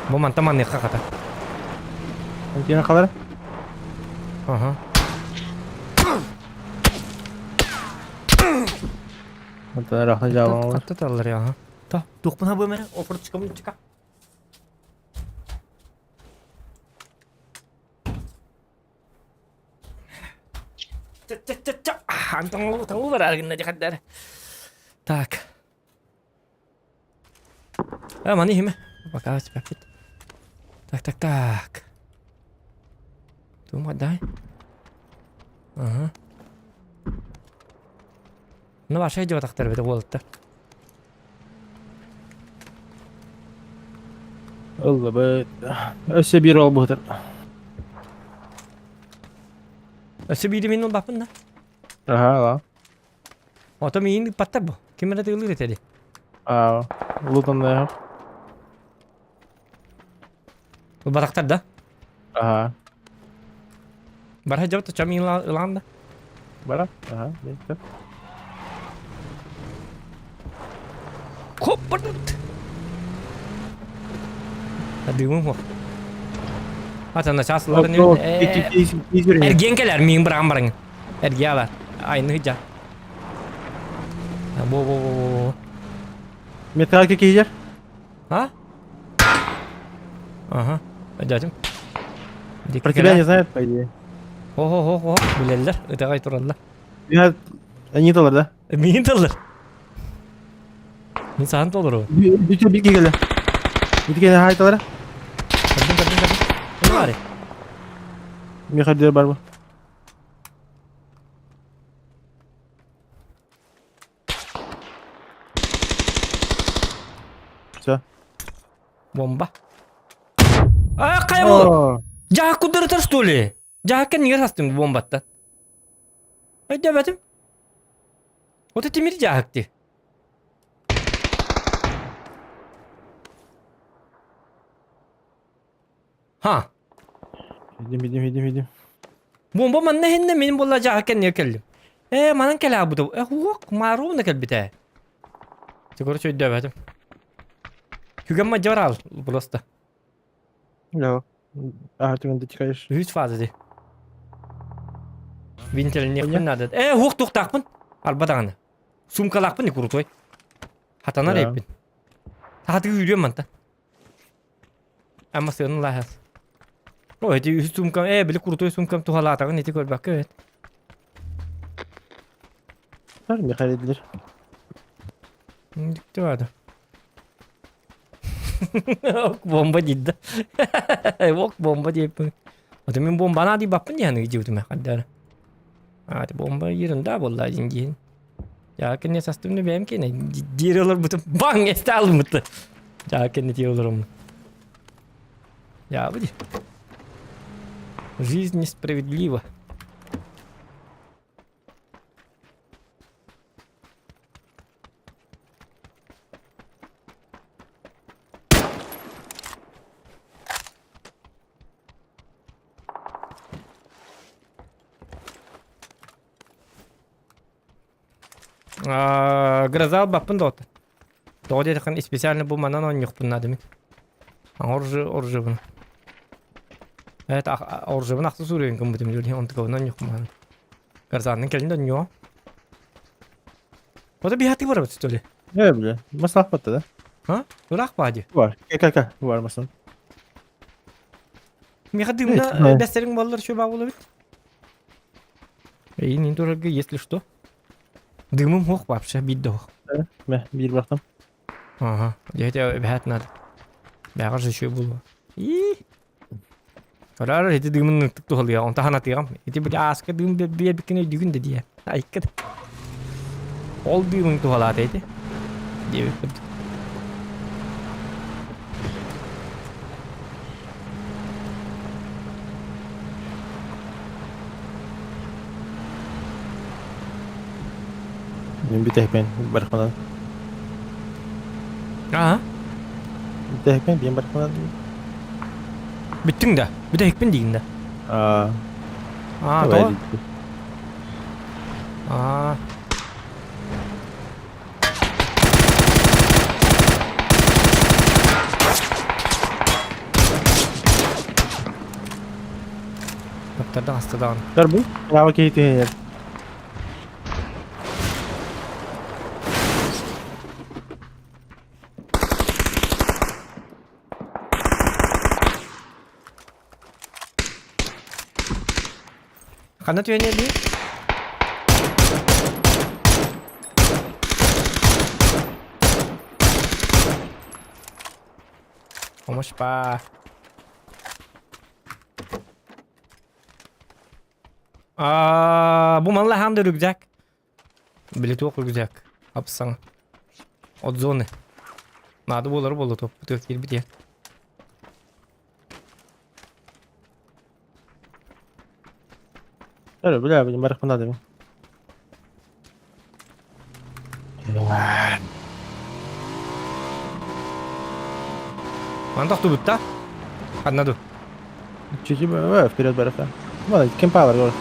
Бу манта маныахха хата.
Киэн халар?
Ага.
Онтон рахна жаалаҥалар.
Хатта таллар я. Та, туохпун хабым эрэ, опорчикам чика. Так. А, маны иһимэ. Пока тебя Так, так, так. Думай, дай. Ага. Ну, ваша идиот ахтар бит уолаттар.
Ыллыбыт. Өссө биир ол быһытыр.
Өссө биири мин ылбаппын да.
Аха, ла.
Ото миин ыппаттар бу. Ким эрэ тыылыыр этэ дии.
Аа, лутанна.
Ылбатахтар да?
Аха.
Барха дьабыт чам миин ылаан да.
Бара? Аха, бэйте.
Хоппардут. Дымым хо. Атана часыларын Эрген кэлэр миин быраҕан бараҥ. Эрге алар. Айны хыдьа. Бо бо бо бо.
Металлика киһилэр?
А? Ага. Дядям.
Про тебя не знают, по идее.
О-о-о, билэллэр, ытаҕай тураллар.
Они талар, да?
Миин таллар. Мин саһан толору.
Бүтэ бир киһи Бити кene хайталара.
Көрдүм, көрдүм, көрдүм. Ne var?
Миха дер бар бу. Все.
Бомба. А, кая бу? Жаһак кудырытар что ли? Жаһакка нигер састым бомбаттан. Өйдөбөтүм. Вот это мир жаһак ди. Ха.
Идим, идим, идим, идим.
Бомба манна хинне мин буолла дьаҕа кэннигэр кэллим. Ээ, манан кэлээбитим. Э, уох, мааруна кэлбитэ. Ты, короче, өйдөөбөтүм. Күгэн мадьар ал, просто.
Да. А, ты дотекаешь.
Үһүс фаза ди. Винтелниэхпин надо. Э, уох туохтаахпын. Арба даҕаны. Сумкалаахпын и крутой. Хатанар эппин. Хатыы үүрүөм манта. Ама сыанын лааһас. О, эти үс сумкам, э, били крутой сумкам туһалаатаҕын ити көрбөккө эбит.
Бар Михаил эдилер.
Дикти баада. Ок бомба диидда. Ок бомба диэппин. Ото мин бомбана дии баппын диэн дьиутуме хаддара. А, бомба ерунда буолла дин диин. Я кэнне састымны бэйэм кэнэ диэри олорбутум баҥ эстэ алыммыты. Я кэнне тиэ олороммун. Я буди. Жизнь несправедлива. Гроза албаппын доҕоттор. Тоҕо диэтэххинэ специально бу манан оонньуохпун наада мин. Оружебын. Это оружебын ахсы суруйан гыммытым дии онтукабын оонньуохпун мааны. Грозанын кэлин да оонньуо. Вот биһати барабыт что ли?
Э, бля, маслах батта да?
А? Ыраах баа дии.
Бар. Кэ-кэ-кэ, бар масын.
Миэхэ дымна бэстэриҥ буоллар үчүгэй баа буолабыт. Эйин турарга, если что. Дымым суох вообще, биир да суох.
Мэ, биир бахтам.
Ага, дьэ эбэһээт надо. Бэҕэр же үчүгэй буолуо. Ии. Көрөр, ити дымын ытык туһалыа, онто ханатыаҕым. Ити били ааска дым биэрбиккин өйдүүгүн да дии. Айка да. Ол дымын туһалаата ити. Диэбит курдук.
Мин бүтэһикпин барахманан.
Аа?
Бүтэһикпин биэн барахманан.
Бүттүҥ да? Бүтэһикпин диигин да?
Аа.
Аа, тоҕо? Аа. Таптардан аста даҕаны.
Тарбы? Право киһи түһэр.
Ханна түһэн дии? Помощь-па. А, бу манла ханды рюкзак. Били туох рюкзак. Апсаң. От зоны. Надо болар болду топ. Бутылка кирбит
Бля, бля, барахпын надо.
Мантах тубутта? Ханна ду?
Чуть-чуть вперед барахта. Ладно, кемпалар гор.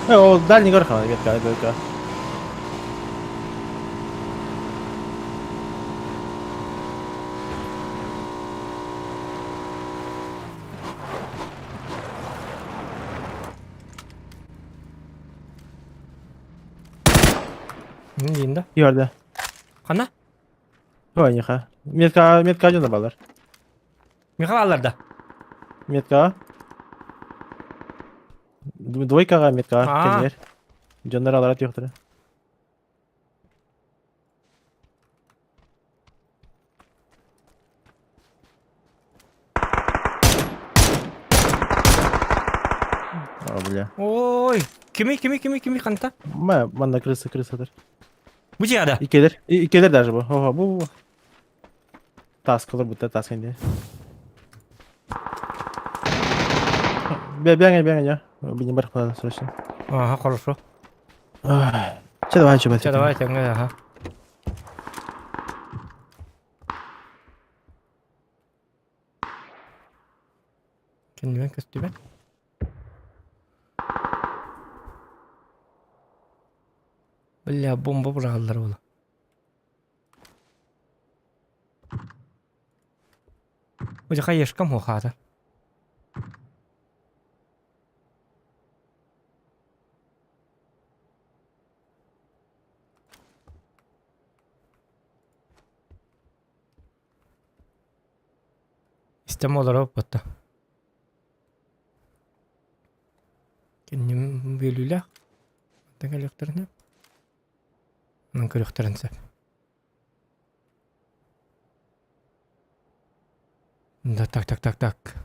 О, дальний гор хана, ветка, ветка.
Диин да?
Юарда.
Ханна?
Ой, неха. Метка, метка один балар.
Михаил да.
Метка. Двойкаға метка
Аа.
кэлэр. Дьоннор алара тиэхтэрэ. бля.
Ой, кими, кими, кими, кими ханта?
Ма, манна крыса, крыса
Бу дьиада.
Икелер, икелер даже бу. Ого, бу, бу. Таскалар будто таска инде. Бя, бяңа, бяңа, я. Бини бар срочно.
Ага, хорошо.
Че давай, че
Че давай, теңге, ага. Кэннибэн көстүбэт. Бля, бомба быраҕаллар буола. Уже хаешкам хуохаата. Истэм олоро буолбатта. Кэнним бүөлүүлээх. Онтон кэлиэхтэринэ. Онон көрүөхтэрин сөп. Да так так так так.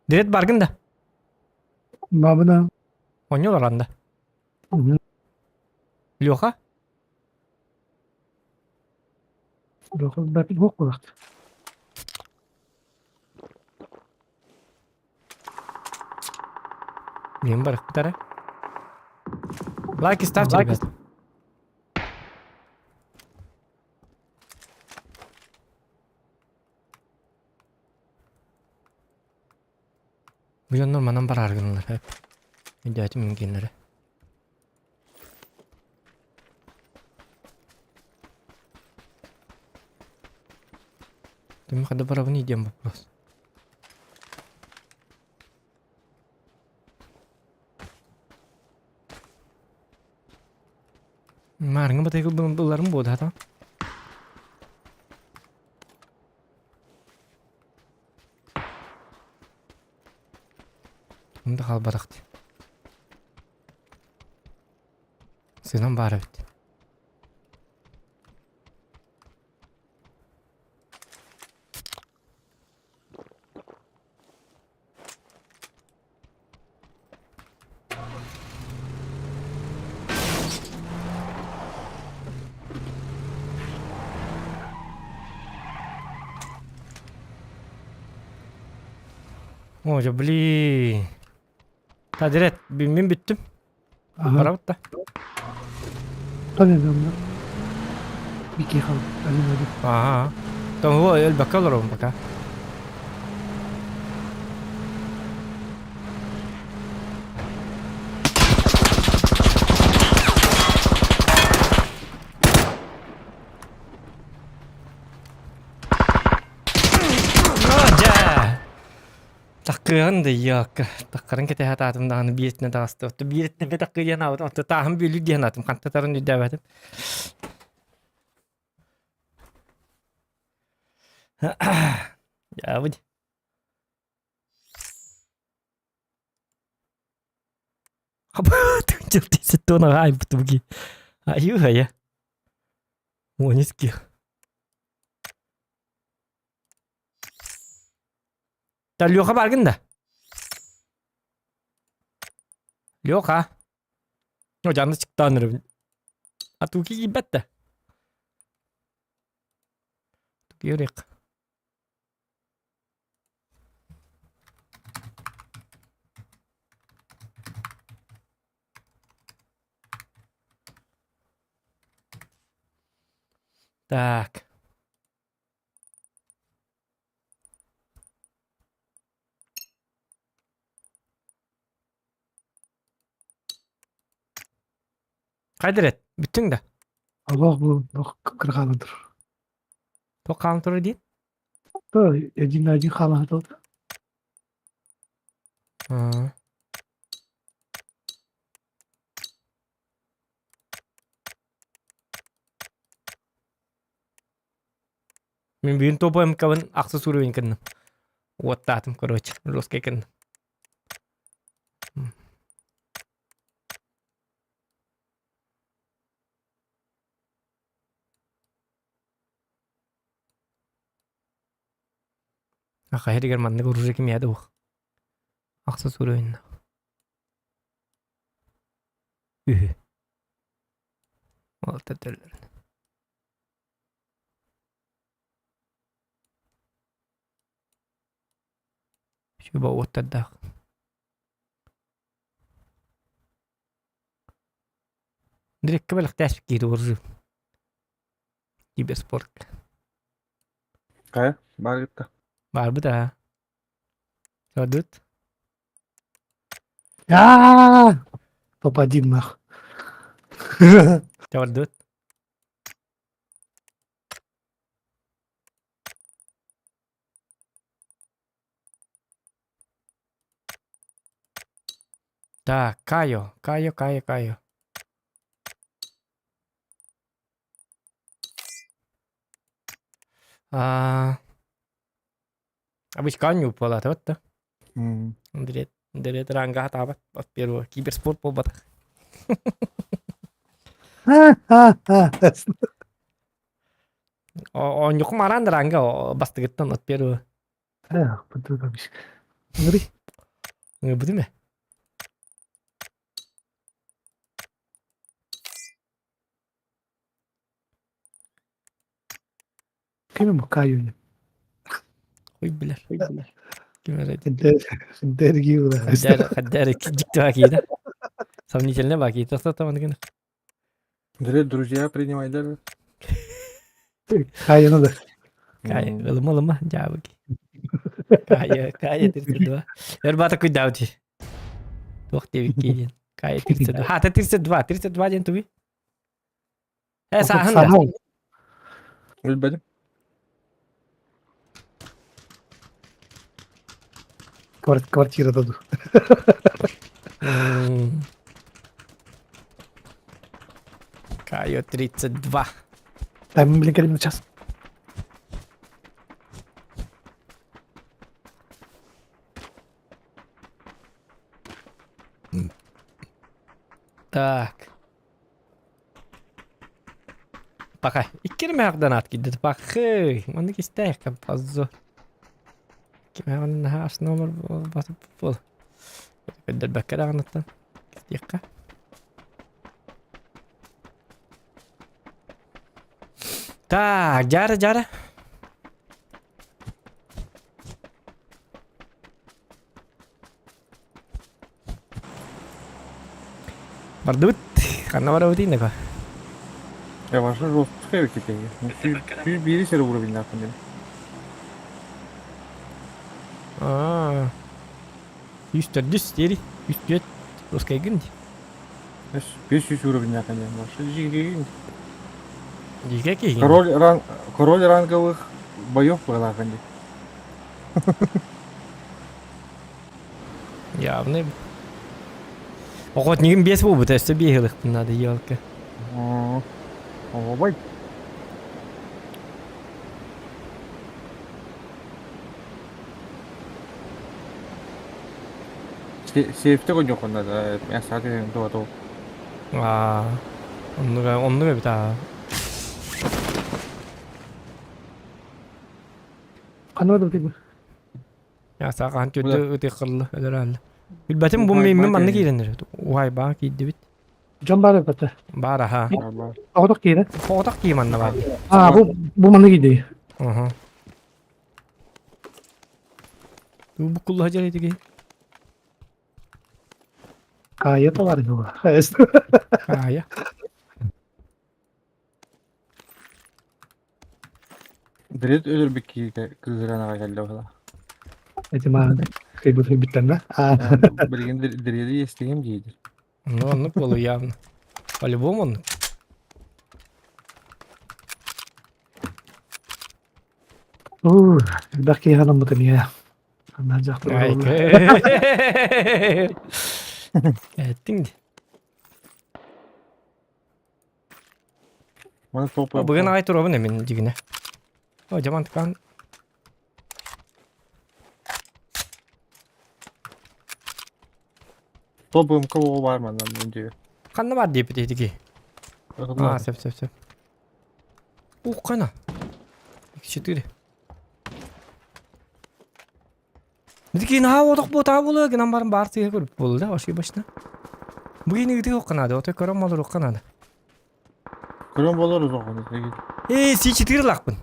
Дирет баргын да.
Мабына.
Оонньуу олорон да. Леха?
Бапит буох буолахт.
Мин барыктара. Лайки ставьте, ребят. Бу дьоннор манан бараар гыналлар эп. Өйдөөтүм мин кинилэри. Ты хада барабын диэн вопрос. Маарыҥҥа батайгы булларым буолла Онда хаалбатах дии. Сыынан баар эбит. О, дьэ, блин. Тадирет, мин бүттүм. Барабыт да.
Таныдым. Бики хал. Один
Ага. Тоҥуо өлбөккө олоробун пока. Дьэ! Таккыан да йаакка. Таккарын кэтэһэ таатым даҕаны бииртинэ таҕыста. Отто бииртинэ таккы диэн аабытым. Отто тааһым бүөлүү диэн аатым. Хантатарын үрдээбэтим. Дьаабыт. Тыынчыл аҕай Айыы-хайа. Уонис Та Леха баргын да? Леха. О, жанны чыктаан А туки киирбэт да. Туки өрек. Так. Хайдырет, бүттүҥ да?
Аллах бу кыргаалан тур.
Туох хаалан турар диэн?
То один на один хаалан турар.
Мин бүгүн топоем кабын ахсыс уровень кынным. Уоттаатым, короче, жесткий кынным. Аха иһигэр маннык оружие кимиэхэ да уох. Ахса суруйунна. Үһү. Ол төттөллөр. Сүбэ уоттардаах. Дирекка бэлэхтээспит киһи оружие. Киберспорт.
Хайа, баар гытта.
Баарбыт аа. Көрдүт?
Аа! Топ-1 нах.
Көрдүт? Так, Кайо, Кайо, Кайо, Кайо. А, Обычка не упала, вот да. Дрет, дрет ранга хатаабат, от первого. Киберспорт буолбатах. Оонньукум араан ранга бастыгыттан от первого. Бу
Ким Кайо?
Хуй билэр. Ким эрэ
Дэрги
Хаддэр дьикти бакида. Сомнительно бакита сатаман гына.
Дре, друзья принимай да.
Кайо надо.
Кайо, ылыма ылыма, дьаабыки. Кайо, Кайо 32. Эрбата куйдаути. Туох диэбиккий диэн. Кайо 32. Хата 32, 32 диэн тугуй? Э, сааһын да.
Билбэтим.
Квартира ду.
Кайо 32.
Там, блин, кэлим час.
Так. Пока. Иккирмэҕдэн аат киирдэ. Пахы. Маннык истээх композо. Кимэҕин наһаа ас номер басып буол. Көрдөрбөккө даҕаныттан. Истиэххэ. Так, дьара дьара. Бардыбыт. Ханна барабытый нека?
Я ваша жесткая теперь. Сүүс биир уровень нахуй.
Аа. 104 диэри. 104 русскайгын ди.
500 уровень нахуй. Ваша жиги.
Дьигэ киһи.
Король ранг король ранговых боев была
Явный. Охотнигым биэс буолбута, өссө биэһи ылыахпын наада, елка.
Оҕобой. Сейфте коньохун надо, я сааты туоту.
Аа, оннук оннук эбит аа.
Ханна бардым
Саҕаан түөртэ ытыаххалла өлөрөөллө. Билбэтим бу мин манна киирэн эрэ. Уһайбаҕа киирдибит.
Дьон баар эбэтэ.
Баар аха.
Оҕотох киирэ.
Оҕотох кии манна баар.
Аа бу бу манна киирди.
Аха. Бу кулла дьэр этиги.
Каайа бар дуо.
Каайа.
Дред өлөрбүт киһитэ кыыһыран аҕай кэллэ быһыылаах.
Эти мааны кыйбыт бүттэннэ.
Билигин дреди иэстигим диидир.
Ну, оннук буолу явно. По-любому оннук.
Уу, элбэх киһи анаммыт эмиэ. Анна дьахтар
Эттиҥ ди.
Маны топ
Бүгүн аҕай туруобун эмин дьигинэ. О, дьаман тыкаан.
Топ МК бар манна диye.
Ханна бар диэпит этики. А, сөп, сөп, сөп. Ух, кана. X4. Битики наһаа отох буотаа буолуо гынан баран баар тыа көрүп буолла да ошибочно. Бу кини ытыах наада, отой көрөн болоруохха наада.
Көрөн болор узоҕун.
Ээ, С4 лаахпын.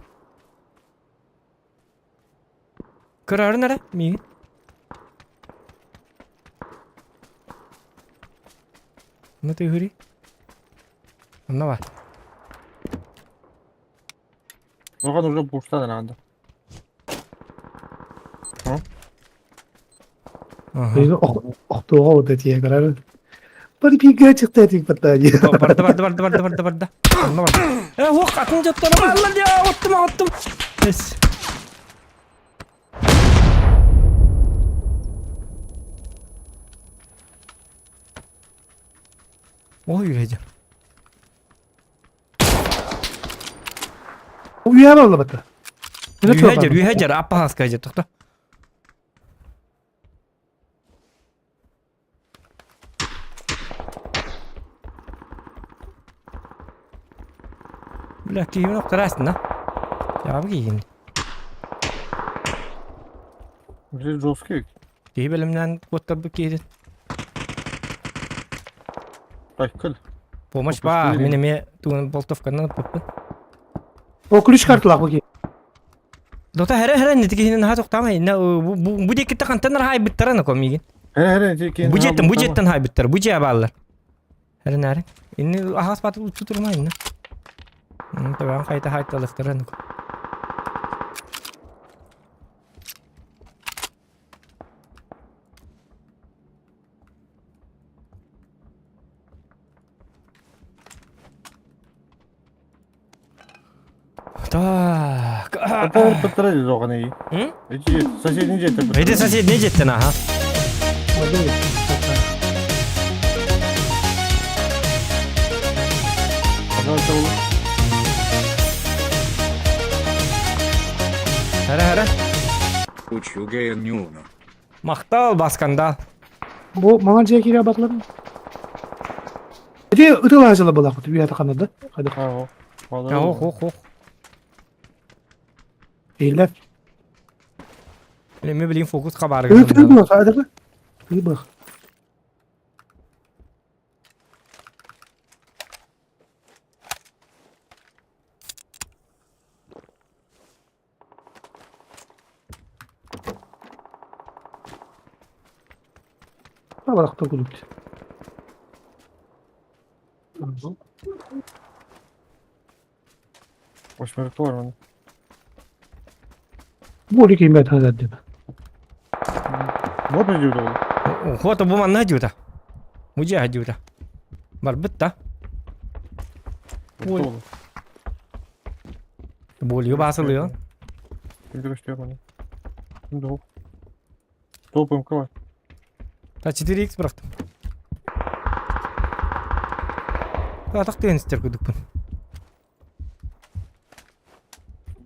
Көрөөрүн эрэ, миигин. Ну ты говори. Онно бар.
Оған уже буштан надо.
Охтуоҕа вот эти көрөр. Бар бигэ чыкта этик баттаани.
Барда барда барда барда барда барда. Онно барда. Э, ох, атын жаттана барла дия, оттум, оттум. Эс. Ой, үйрәдім.
Үйә балла бата.
Үйәжер, үйәжер, аппа хаска жер, тоқта. Бля, киһибин охтораастын да. Жаабы киһин.
Уже жесткий.
Киһи бэлэмнээн куоттарбыт киһитин.
Так, кыл.
Помощь баар, мин эмиэ тугун болтовканан ыппыппын.
О ключ карталаах бу
Дота хәрэ хәрэ нити киһини наһаа тохтаама инна бу диэкиттэ хантан хаайбыттара на миигин.
Хэ хэ
Бу дьиэттэн бу дьиэттэн хаайбыттар, бу дьиэ бааллар. Хәрэ нәрэ. Инни аһаас бааты утсу турма инна. Табаан хайта хайталыктара ну. Так.
М? Соседний дьиэ
Эти соседний дьиэттэн аха. Хара хара.
Учугэй нюно.
Махтал басканда.
Бу маңа дьиэ киирэ батлар. Ити ытылаажыла булаахпыт үйэ таханада. Хайда.
Ох ох ох.
Эйлер.
Мен билин фокус хабары.
Ытыр бу, хайда. Ытыр. Табарахта кулут.
Восьмерка
Бу киймет хазаддин.
Вот идет.
Хото бу манна дьута. Бу дьиэ дьута. Барбыт да. Ой. Болью басылıyor.
Топ МК.
Та 4x бырахтым. Атақ деген істер күдікпін.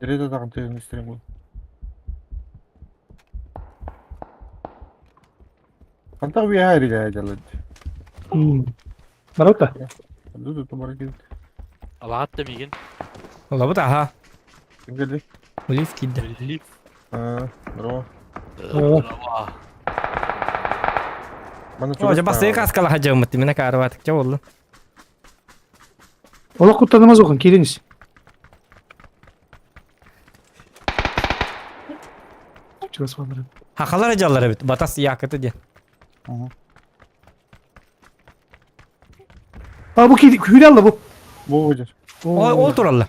Дреда тағын тегін істерім бұл. Қантақ бүй әр илі әйдалады.
Барота.
Дуду тумара келді.
Алаат да миигин.
Олабыт аха.
Кім келді?
Улив кидді.
Лиф.
Браво.
Браво.
О, жа басты каскала хажамыт. Мена карватык жа болду.
Олох куттанамаз охан кириңиз. Чугас баллар.
Хахалар жаллар бит. Батас якыты де.
А бу ки күрәлле бу.
Бу өжер.
Ол туралла.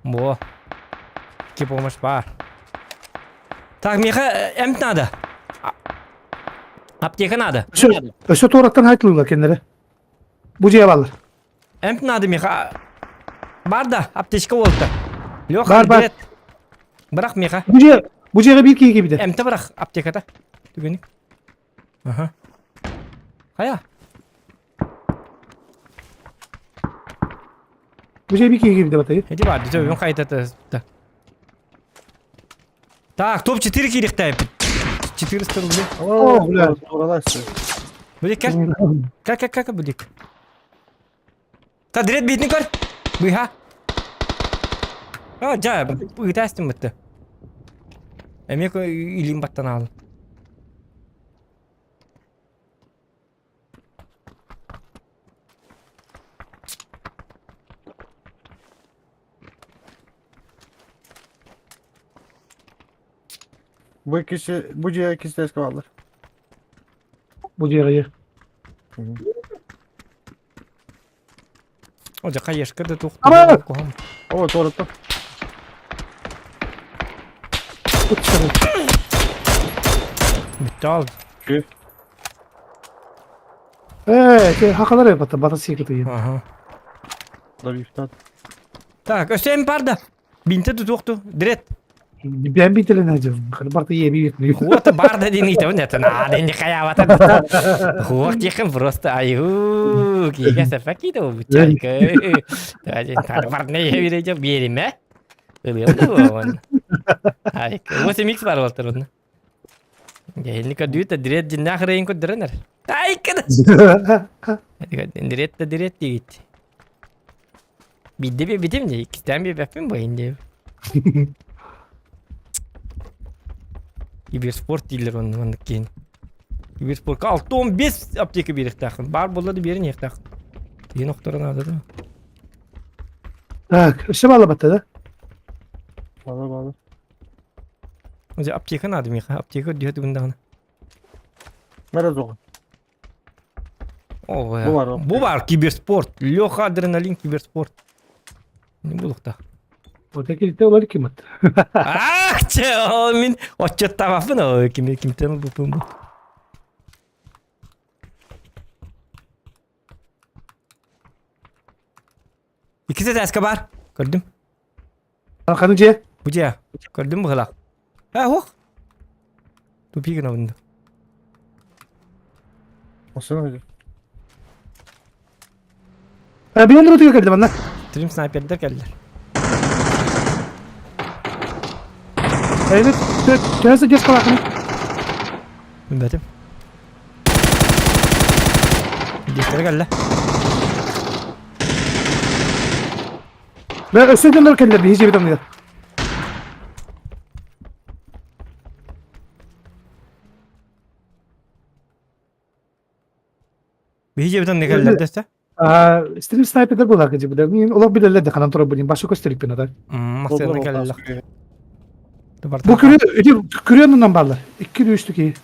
Во. Ки помощь бар. Так, Миха, эмт надо. Аптека надо.
Өсө өсө тораттан айтылыла кеннере. Бу дьиэ баллар.
Эмт надо, Миха. Бар да, аптечка болду. Леха,
Бар, бар.
Бирок, Миха.
Бу дьиэ бу дьиэҕэ биир киһи киирбитэ.
Эмте бирок аптеката. Түгүнүк. Аха. Хая.
Бу дьиэ биир киһи киирбитэ батайы.
Эти бар, төбөм кайтата. Так, топ-4 кирихтайып. 400 рублей.
О, бля.
Оралайсыз.
Бу кел. Кел кел кел бу дик. Та дред биитин көр. Быһа. А, жа, ыытаастым бытты. Эмиэ илиим баттан аалым.
Bu ikisi, bu ciğer ikisi de eski varlar.
Бу дьиэҕэ
О, дьэ, хаешка да туох
Ама!
куһам.
О, туоратта.
Бүттэ ал.
Ээ, те хакалар бата бата сиэкэ
Ага.
Да бифтат.
Так, өссө эм бар да. Бинте тутуохту. Дрет.
Бэйэм биитэлэн сылдьабын. Барта ийэби
Вот бар да диэн ыйтабын это надо не хаябата. Хуох тиэхин просто айуу киһигэ сапаки да бучайка. Бар не бириже биэримэ. Ылыам да он. Ай, 8x бар болтор онно. Дьэһинни көрдүүт да дрет дьиннээх ырайын көрдөрөн эр. Ай, кыда. Дрет да дрет диигит. Биирдэ биэрбитим дии, иккистээн биэрбэппин бу иһин Киберспорт дииллэр онно маннык киһини. Киберспортка 6-15 аптека биэриэхтээххин. Баар буолла да биэрэн иһиэхтээххин. Киһини охторо наада да.
Так, өссө баалабатта да?
Баала баала.
Дьэ, аптека наада миэхэ. Аптека үрдүһэ тугун даҕаны.
Мэрэ зоҕун.
О,
Бу бар,
бу бар киберспорт. Леха адреналин киберспорт. Не булуктаах.
Вот килте олар кимат.
Ах, че, ол мин отчеттаабаппын ол ким кимтен ылбыппын бу. Иккис этээскэ бар. Көрдүм.
Ханы дьиэ?
Бу дьиэ. Көрдүм быһылаах. Э, уох. Тупик гынабын.
Осына öyle.
Биэн рутуга кэлдим анна.
Трим снайпердер кэллэр.
Эйбит төһө сылдьар калаахыный?
Билбэтим. Диэхтэрэ кэллэ.
Бэ өссө дьоннор кэллэр биһи дьиэбит анныгар.
Биһи дьиэбит анныгар кэллэр дэстэ?
Стрим снайпердер буолар дьиэбит. Мин олох билэллэр да ханан турар бу башы көстөрүкпүн ата.
Массыына кэллэх.
Бу күрү ити күрү аннынан бааллар. Икки үстү киһи.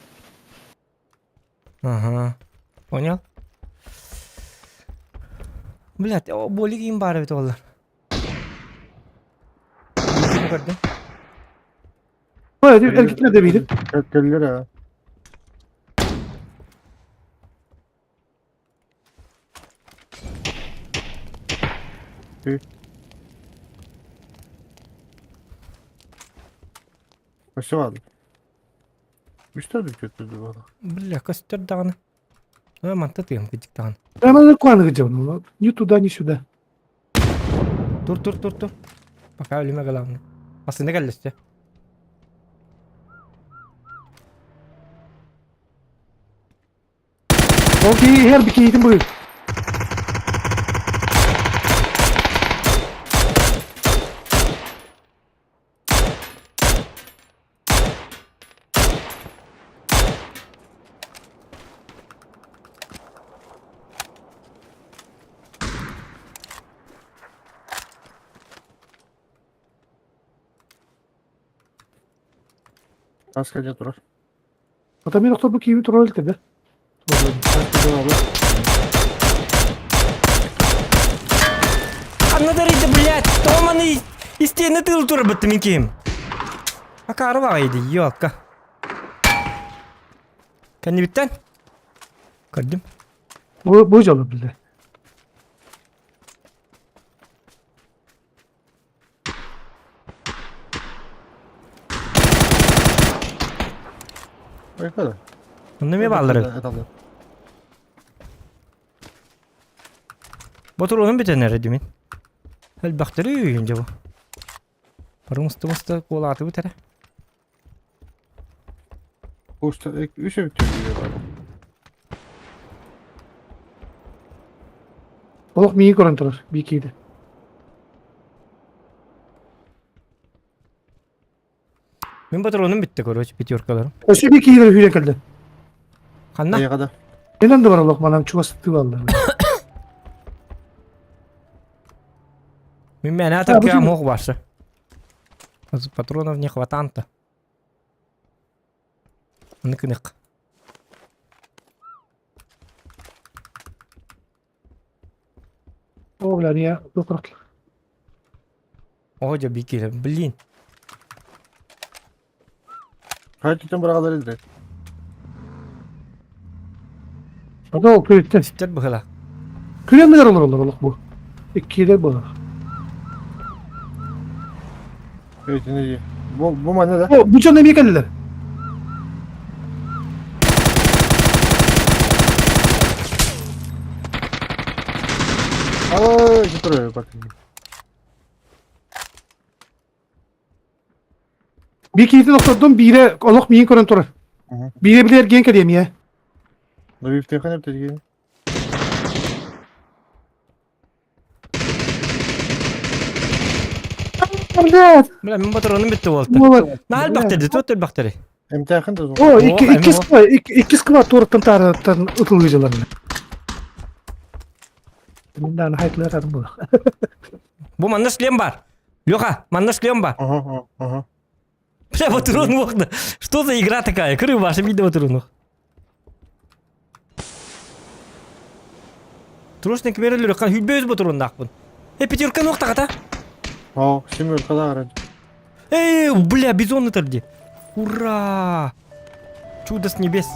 Ага. Понял? Блядь, о, болик им баар эбит олар. Көрдүм.
Эргитинэ да биирин.
Кэллэр аа. Өссө бааллар. Үстэ да бааллар.
Бля, көстөр даҕаны. Ой, манта тыам кыдьык даҕаны.
Прямо куаны гыдьабын. Ни туда, ни сюда.
Тур, тур, тур, тур. Пока өлүмэ главное. Массыына кэллэстэ.
Ол киһи иһэр бикиитин быһыы.
Тас кэлэ турар.
Ата мен охторбу киһи турар илтэ да.
Тас кэлэ бааллар.
Аннадарыйда, блядь, Томаны истиэнэ тыыл турар мин киһим. Акаары баҕайы ёлка. Кэннибиттэн? Көрдүм.
Бу бу жолу билде.
Ой,
Онно эмиэ бааллар эбит. Ботуруонум бүтэн эрэ димин. Элбэхтэри үүйүн дьэ бу. Бары муста-муста куолаатыбыт эрэ.
Уста үс эбит.
Олох миигин көрөн турар, биикииде.
Мин патроным бүттэ, короче, пятеркаларым.
Өссө биир киһилэр сүүрэн кэллэ.
Ханна?
Айаҕа да.
Инан да бар олох манан чугас тыаллар.
Мин мээнэ
А, бу
атарга
син-
мох барса. Патронов не хватанта. Нык-нык.
О, бля, не, туох
О, дьэ, бикире, блин.
Хайа түтэн быраҕалар илдэ.
Ата ол күрүттэн.
Ситтер быһыла.
Күрэн ыар олороллор олох бу. Иккиэлэр буолар.
Өйтүнэ Бу бу манна да.
О, бу дьон эмиэ кэллилэр.
Ай, турар бак.
Биир киһитин охтордум, биирэ олох миигин көрөн турар. Биирэ били эргиэн кэлиэм ийэ.
Набивтехан эптэрген.
Блядь!
Бля, мин патроным бүттэ буолта.
Буолар.
Наһаа элбэхтэр, туот элбэхтэри.
Эмтээхэн да
О, икки,
О,
икки сква, икки, икки сква туораттан таараттан ытылыы дьыларна. Мин дааны хайтлар атын буолар.
Бу манна шлем бар. Леха, манна шлем бар.
Ага, ага.
Бля, патрон мохна. Что за игра такая? Крым ваша, видно патрон. Трушник берелер қан хүлбөз патроннаахпын. Э, пятерка нохтағата.
О, семерка да арад.
Эй, бля, бизон ытырди. Ура! Чудо с небес.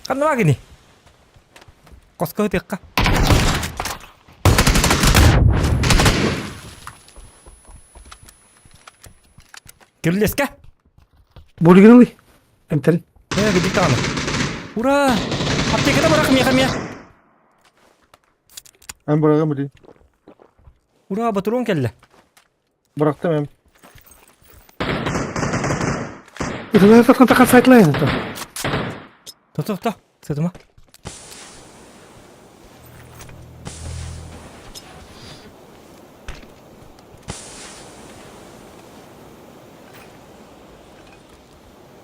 Ханна баа кини? Хоско ытыахха. Кирилиэскэ?
Болигин ылый. Эмтэрин.
Э, кырдьык даҕаны. Ура! Аптеката бырах миэхэ эмиэ.
Эн быраҕым били.
Ура, батурун кэллэ.
Бырахтым эм.
Ытылар таткан такар сайтлайын.
Тото, тото, сытыма.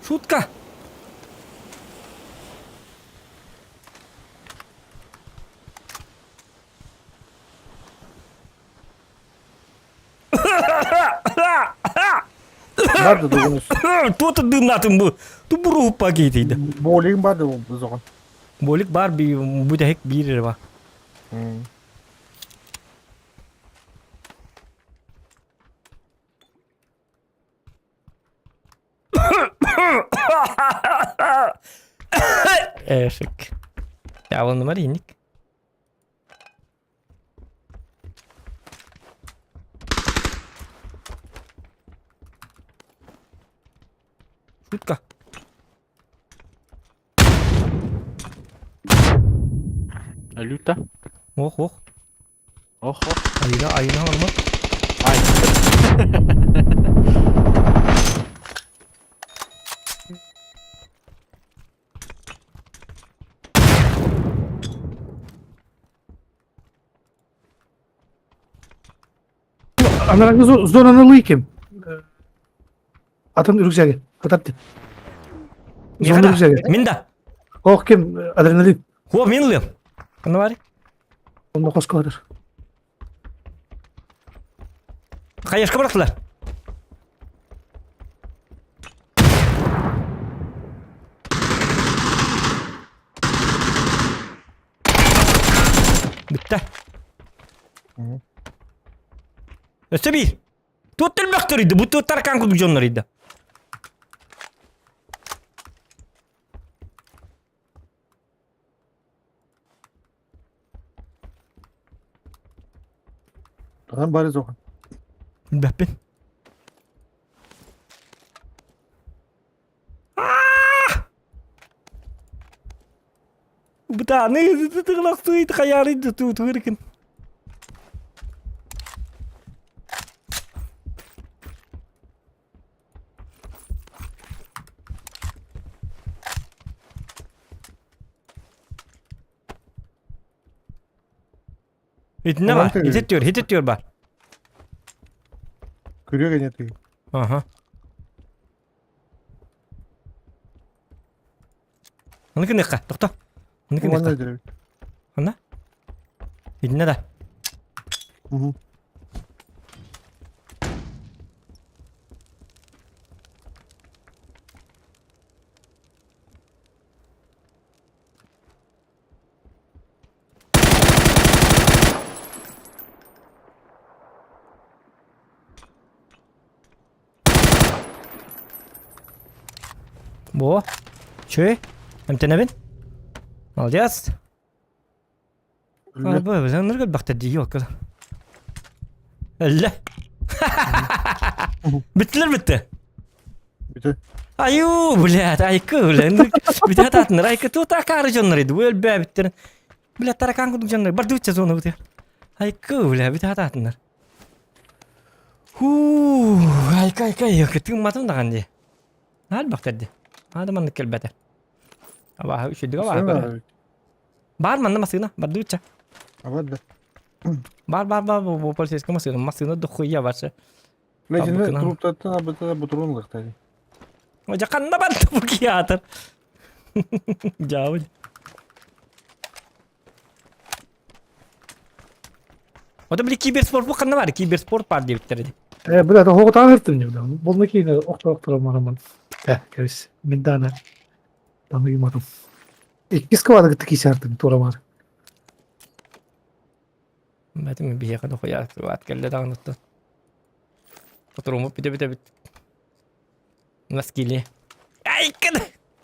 Шутка!
Барды дугунус.
Туота дыыннаатын бу. Тубурууппа киитийдэ.
Боолигин барды бу зоҕон.
Болик бар би бүтэһик биир эрэ бар. Эшик. Явылнымар инник. Шутка.
Люта.
Ох, ох.
Ох, ох.
Айына, айына алма.
Ай.
Анараңы зонаны ылый ким? Атын рюкзаги. Атап Зона рюкзаги.
Мин да.
Ох ким адреналин.
О, мин ылыам. Ханна баар?
Онно хоско барар.
Хаешка бырахтылар. Бүттэ. Өссө биир. Тут элбэхтэр бу тут таракан курдук дьоннор иде.
Там бары зохан.
Билбэппин. Бытааны тыгылахтыы хайаары тутуыркын. Итиннэ бар, хитеттиyor, хитеттиyor бар.
Күрүө гэнэ тыгы.
Ага. Аны кыныкка, тохто. Аны кыныкка. Ана? Итиннэ да.
Угу.
Бо. Чөй. Эмтэнэбин. Молодец. Бу бизаннар бахта дии окка. Элле. Биттилер битти.
Бүтэ.
Аю, блядь, айкы, блядь. Бүтэ татыныр, айкы тут акары дьоннор иди, өлбө биттер. Блядь, таракан курдук дьоннор, бардыбытча зона бутыгар. Айкы, бля, бүтэ татыннар. Хуу, айка, айка, айка, тыымматым даҕаны дии. Наһаа элбэхтэр дии. Аада маннык кэлбэтэ. Абааһы үчүгдүк абааһы көрөр. Бар манна массыына, бардыбытча.
Абат да.
Бар, бар, бар, бу полицейская массыына, массыына дохуя вообще.
Ләкин труптаттан абыта бутурун лыктады.
Дьэ ханна барда бу киһи Дьаабы. Ота били киберспорт бу ханна бар? Киберспорт бар диэбиттэр ди.
Э, бля, это хоҕутааҕыртым дьэ, бля. Болна киинэ охтор мараман. Э, кэбис. Мин даана там уйуматым. Иккис квадрат кисәртим тура бар.
Бэтим биһиэхэ дохуя кылаат кэллэ даҕаныттан. Оторуммут бүтэ бүтэ бүт. Наскили. Айкын!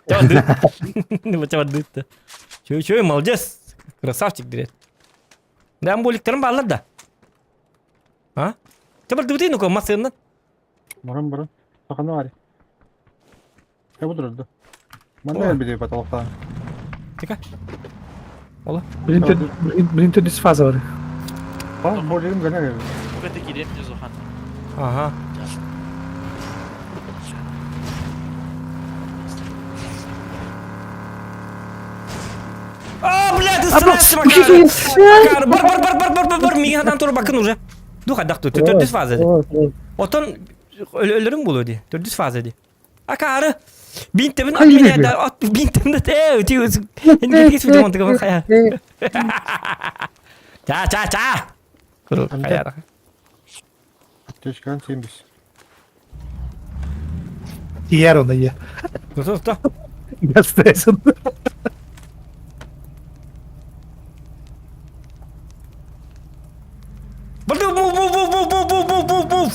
Чабардыт. Чөй чөй, молодец. Красавчик дирет. Да, амболиктарым баалар да. А? Чабардыбытый ну-ка, массыыннан.
Баран баран. Сахана ари. Я буду да. Манна элбиде потолокта.
Тика. Ола.
Блин, төрдүс фаза бар.
Ба, болигим гана.
Бу кирем дезохан.
Ага. А, бля, ты страшно, Макар! Бар, бар, бар, бар, бар, бар, бар, мига хатан тур бакын уже. Духа дакту, төрдүс фаза. Отон өлөрүң болу ди. Төрдүс фаза ди. Акары бинтебин ат меня да ат бинтебин да э ти энди кис видео монтыга хая. Ча ча ча. Хая.
Тешкан сембис.
Тиер оны я.
Тото то.
Гастайсын.
Бу бу бу бу бу бу бу бу бу.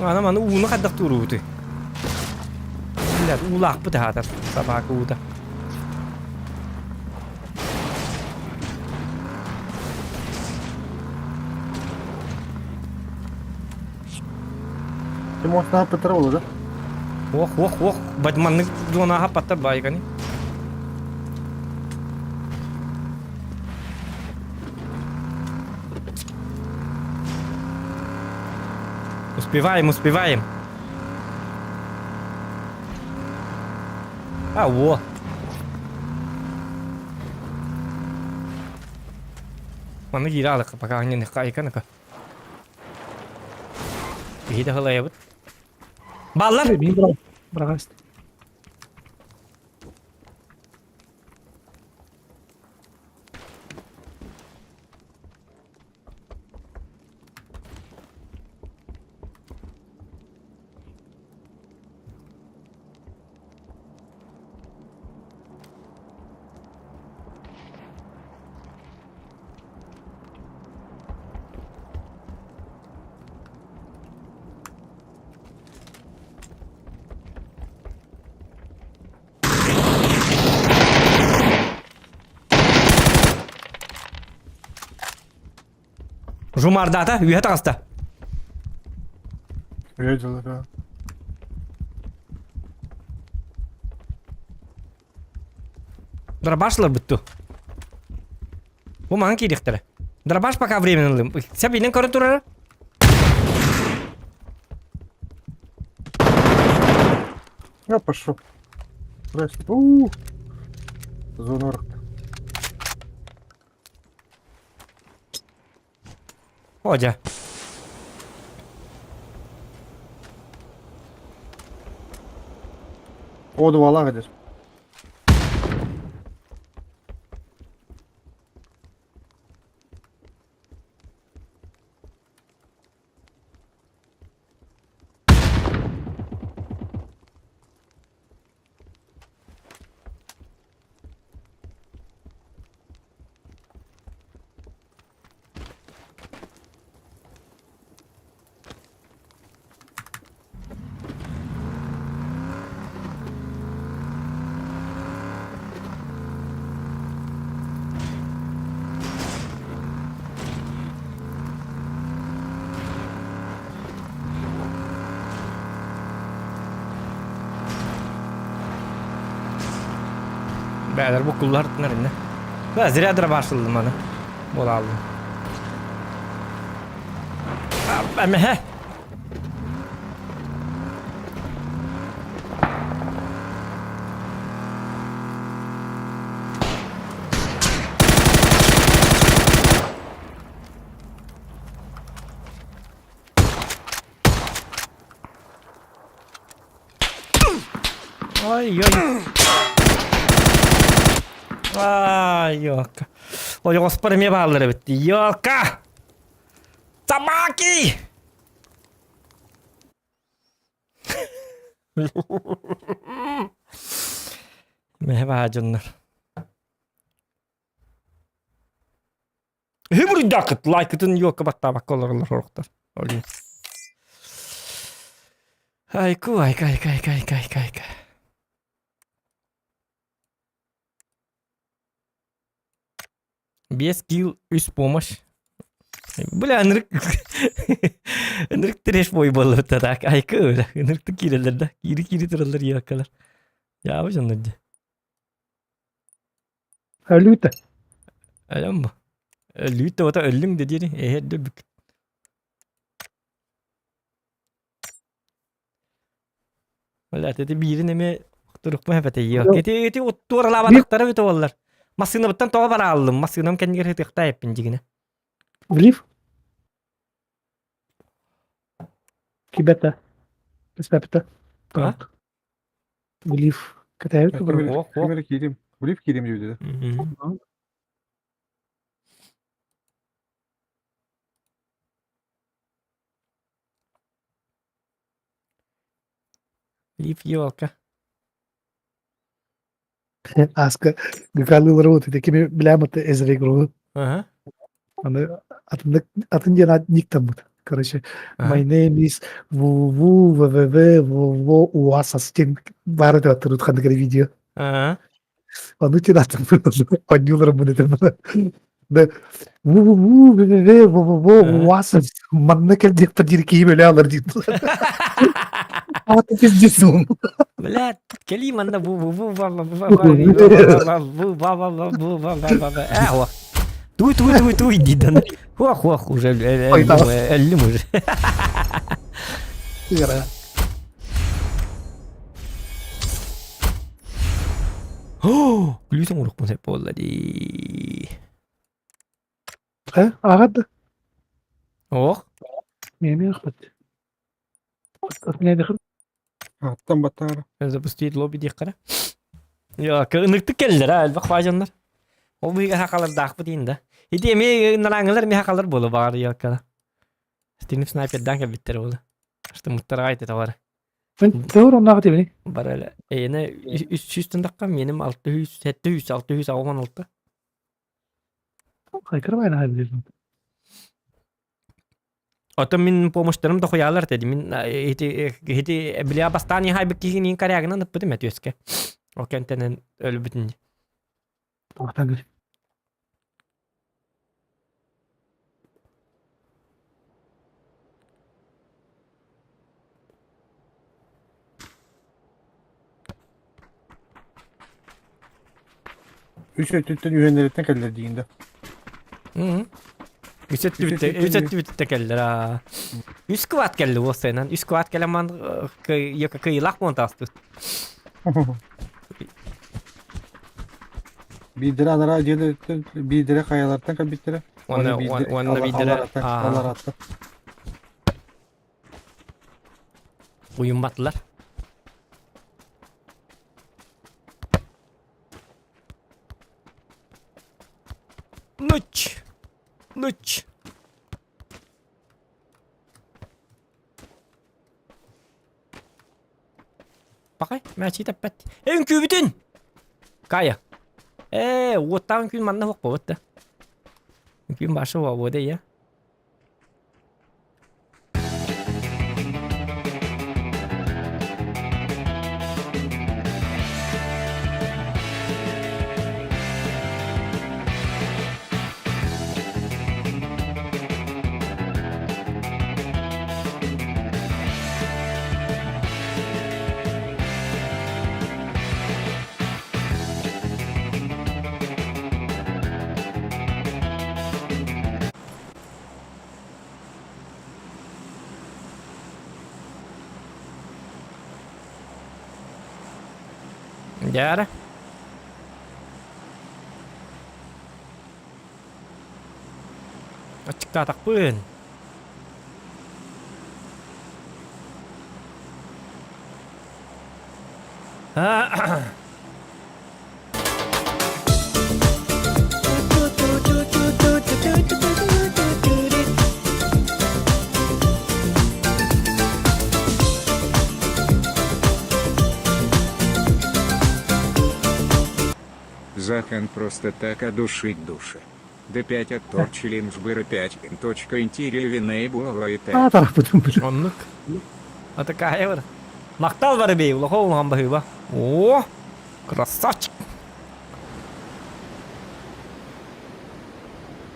Ана маны ууну хайдах туруубутуй? Блядь, уулаахпыт аһаатар собака уута.
Ты можешь на патрол, да?
Ох, ох, ох, бать маннык зонаҕа паттар баайгани. Успеваем, успеваем. А, во. Маны киирэ алыкка, пока анньыныхха айканыка. Биһи да халайабыт. Баллар!
Мин быраҕаст.
Жумардаата, үөһэ таҕыста.
Үһэ дьылыга.
Дробаш ыларбыт дуу? Бу маҥан киириэхтэрэ. Дробаш пока временно ылым. Сәбинэн көрөн турара.
Я пошел. Здрасте. У-у-у. Зона арахта.
Одя.
О, дуалаах эдэр.
Бээлэр буккуллар инне. Да, зря дробашылдым аны. Бола алдым. Эмэһэ. Ой-ой. Ай, ёлка. Ой, господи, эмиэ бааллар эбит. Ёлка! Собаки! Мэһэ баа дьоннор. Үһү буруйдааххыт лайкытын ёлка баттаабакка олороллор сорохтор. Олин. Айку, айка, айка, айка, айка, айка, айка. Без килл, үс помощь. Бля, ынырык ынырык трэш бой буоллубута так. Айка бля, ынырыктык киирэллэр да. Киири-киири тураллар ёлкалар. Дьаабы дьоннор дьэ.
Өлүүтэ.
Өлөм бу. Өлүүтэ ота өллүҥ да диэри эһэр да бүк. Бля, ити биирин эмиэ турукпун эпэтэ ёк. Ити ити туоралаабатахтара эбит буоллар. Массыынабыттан тоҕо барааллым? Массыынам кэннигэр ытыахтаа эппин дьигинэ.
Влив? Кибета. Кэспэппитэ.
А?
Глиф кэтээбит
Ким
Ох, ох.
эрэ киирим. Глиф киирим диэбитэ.
Мгм. Глиф елка.
Аска Гыкалыылары вот ити кими билэм это Эзра игру.
Ага.
Аны атын атын диэн аат никтаммыт. Короче,
Ага.
my name is ву ввв ву уасас диэн баар этэ аттырыт ханнык эрэ видео.
Ага.
Ону тин атын онньууларым этим. Да ву ву ввв ву уасас манна кэл диэхпэр диир киһи бөлө алар диир. Ааты пиздец.
Бля, кэлии манна бу бу бу ба ба ба ба бу ба ба ба бу ба ба ба ба э ох. Туй туй туй туй дидан. Ох ох уже өллүм уже.
Ыра.
Оо, күлүүтүн урукпун сөп буолла дии.
Э, ааҕар да?
Ох.
Миэмэ охпут.
Аттан баттаара.
Запустить лобби диэххэ Йоо, ыныктык кэллэр а, элбэх баажаннар. Ол быыга хакалардаахпыт иин да. Ити эмиэ нарааңылар эмиэ хакалар буола баҕар ёккала. Стинip снайпердаан кэлбиттэр буола. Штымыттар аҕай теталар.
Мен төр оннаах дибини.
Бар эле. Эйне 300 тындакка меним 600, 700, 686.
Хайкыр байна хайбилин.
Оттон мин помощьтарым дохуялар этэ. Мин ити ити бля бастаан иһайбыт киһини корягынан ыппытым этүөскэ. Ол кэнтэнэн өлбүтүн.
Тоқтан көр.
Үс өттүттэн үһүөннэриттэн кэллэр диигин да.
Үс өттүбүттэ үс өттүбүттэ кэллэр аа. Үс квад кэлли уоссайынан. Үс квад кэлэн ман кыйылах буон таастыбыт.
Биирдэрэ анараа дьиэлэриттэн, биирдэрэ хайалартан кэлбиттэрэ.
Уонна уонна биирдэрэ
алларааттан.
Уйумматылар. Нуч! Нуч! Пакай, мээчиги тэппэт. Э, үҥкүүбүтүн! Кая. Э, уоттаах үҥкүүн манна суох буолбут да. Үҥкүүн баша буолуо да иә. Дьэ Аччыктаатахпын.
Захан просто так одушить души. Д5 от торчилинжбыр 5 точка
Аа тарахпытым били.
Оннук. А такая бар. Махтал бар бей, улахан улахан баһыыба. О, красавчик.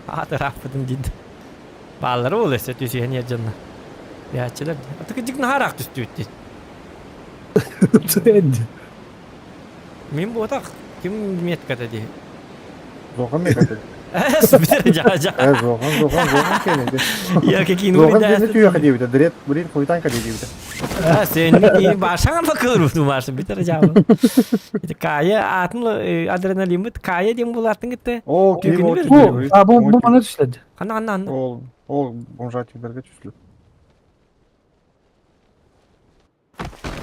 Аатырааппытын диид. Бааллары ол өссө түсүһэн иһэр дьонно. Биһааччылар. Атыка дьик наһараах түстүбүт дии. Мин буотах. Ким метката дии.
Зохан метката.
Сбер жа
Э, Зохан, Зохан, Зохан кэлэди.
Я какие
Зохан диэни түйэхэ диэбитэ, дрет, блин, хуйтан кэлэ диэбитэ.
Сен башаңа бакыр башы битер жабы. Кая атын адреналин кая диэн булартын кытта.
О, ким ол
Бу, а бу бу мана түслэди.
Ханна ханна ханна.
Ол, ол бомжатийлерге түслү.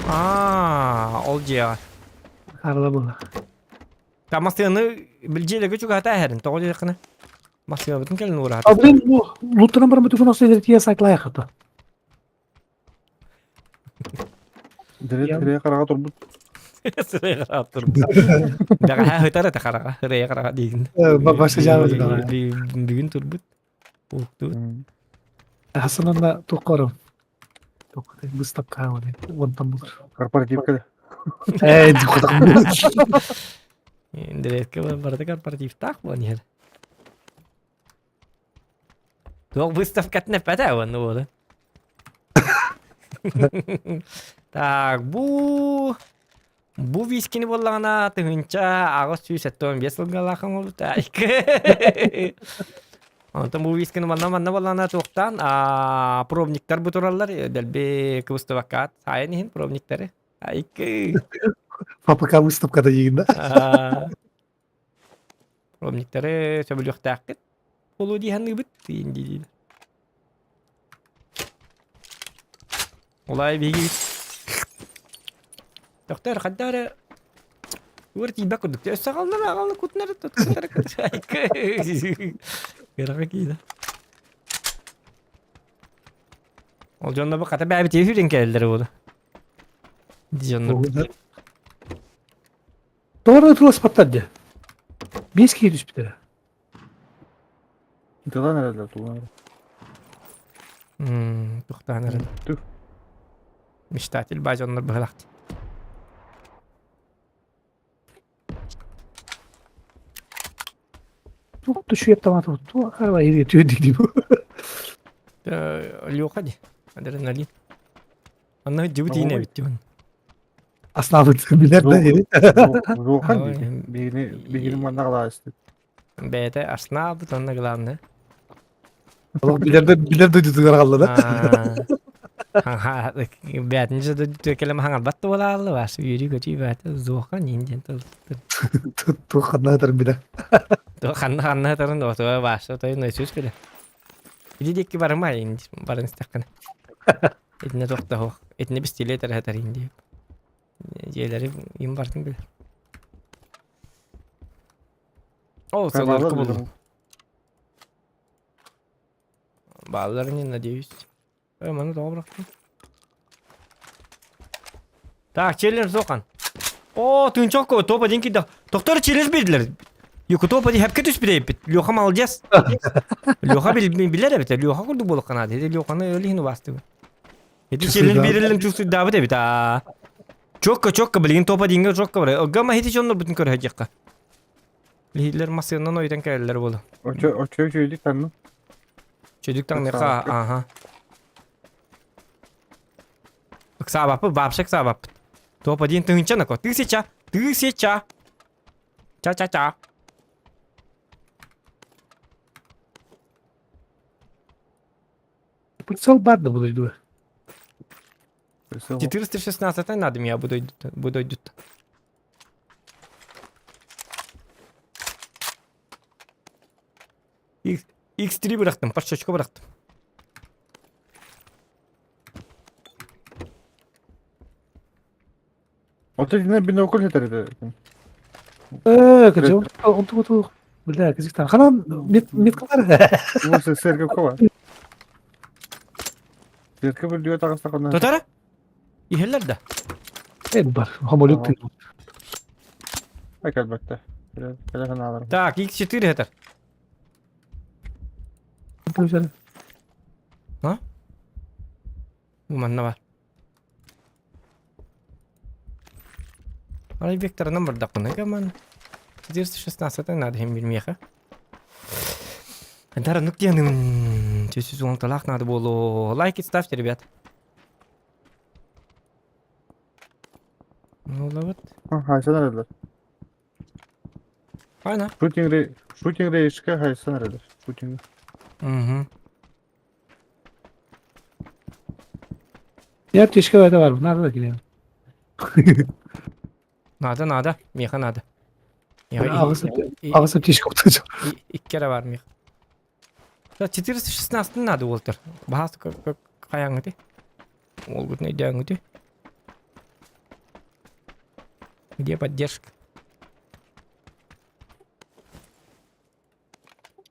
Аа, ол дьиэҕэ.
Харла була.
Та массыынаны билдьиэлэргэ чугаһата эһэрин, тоҕо диэххинэ. Массыынабытын кэлин уураата.
А блин, бу луттаран баран бүтүн осой тиэ сайтлайах ата.
Дрет хирэйэ хараҕа турбут.
Сырайа хараҕа турбут. Бэҕэһээ сытар этэ хараҕа, сырайа хараҕа диигин.
Баша жаабыт даҕа.
Бүгүн турбут. Уһуктубут.
Хасананна туққарым. Выставка вон там булар.
Корпоративка.
Э,
Дредке барыта корпоративтаах буолан иһэр. Туох выставкатын эппэтэ уонна буола. Так, бу бу вискини буоллаҕына 1875 сылгалаах оҥорбута. Онтон бу вискини манна манна буоллаҕына туохтаан пробниктар бу тураллар дэлби кыбыстыбакка сайын иһин пробниктары. Айкы.
ФПК выставкада дейін да.
Пробниктары сөбүлүөхтээххит. Буолуо дии саныыбыт диин дии. Улай биһиги Доктор хайдах эрэ уор тиийбэт курдук. Өссө аҕаллар аҕалла кутунар туттар Кыраҕа киинэ. Ол дьонно бу хата бээбит үһүрэн кэлэллэр буолу. Дьонно.
Тоҕо ытыласпаттар дии. Биэс киһи түспүтэ.
Тылан эрэллэр тулан.
Туохтаан эрэл.
Түх.
Мечтатель баа дьоннор быһалаахт.
Туох түшүеп таматы туох арба ири түйдик дии.
Леха ди. Адреналин. Анна дьыбыт иинэ эбит дибин.
Аснаабыт билэр да
Зохан биһигини биһигини манна кылаастык.
Бэйэтэ аснаабыт онно главное.
Олох билэр да билэр дойдутугар хаалла да.
Бээтин же дойдутугар кэлэн хаҥарбат да буолаалла баас үөрүү көтүү бээтэ зохан иин диэн тыл.
Туох ханна сытарын билэр.
Туох ханна ханна сытарын отуа бааса той нойсуус билэр. Ити диэки барыма барын истэххинэ. Итинэ туох да суох. Итинэ пистолет эрэ сытар дии. Дьиэлэри им бартын билэр. О, сыларка булдум. Бааллар не надеюсь. Ой, маны тоҕо бырахтым. Так, челлендж соқан. О, тыынчок топ один кида. Доктор челлендж бердилер. Юку топ один хәпкә түспүт эппит. Леха молодец. Леха билер эбит. Леха курдук болуққан ады. Леханы өліхін басты. Ити челлендж берилин чувствуйдаабыт эбит аа. Чокка чокка билигин топ одинга чокка бар. Гама хити дьоннор бутун көрө Лиһиллэр массыынан ойутан кэлэллэр буолу.
Очо очо үчүгүйдүк танну.
Чөдүк таҥныха аха. Ыксаабаппыт, вообще ыксаабаппыт. Топ один тыһыынча нако. Тысяча, тысяча. Ча-ча-ча.
Прицел бар да буду иду.
416 надо меня буду буду идут. X3 бырахтым, подщечку бырахтым.
Ото дина бинокль хетер этэ.
Э, кыжы, онту оту. Бля, кызыктан. Ханан мет меткалар.
Осы церковь кова. Церковь бүлдүгө таҕыстахына.
Тотара? Иһэллэр да.
Э, бар. Хамолюк ты.
Ай кэлбэттэ. Кэлэ санааларым.
Так, X4 хетер. А? Бу манна бар. Арай векторынан бардахпына гаман. 416 надо им билмиэхэ. Дара ну диэным 410 талаах надо буолуо. Лайки ставьте, ребят. Ну вот.
Хайсан эрэлэр.
Айна.
Шутинг рей шутинг рейшке хайсан эрэлэр. Шутинг.
Угу.
Я аптечка это бар, надо да килем.
Надо, надо. Миэхэ надо.
Аҕыс аҕыс аптечка отточу.
Икки эрэ бар миэхэ. 416 надо уолтар. Баһаас хайаҥҥыты? Уолгутун өйдөөҥҥүтүй? Где поддержка?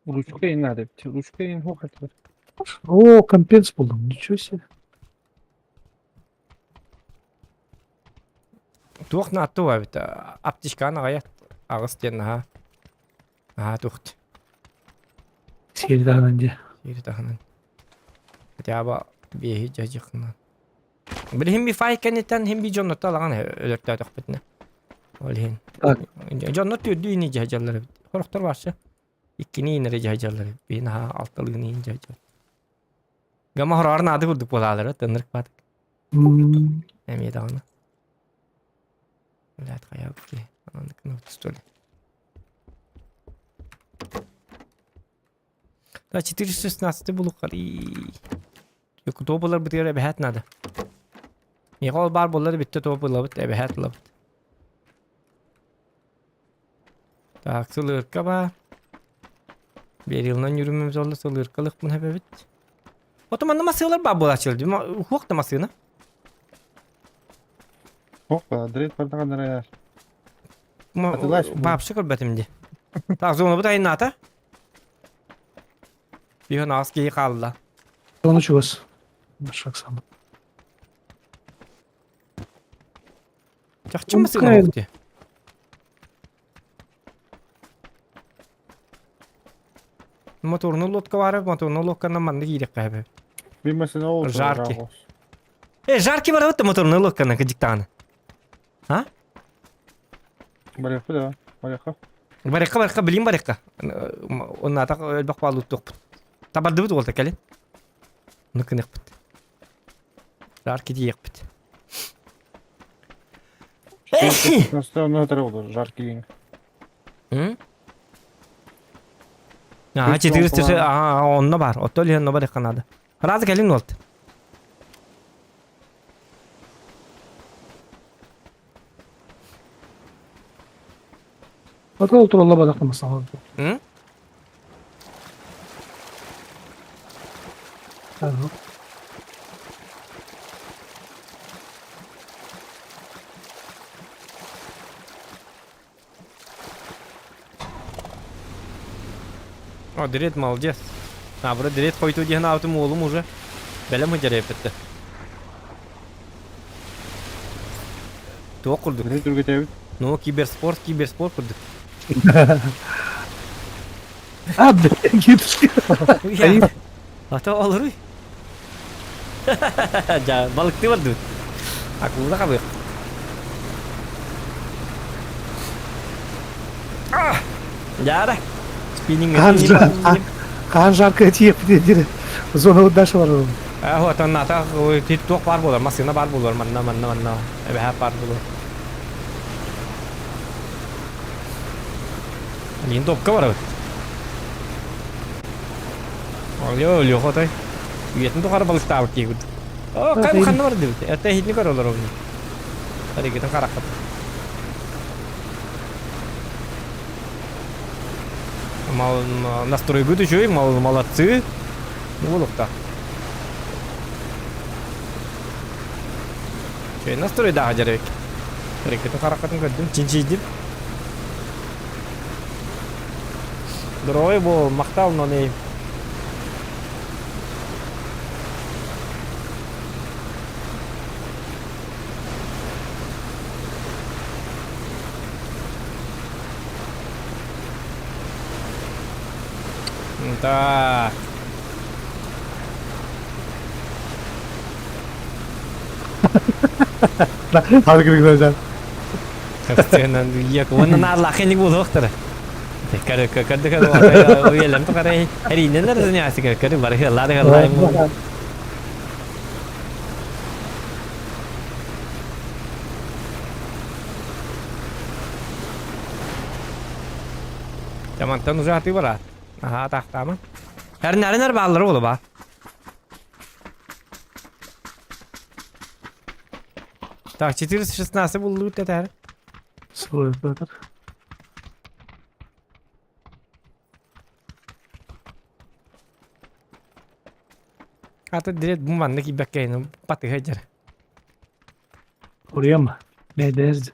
Ручка и надо. Ручка и хохотар.
О, компенс булдум, ничего себе.
Туох наатту эбит аптечканы аҕыйах аҕыс диэн наһаа наһаа тухт
Сиэри таһынан дьэ.
Сиэри таһынан. Хотя бы биэһи дьадьыхынан. Билиһин би фай кэнниттэн хин би дьоннотто алаган өлөртөөтөхпүтүнэ. Ол иһин. Дьоннор түөрдүү ини дьаһдьаллар эбит. Хорохтор баарча. Иккини инэри дьаһдьаллар эбит. Биһин аһаа алталыыны иин дьаһдьал. Гама хороҕор наады курдук буолаалара тыннырык баатык. Эмиэ даҕаны. Блядь, хайа киһи. Анан что ли. Да, 416 булуккар. Топ ыларбытыгар эбэһээт надо. Миэхэ ол баар буоллар бүттэ топ ылабыт, эбэһээт ылабыт. Так, сылыырка баар. Берилынан yürümemiz oldu, сылыыркалык мын эбит. Ото манна масыалар баар буолааччылар дии. Хуох да масыына.
Ох, дрейт бардаҕан эрэ. Атылааш бу.
Баапшы көрбөтүм дии. Так, зонабыт айнаата. Биһон аас киһи хаалла.
Оны чугас. Шаг сам.
Чахчы масыына буолуох дии. Моторный лодка баар, моторный лодканан манна киириэххэ эбит.
Мин машина ол.
Жаркий. Э, жаркий барабыт да моторный лодканан кыдьыктаҕына. А?
Барыахпыт да. Барыахха.
Барыахха, барыахха, билин барыахха. Оннаатах элбэх баалуттуохпут. Табардыбыт уолта кэлин. Ну кыныахпыт. Жаркий тиийиэхпит.
Настан өтөрө olur, жаркий.
М? Ага, 400 ага, онно бар. Отто лиһен онно бар надо. Разы кэлин уолт.
Ата туралла бадахтан масалар.
М?
Ага.
О, Дред молодец. А, бро, Дред хойду диэн аутым уолум уже. Бэлэм хыдьар эппитте. Туох курдук?
Дред үргүтэбит.
Ну, киберспорт, киберспорт курдук.
А, блин, гипс.
Ата олоруй. Жа, балыкты бардыбыт. Акула хабык. Жара. Спиннинг.
Хаан жарко тиеп дири. Зона даша бар.
А, вот он ата туох бар болар, машина бар болар, манна манна манна. Эбэһэ бар болар. Линдопка барабыт. Алло, Леха той. Үйетін тухары балыктаабыт киһи О, кай ханна бар дибит. Это хитни көр олор обни. Харигитин караккат. Мал настрой гүт үчүгэй, мал молодцы. Ну болукта. Чөй настрой дага жарыбек. Харигитин караккатын көрдүм, чинчийдим. Дорогой бу мактал, но не Так.
Харгыргырдан.
Уонна наарлаах инник буолуохтара. Көрө көрдө көрө уелем тухары эриннен заняться көрө бары хыллары хыллары. Жамантан уже аты барат. Аха, тахтама. Эрнәренер баалары болу ба. Так, 416 булду тетер.
Свой этот.
Аты дирет бу манны кибеккейн паты хеджер.
Oraya mı? Ne derdi?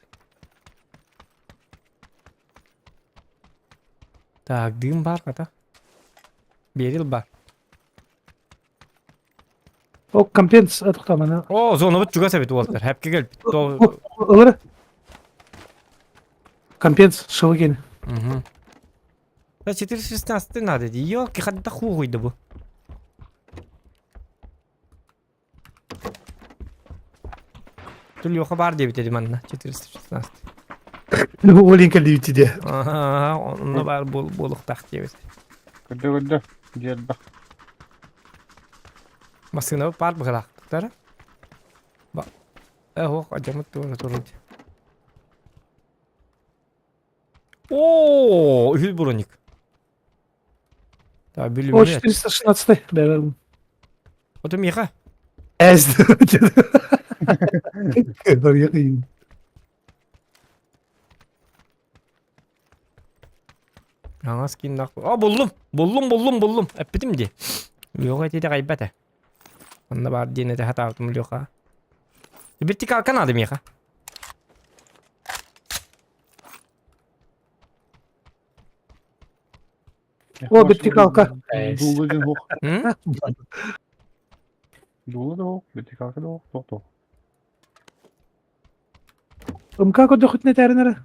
Так, дым бар ката. Берил бар.
О, компенс атықтаманы.
О, зона бут чугас эбит уолтар. Хәпке келип.
Ылыры. Компенс шылыген.
Угу. Да 416 надо. Ёлки, хадда хуйды бу. Түл бар деп дедим анна 416.
Оленька лютиде.
Ага, онно бар бол болуктак дебит.
Көрдө көрдө. Дьиэлбэх.
Машина бар быгылактар. Ба. Э, ох, ажамыт тура турут. О, үхүл броник. Так, билим.
О, 416. Бәрі.
Ото миха.
Әзді. Бір екі.
Аңа скин нах. А, буллум. Буллум, буллум, буллум. Эппитим ди. Лёха тете кайбата. Онна бар дине те хатаутум Лёха. Вертикалка надо миха.
О, вертикалка.
Дулы ден хоқ.
М?
Дулы да хоқ, вертикалка да хоқ, тоқ тоқ.
МК көдө хүтіне тәрінәрі.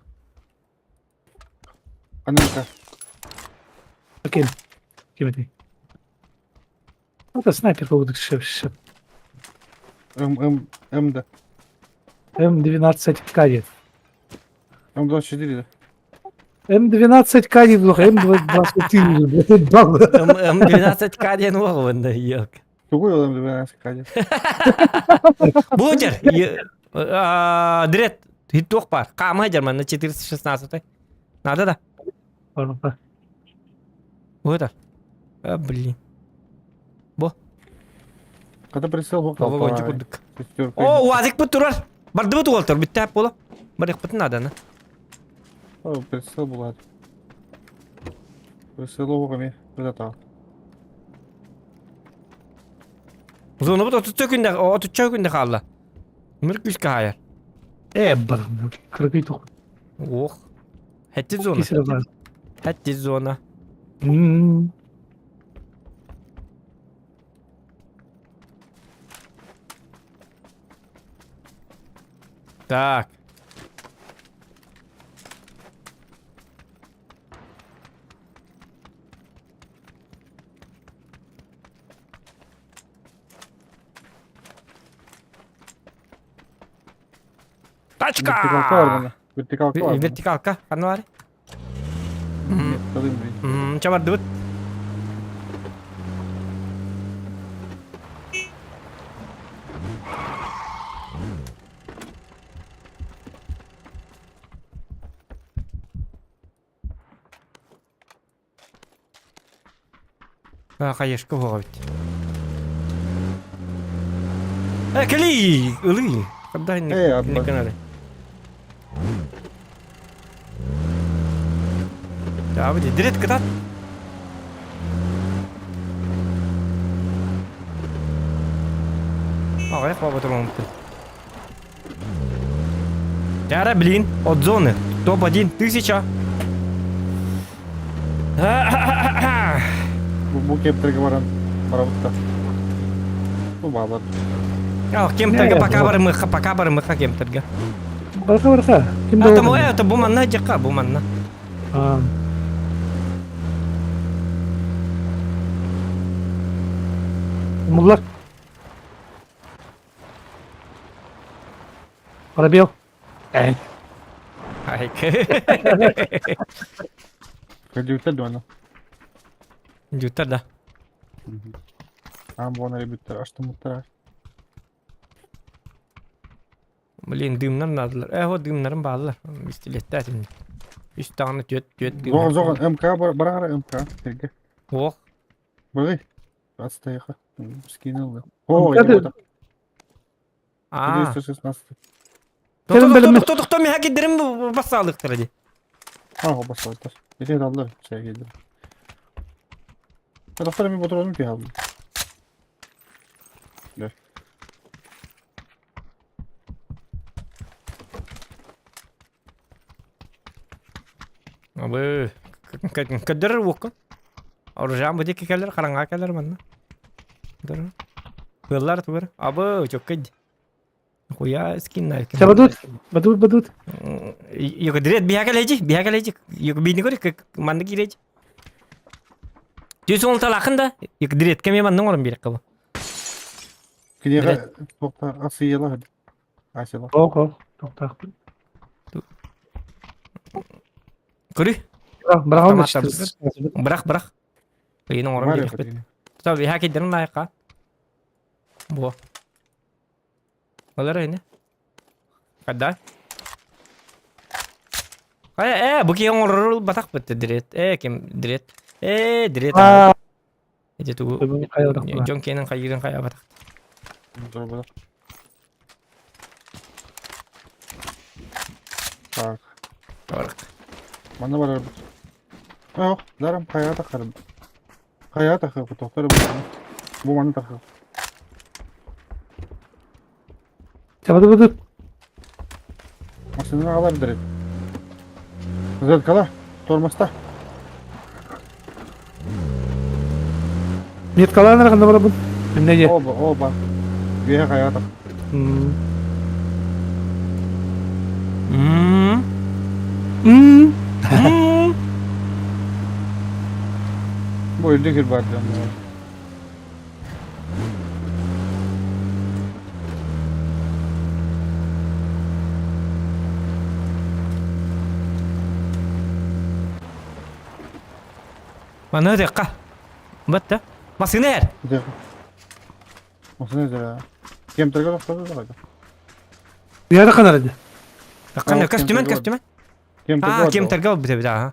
Анамка.
Окей. Кеметей. Это снайпер болдық шеп шеп.
М, М, М да.
М12 К
М24 да.
М12 К М24.
М12 К диэн уоҕубунда ёлка.
Тугуй ол М12 К
Бутер! Дред! Туох баар? Хаама сылдьар манна 416 Надо да?
Барбапа.
Вот А, блин. Бо.
Когда прицел бу
Вагончик курдук. О, УАЗик турар. Бардыбыт уолтар, бүттәп була. Барыхпытын надо.
О, прицел булат. Прицел оҕами быдата.
Зона бут 33 күндә, 33 күндә хаалла. Мир күскә хайар.
Э, барым. Кыргый тух.
Ох. Хәтти зона.
Кисер бар.
Хәтти зона.
М.
Так.
Вертикалка
Тачка!
бар Вертикалка бар.
Вертикалка, ханна бар?
Талым бин.
Чабардыбыт. А, хаешка буға бит. Э, кели! Ылы! Когда не,
Эй, абба.
не канали. Да, выйди, директ катат. Ага, я хватит Тяра, блин, от зоны. Топ-1, 1000.
Бу кептерге баран. Барабытта. Бу балар.
А, кемтерге пока барымыха, пока барымыха кемтерге.
Барха, барха. Ким
Это мой, это буманна жака, буманна.
А, Муллар. Пробел. Эй.
Ай,
Кадютер дуана.
Дютер, да.
Ам буана ребюттер, аштымыттар.
Блин, дымнар надылар. Э, вот дымнарым баалар. Пистолеттер şimdi. Үс тағаны төт, төт дым.
Зоған зоған МК бар барара МК. Терге.
Ох,
Быгый. Отстайха. Скинул. О,
МК
это
а.
216.
Кэлин бэлэммит.
Тоқто, тоқто, мен хакедерим басалықтыр ди.
А, басалдар. Ете алды, чай келди. Доктор мен отырдым ки алдым. Да.
Абы, көддөр уокка. Оружан бу дики келер, караңга келер манна. Дыр. Кыллар тугар. Абы, чокка ди. Хуя скин на.
Бадут. Бадут, бадут.
Йоко дирет биха кележи, биха кележи. Йоко бини көрүк, манны кирежи. Түс ол талакын да, йоко дирет кеме манның орын бирек кабы.
Кинеге токта асыяла. Асыяла.
Ок, ок. Токтак.
Көрү.
Бірақ
Автомат Бирак, бирак. Ыйның орын бирек бит. Та биха кидерин лайыкка. Бу. Олар эне. Када? Э, э, бу ки оңорор батак битти дирет. Э, ким дирет. Э, дирет.
А,
Эти ту Джон Кеннен кайырын кая батак.
Так.
Барык.
Мана барар бит. Ох, дарам кая тахарым. Кая тахар, токтор бу. Бу мана тахар.
Бадут, бадут.
Машина алар дирет. Зеркала, тормозда.
Меткалар канда барабын. Эмне
Оба, оба. Бия кая тах.
М.
Мм.
М.
Мм.
Бу үрдүк бар дем.
Мана декка. Батта. Масына эр.
Де. Машина зера. Кем торга токтор да.
Бияда канар эди.
Ханна көстүмэн көстүмэн. Аа, кемтерге болбут эбит аа.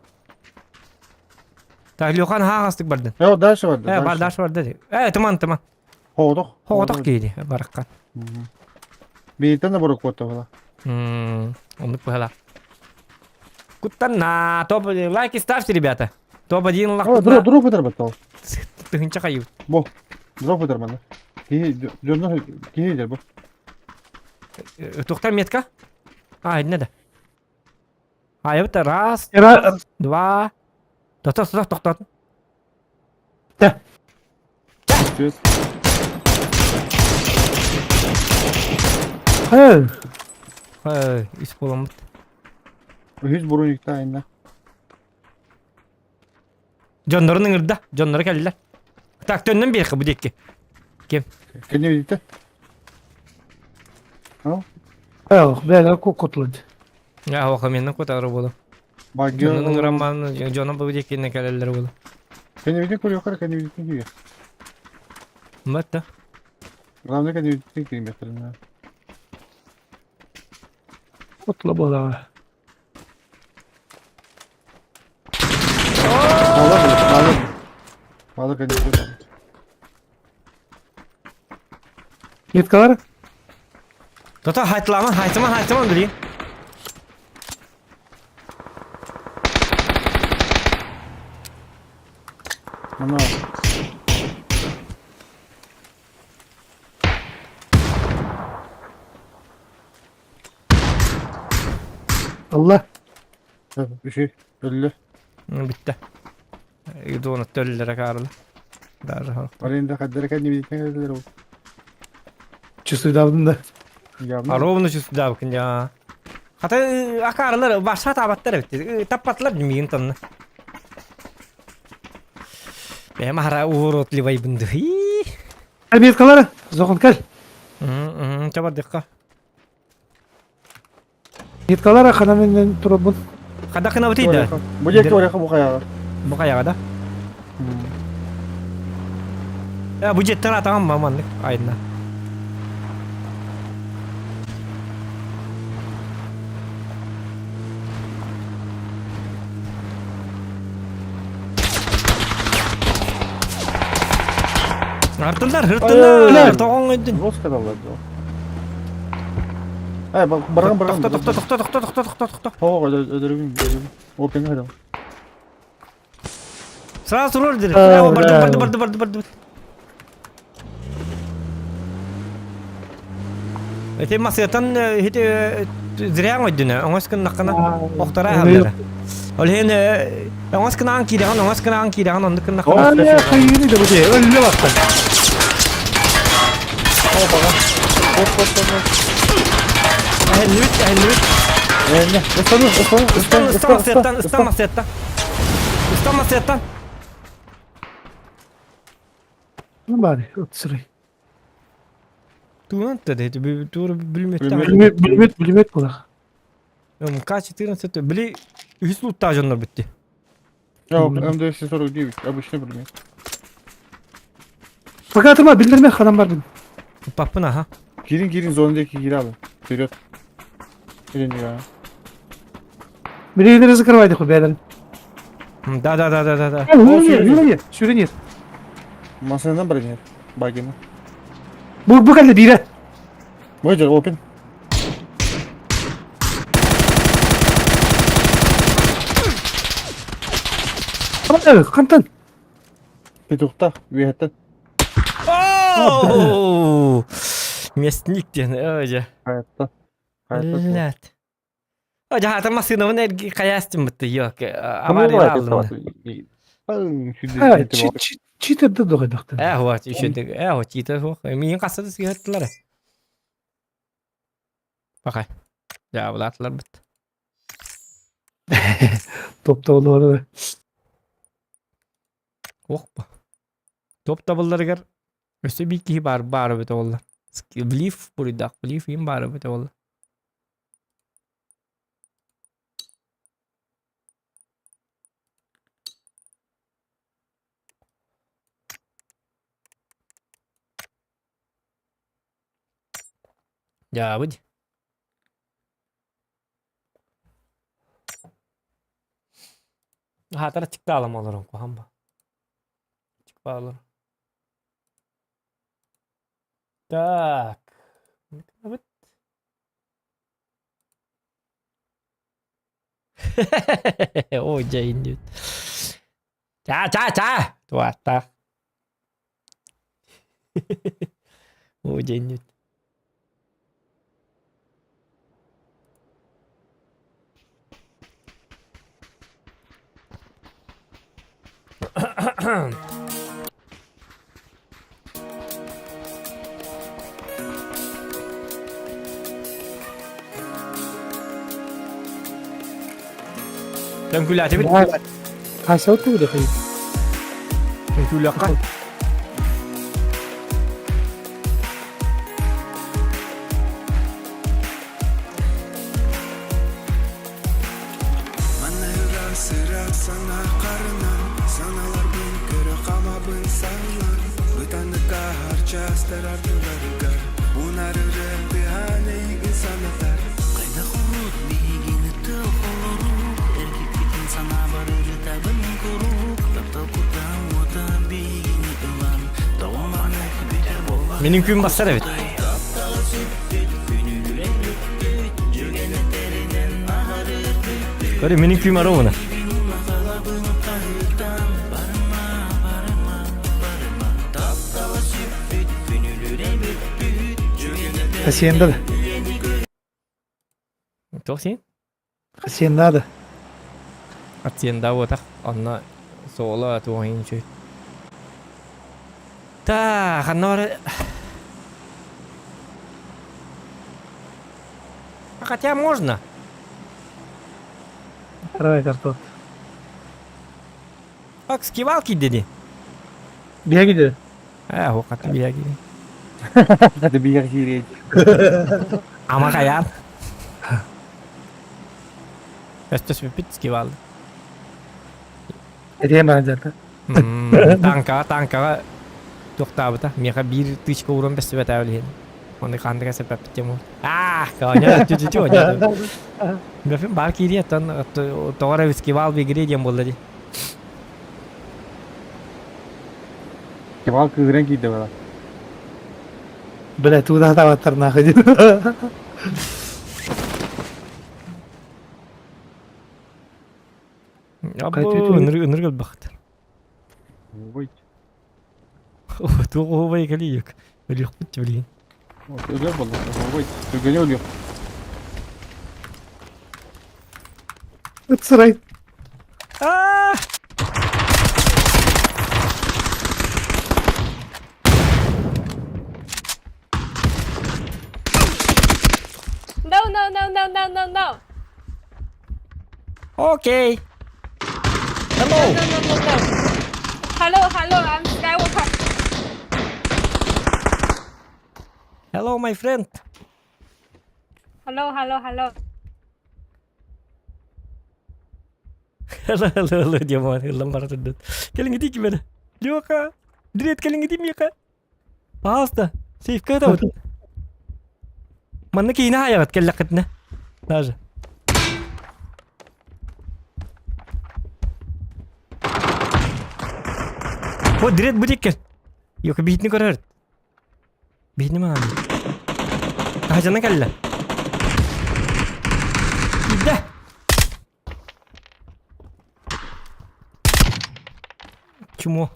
Так, Лехан хаагастык бардын.
Э, дальше барды.
Э, бар дальше барды. Э, тыман тыман.
Хоҕотох.
Хоҕотох киһи баракка.
Бииртэн да борук куотта була.
Оннук быһала. Куттанна, топ лайки ставьте, ребята. Топ-1
О, дроп, дроп ытар баттал.
Тыһынча хайыбыт.
Бу. Дроп ытар манна. Киһи дьонно киһи дер бу.
Тухтар метка? А, инне да. Айыбыт раз, два. Тохтот, тохтот, тохтот.
Да.
Сөз.
Хайа.
Ай, ис буламмыт.
Үһүс буруйукта айна.
Дьоннорун ыҥырда, дьонноро кэллилэр. Так, төннөн биэххэ бу диэки. Ким?
Кини видите?
Эх, бэйэ кукутлуд.
Я оха менен кутары буолу. Дьонун ыҥырамман дьоно бу диэки кэлэллэр буолу.
Кини видите көрүөххэ, кини видите киир.
Мэтта.
Главное, кини видите киирбэттэр.
Кутла буолаҕа.
Мало конечно.
Меткалар?
Тота хайтламан, хайтламан, хайтламан билин.
Мана.
Алла.
Үчүй, өллө.
Бүттэ. Идуона төллөрө каарла. Даже
Аренда хаддара кәдне бидитен кәделер ол.
Чувствую да.
А ровно чувствую я. Хата акаарлар баша табаттар бит. Таппатлар миин тонна. Бэм хара уродливай бынды.
Меткалары, зохон кел.
Чабардыкка.
Меткалары ханаменен турабын.
Хада кына бутыйда.
Бу жеке оряха бу каяга.
Бу каяга да? Э, бу жеттен атаган маманнык айына. Артылдар, hırttılar. Тоҕоҥ өйдүн.
Жестко даллар. Ай, барган барган.
Тохто, тохто, тохто, тохто, тохто, тохто, тохто.
Тоҕо өдөрүгүн. Опен хайдам.
Сразу турур дир. Барды, барды, барды, барды, барды. Эти масыятан хити зря өйдүнэ. Оҥос кыннаккана охтора халлара. Ол хен оҥос кынаан киирэҕин, оҥос кынаан киирэҕин, оннук кыннаккана.
Али хайыны да бу өллө баста.
О, бага. Оп, оп, оп.
Эһэллибит, эһэллибит.
Эне, ыстаны, ыстаны,
Ыстан, ыстан масыяттан, ыстан масыяттан. Ыстан масыяттан.
Ну бari, отсырай.
Тугунан да тур бүлмөттен.
Бүлмөт, бүлмөт, бүлмөт булах.
МК-14 били үһүс луттаа дьоннор бүтти.
Yok, М249, обычный предмет.
Пока атыма билдирме ханам бар бин.
Паппын аха.
Girin girin zonadaki gir abi. Вперед. Girin ya.
Билегилери закрывайды ху бәден.
Да да да да да да.
Юрий, сюренир.
Masından бронер. Багина.
Бу бу кэллэ биирэ.
Выйдер, open.
Хантан.
Петухта, үөһэттэн.
Оу! Мясник диэн ожа.
Хаятта. Хаятта.
Блядь. Ожа хата массыынабын эрги хайаастым бытты yok. Авария алдым.
Читерді доғайдақта.
Э, вот, еще э, вот, читер хуох. Миин қасыды сыгыттылар. Бақай. Ja, булаатылар бит.
Топта олары.
Ох ба. Топ табылларыгар өссө бир киһи бар баары бит олла. Блиф буруйдах, блиф им баары бит олла. Дьаабыт. Хаатара чыктаалам олорон куһам ба. Чыкпаалар. Так. Ой, дьэ иннит. Ча ча ча! Туаттаах. Ой, дьэ иннит. Төҥкүлээтибит.
Хайса тугу хай.
Төҥкүлэххэ. Менин күн бассар эбит. Көрө менин күйүм ровно.
Hacienda да.
Туох син?
Hacienda да.
Hacienda буотах онно суола туох үчүгэй. Та ханна бар А хотя можно.
Вторая карта.
Ак скивалки диди.
Биһиги
Ээ, хокаты биһиги.
Хаты биһиги киирей.
Ама хайаан. Өстөс бүппүт скивалды.
Этиэн баар дьарта.
Танкаҕа танкаҕа туохтаабыта. Миэхэ биир тычка ууран бэстибэтээбил иһин. Оны ханныга сэппэппит тем Аа, коня, чу-чу-чу, Бөфүн баар киириэ, оттон тоҕо эрэ скивал бигири диэн буолла дии.
Скивал кыыран киирдэ бала.
Бля, туда таваттар нахуй.
Абы, ынырык өлбөхтөр.
Ой.
Туох оһуобай кэлиик. Өлүөхпүт билигин.
Өлөр болла. Ой, түргэнэ өлүөх.
Ыт сырай.
Аа!
No, no, no, no, no, no, no.
Окей. Hello.
No, no, no, no. Hello, hello, I'm Skywalker.
Hello, my friend.
Hello, hello, hello.
Hello, hello, hello, диэмон, ыллам бара турдут. Кэлиҥ ити ким эрэ? Лёха, Дред, кэлиҥ ити миэхэ. Пожалуйста, сейфка ытабыт. Манна киинэ хаайаҕыт кэллэххитинэ. Даже. О, Дред бу диэккэр. Йока биһитини көрөр. Биһини маан. Хаһдьана кэллэ. Киирдэ. Чмо.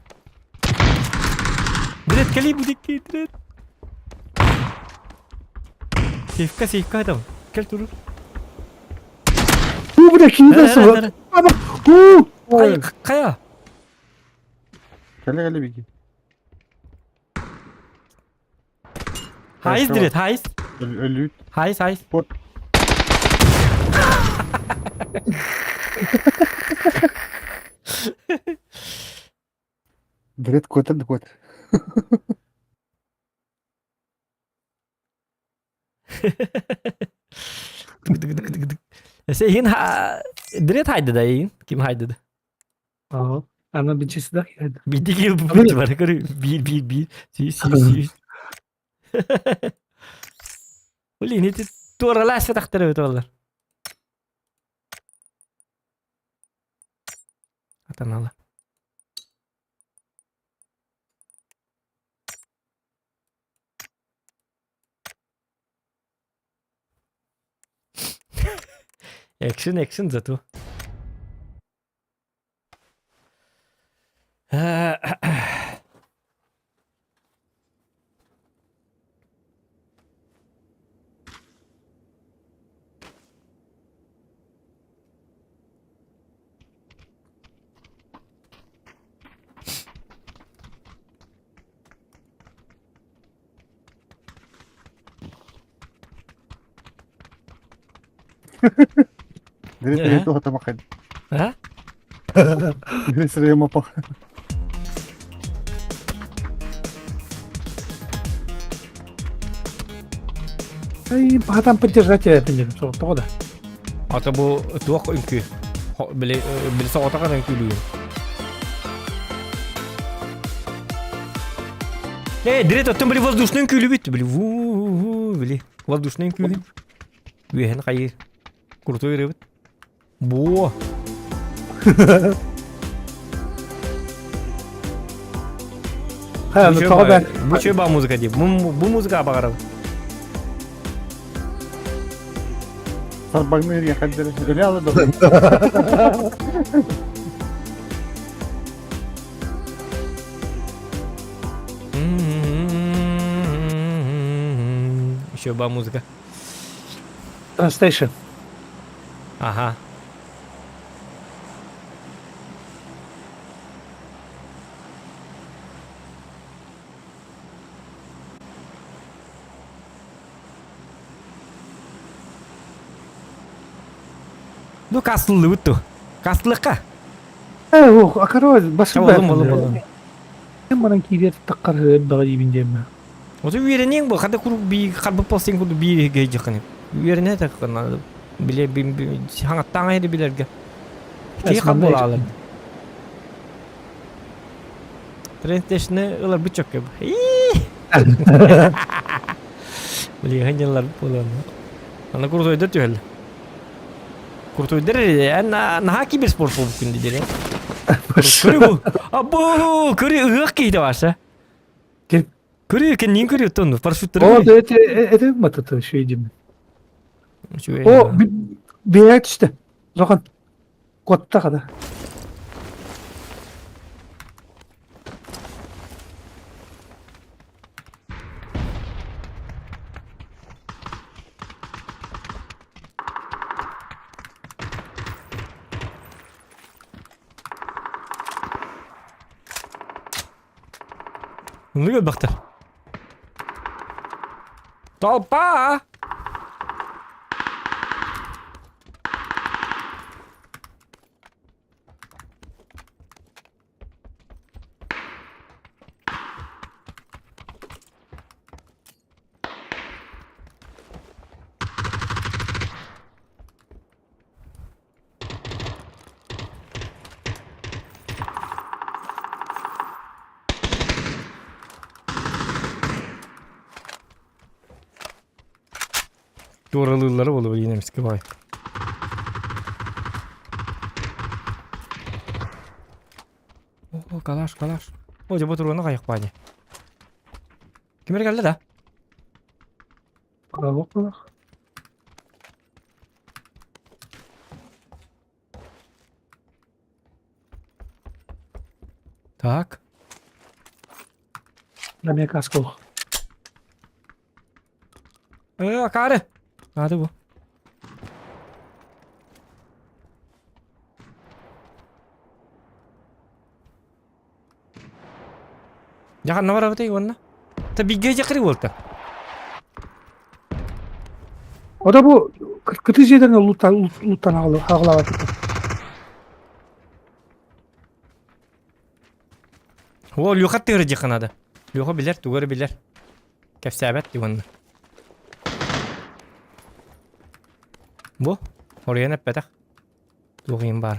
Дред кэлий бу диэки, Дред. Сейфка, сейфка там. Кэл турур.
Уу, бля, киирдэ суох. Уу!
Хайа?
Кэлэ кэлэ бики.
Хайс Дред, хайс.
Өлүүт.
Хайс, хайс.
Спорт. Дред куотар да куотар.
Эсэһин Дред хайдыда эйин? Ким хайдыда?
Аа, ана бичисida хайда.
Биирдэ киирбит бары көрү биир биир биир сүүс сүүс сүүс. Блин, ити туораласпатахтар эбит олар. Канала. Экшен, экшен зато.
Дмитрий туох тамахын.
А?
Дмитрий мапах.
И там поддержать это не тоҕо да.
Ата бу туох үҥкүү? Били били соҕотох үҥкүүлүүгүн. Э, дирет оттон били воздушный үҥкүүлүүбүт. Били ву били воздушный үҥкүүлүү. Үөһэн хайыр. Крутой ырыбыт. Буо.
Ха, ну тоҕо бэр.
Бу чөй ба музыка дии. Бу музыка баҕарабын.
Сарбаҥны ириэхэндэр өлө ала да.
Еще ба музыка.
Translation.
Ага. Ну, кастыллыбыт ту. Кастылыкка.
Э, ох, акаро басып
Болдум, болдум, болдум.
Мен манан киирер таққар баҕа диибин диэммэ.
Оту үөрэниэҥ бу, хата куруук бии харбыт полсен курдук биир гейдьиххин. Үөрэнэ таккына биле хаҥаттаан айды билэргэ. Кии хат буолаалар. Трентешне ылар бу чөккө. Билиэхэн дьыллар буолан. Аны куртуйдар түһэллэр. Куртуйдар эн наһаа киберспорт буолбуккун дире. Көрү бу. Абу, көрү ыһыах киһитэ бааса. Көрү кэнниин көрү оттон парашюттары
О, да это это матата шейдим. О, бэйэ түстэ. Зохан. Куотта хада.
Оннук элбэхтэр. Толпа! Туоралыыллара буолуо билигин эмискэ баҕай. О, калаш, калаш. О, дьэ бу туруона хайах баани. Ким эрэ кэллэ да?
Алох.
Так.
Намия каска
Э, акаары. Наада бу. Дьэ ханна барабытый уонна? Та бигэ дьэкри буолта.
Ода бу кыты жерден луттан луттан аҕалаабат.
О, Леха тыыры дьиэхэ надо. Леха билэр, тугу эрэ билэр. Кэпсээбэт дии уонна. Бу, оруйан эппэтэх. Туох иһин баар.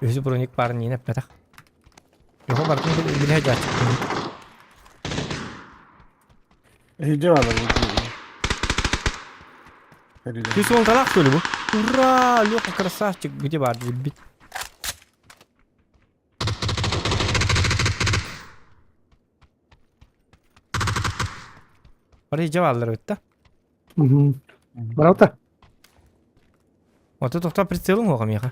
Үһүс броник баарын иһин эппэтэх. Леха барытын билэ сылдьааччы.
Иһирдьэ баалар бу.
Ты сон талах что ли бу? Ура! Леха красавчик, где бар билбит. Бары ижа бааллар эбит да.
Баралта.
Ото тохтоо прицелым оҕа миэхэ.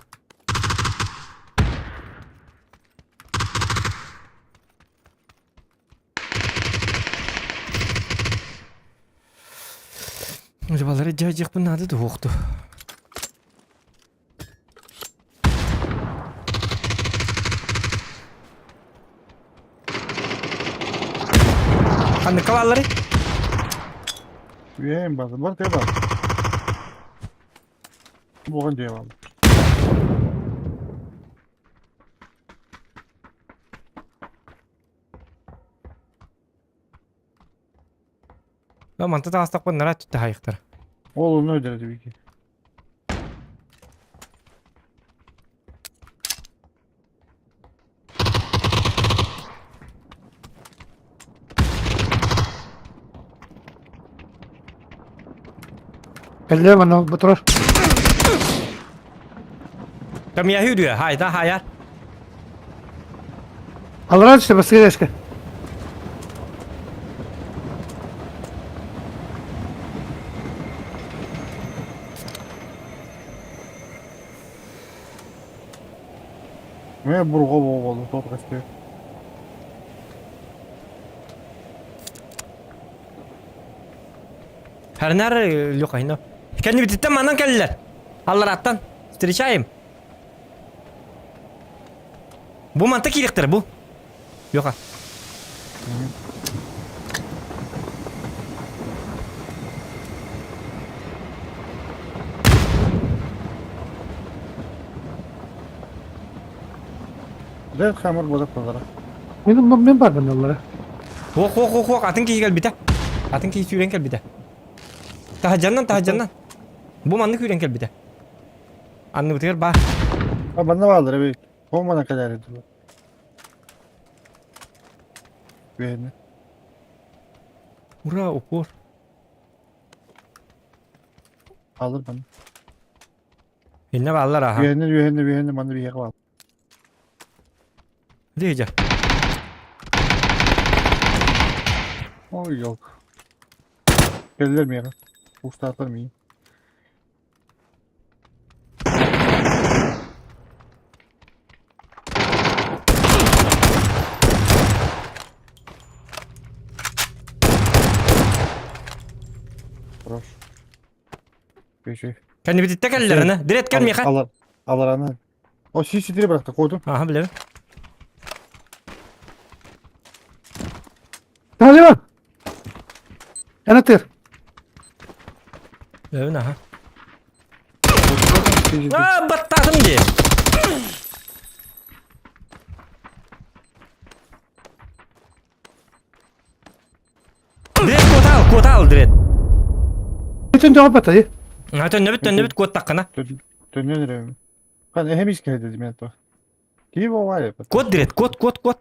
Балары дьаһайдьыахпын наада туһуохту. Ханныкка баалларый?
Үөһэм баар. Бар тыа баар. Буолан дьиэ баар.
Манта таҕыстахпын нара түттэ хайыктар.
Ол онно өйдөрө дибики.
Кэллэ манна бу турар.
Там я үрүө, хайда хайар.
Аллараа түстэ бастакы эшке.
Мэ бурҕа буолу тот кастыы.
Харнар Лёха, Кэннибититтэн манан кэллилэр. Аллараттан. Встречаем. Бу манта киириэхтэрэ бу. Леха.
Дэ хамыр бодох балара.
Мен мен бар баналлара.
Хуох хуох хуох хуох атын киһи кэлбитэ. Атын киһи сүүрэн кэлбитэ. Таһдьаннан таһдьаннан. Бу маннык үүрэн кэлбитэ. Анныбытыгар баар.
А манна бааллар эбит. Ол мана кэлээри дуу. Үөһэнэ.
Ура, упор.
Алыр маны.
Инне бааллар аха.
Үөһэнэ үөһэнэ үөһэнэ маны биһиэхэ баал.
Дижа.
Ой, yok. Кэллэр миэхэ. Устаатар миин. Хорош. Печи.
Кэннибититтэ кэллэринэ. Дирет кэл миэхэ.
Алар. Аларана. О, си-ситири бырахта, қойдым.
Аха, билэбин.
Талибан! Эн атыр.
Билэбин, аха. Аа, баттаатым дии. Дред куотаал, куотаал, дред.
Бүтүн дөҕө батайы.
А төннөбүт, төннөбүт куоттаххына.
Төннөн эрэбин. Хан эһэм искэ дедим мен то. Киһи буолаайа.
Куот, дред, куот, куот, куот.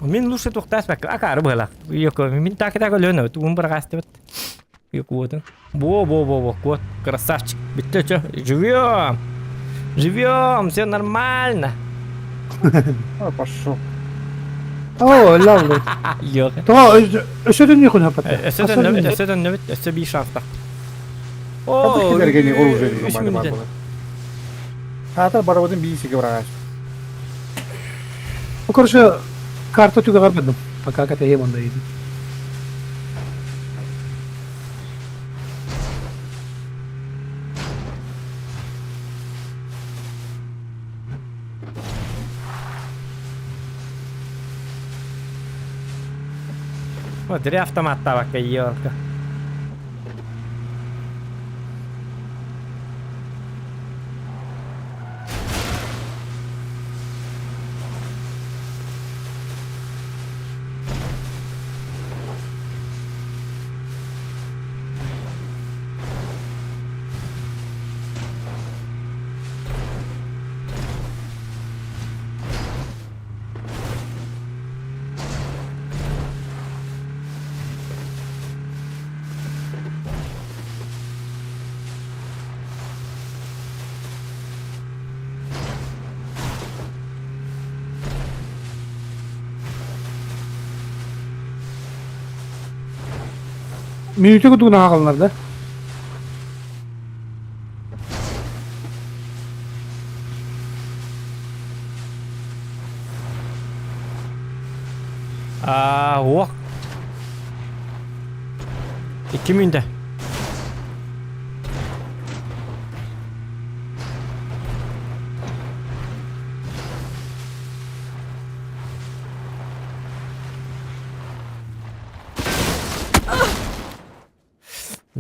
Мин лучше туохтаспакка акаары быһалаах. Йоко, мин так так өлөн тугун быраҕаастыбыт. Куотун. Во, во, во, во, куот, красавчик. Бүттэ чё, живем. Живем, все нормально.
А, пошел.
О, лавлы.
Йоха.
То, өсө дөннү күн хапата.
Өссө төннөбүт, өссө төннөбүт, өссө биир шанстах. О,
Кэргэни оружие
үс мүнүүтэн.
Хаатар барабытын биисиге барагач.
Ну, короче, карта түгәгәр бардым. Пока катаем онда иде.
Вот, зря автомат табакка, елка.
Мүнүүтэ курдук ааҕаллар да?
Аа, уох. 2 мүнүүтэ.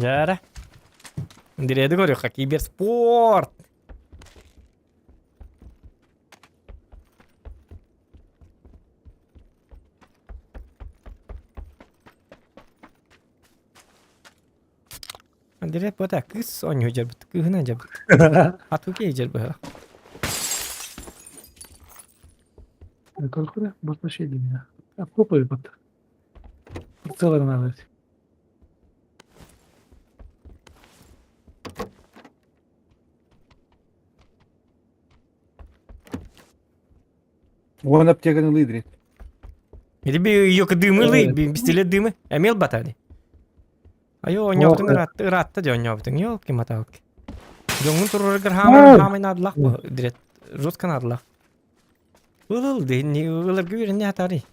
Дьэ Диреди көрүөххэ киберспорт. Андрей бота кыыс оонньуу дьарбыт, кыыһынан дьарбыт. Атуки дьарбыһа.
Көркүрэ, бата şey diyeyim ya. Попробуй бат. Целый надо.
Уон аптеканы ылыы
Или би ее дымы лый, пистолет дымы. Эмел батали. Айо, оонньообутун ыраатта, ыраатта дии оонньообутуҥ, ёлки-маталки. Дьоҥҥун туруораргар хаамай, хаамай наадалаах бу, дирет, жестко наадалаах. Ыл-ыл, ыларга үөрэнне хатаарый.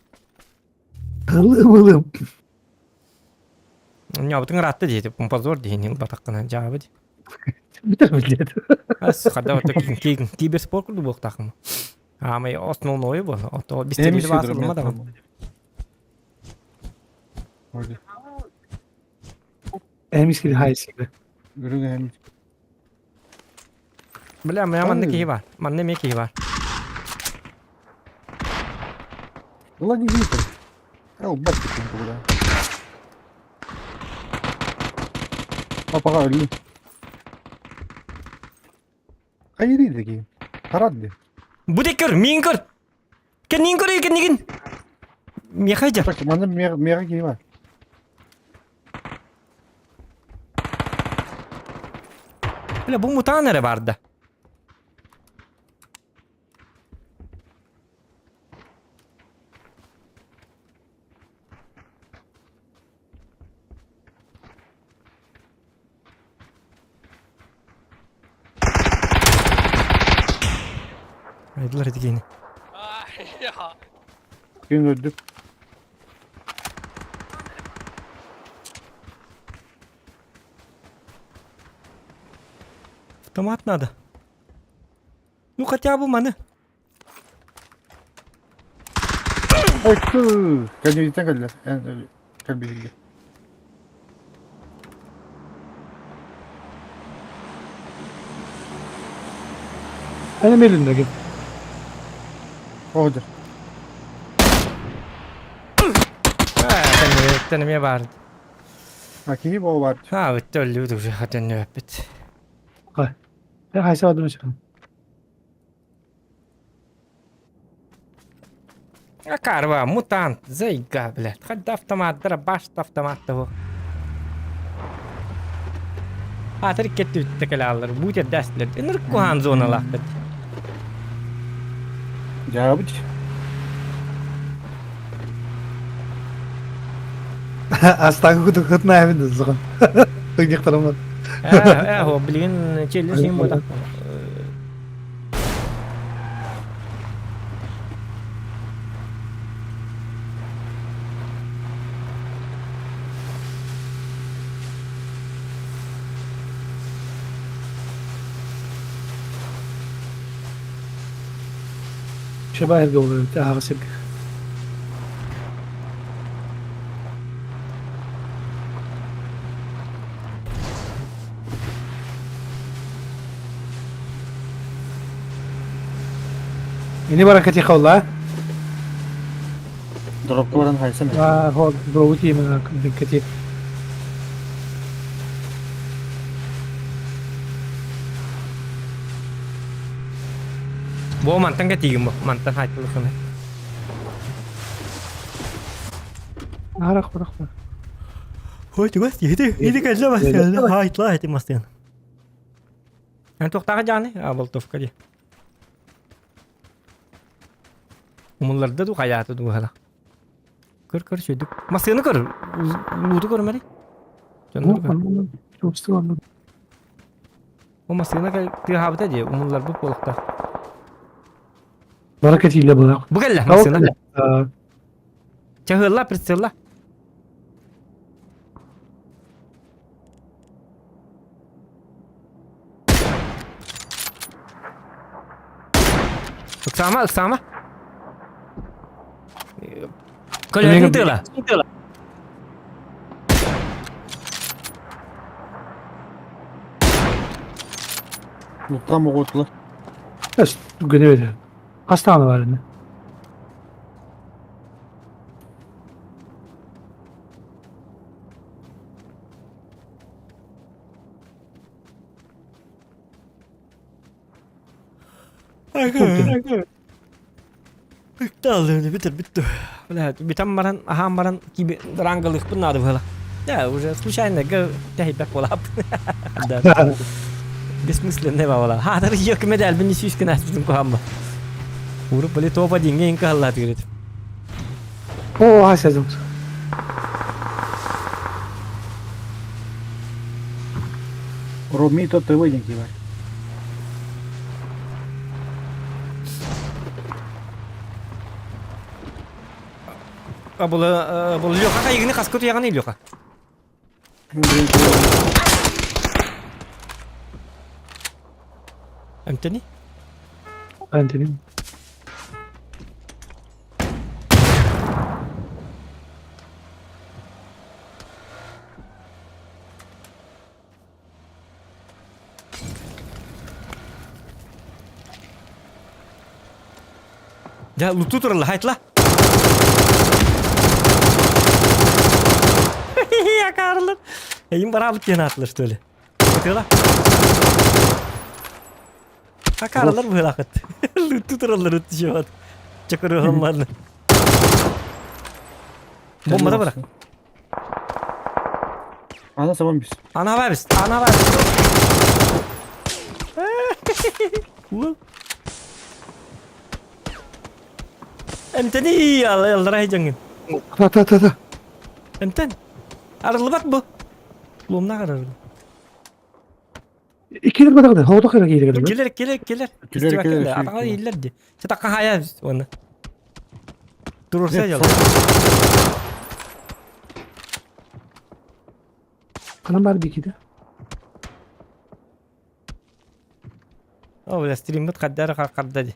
Ылым-ылым.
Оонньообутуҥ ыраатта дии, позор дии, ылбатаххына дьаабы дии.
Бүтэр билет.
Ас, хада киберспорт курдук буолуохтааххын. Аамай основной бу, ото бистэрили баасылыма даҕаны.
Эмискили хайсыгы.
Үрүҥ эһэм.
Бля, моя манна киһи бар. Манна эмиэ киһи бар.
Ыла не видно. Эл, бат куда. Папаға өлі. Хайырый дegi. Харат ди.
Бу де көр, миин көр. Кэннигин көр, кэннигин. Миэхэ дьэ.
Так, манна мега киһи бар.
Бля, бу мутаан эрэ барда. Айдылар этигини.
Күн үрдүк.
Автомат надо. Ну хотя бы маны.
Ой, кэннибитин кэллэр. Кэлбиһилгэ.
Эн эмиэлиннэгин.
Оҕодьор.
Тэн эмиэ баар.
А киһи буол баар.
А, өттө өллүбүт уже хатэннөппүт.
Эн хайса бардым чыкын.
А карва, мутант, зайга, блядь. Хоть автоматтара, башта автомат того. Атыр кетти бүттэ кэлэ Бу тердәстилер. Ынырык куһаан зоналаахпыт.
Дьаабыт.
Астагы куту хытна эбин зыгын. Ыгдыктарымын.
Э, э, билигин челле син буолар.
Шабайыр oluyor. Daha сирге. Ini баракати хавла.
Дропка баран хайсан.
А, хо, дроути именно кати.
Бу мантан кэтиигин бу. Мантан хаайтылыхына.
Арах, арах.
Ой, тугас, иди, иди кэллэ бастыан. Хаайтла этим бастыан. Эн туохтааҕа дьааны? А, болтовка дии. Умулларда ду хайаата ду хала. Көр, көр, сөйдүк. Масыаны көр. Лууту көрмөри. Дьоннор Бу массыына тыаһаабыта дии, умулларбыт буолуохтаах.
Бара кэтиилэ была.
Бу кэллэ массыына. Чаһыалла, прицелла. Ыксаама, ыксаама. Көлөһүн тыла.
Луттан оҕотулар.
Эс түгэнэ Хас даҕаны бар ини?
Ыкта бүтэр бүттү. Бля, бүтэн баран, аһаан баран киби рангалыхпын наада быһыла. Да, уже случайно тэһийбэк буолаап. Да. Бессмысленный бабала. Хаатар yok медаль бин сүүс күн аспытын куһамма. Уруп били топа диңге инка алла тигрит.
О, асязым.
Ромито ТВ диэн киһи бар.
Бұл бұл Леха кайыгыны хаска туяганы Леха. Антони?
Антони.
Дьэ, луту туралла, хайтла. Акаарылар. Эйин бараабыт диэн аатылар, что ли? Ытыала. Акаарылар быһылаахыт. Луту тураллар ыттышыбат. Чакырыһымман. Бомбада быра.
Ана сабан бис.
Ана бабис, ана бабис. Уол. Эмтени аллара дьоҥҥун.
Та та та та.
Эмтен. Арыллыбат бу. Ломна карарды.
Иккилер бадагы, хоодох эрэ кииригэр.
Келер, келер, келер.
Келер, келер,
Атаҥа ииллер ди. Чатакка хая уонна. Турурса жол.
Ханан бар бикиде.
О, бля, стриммит хаддара харда ди.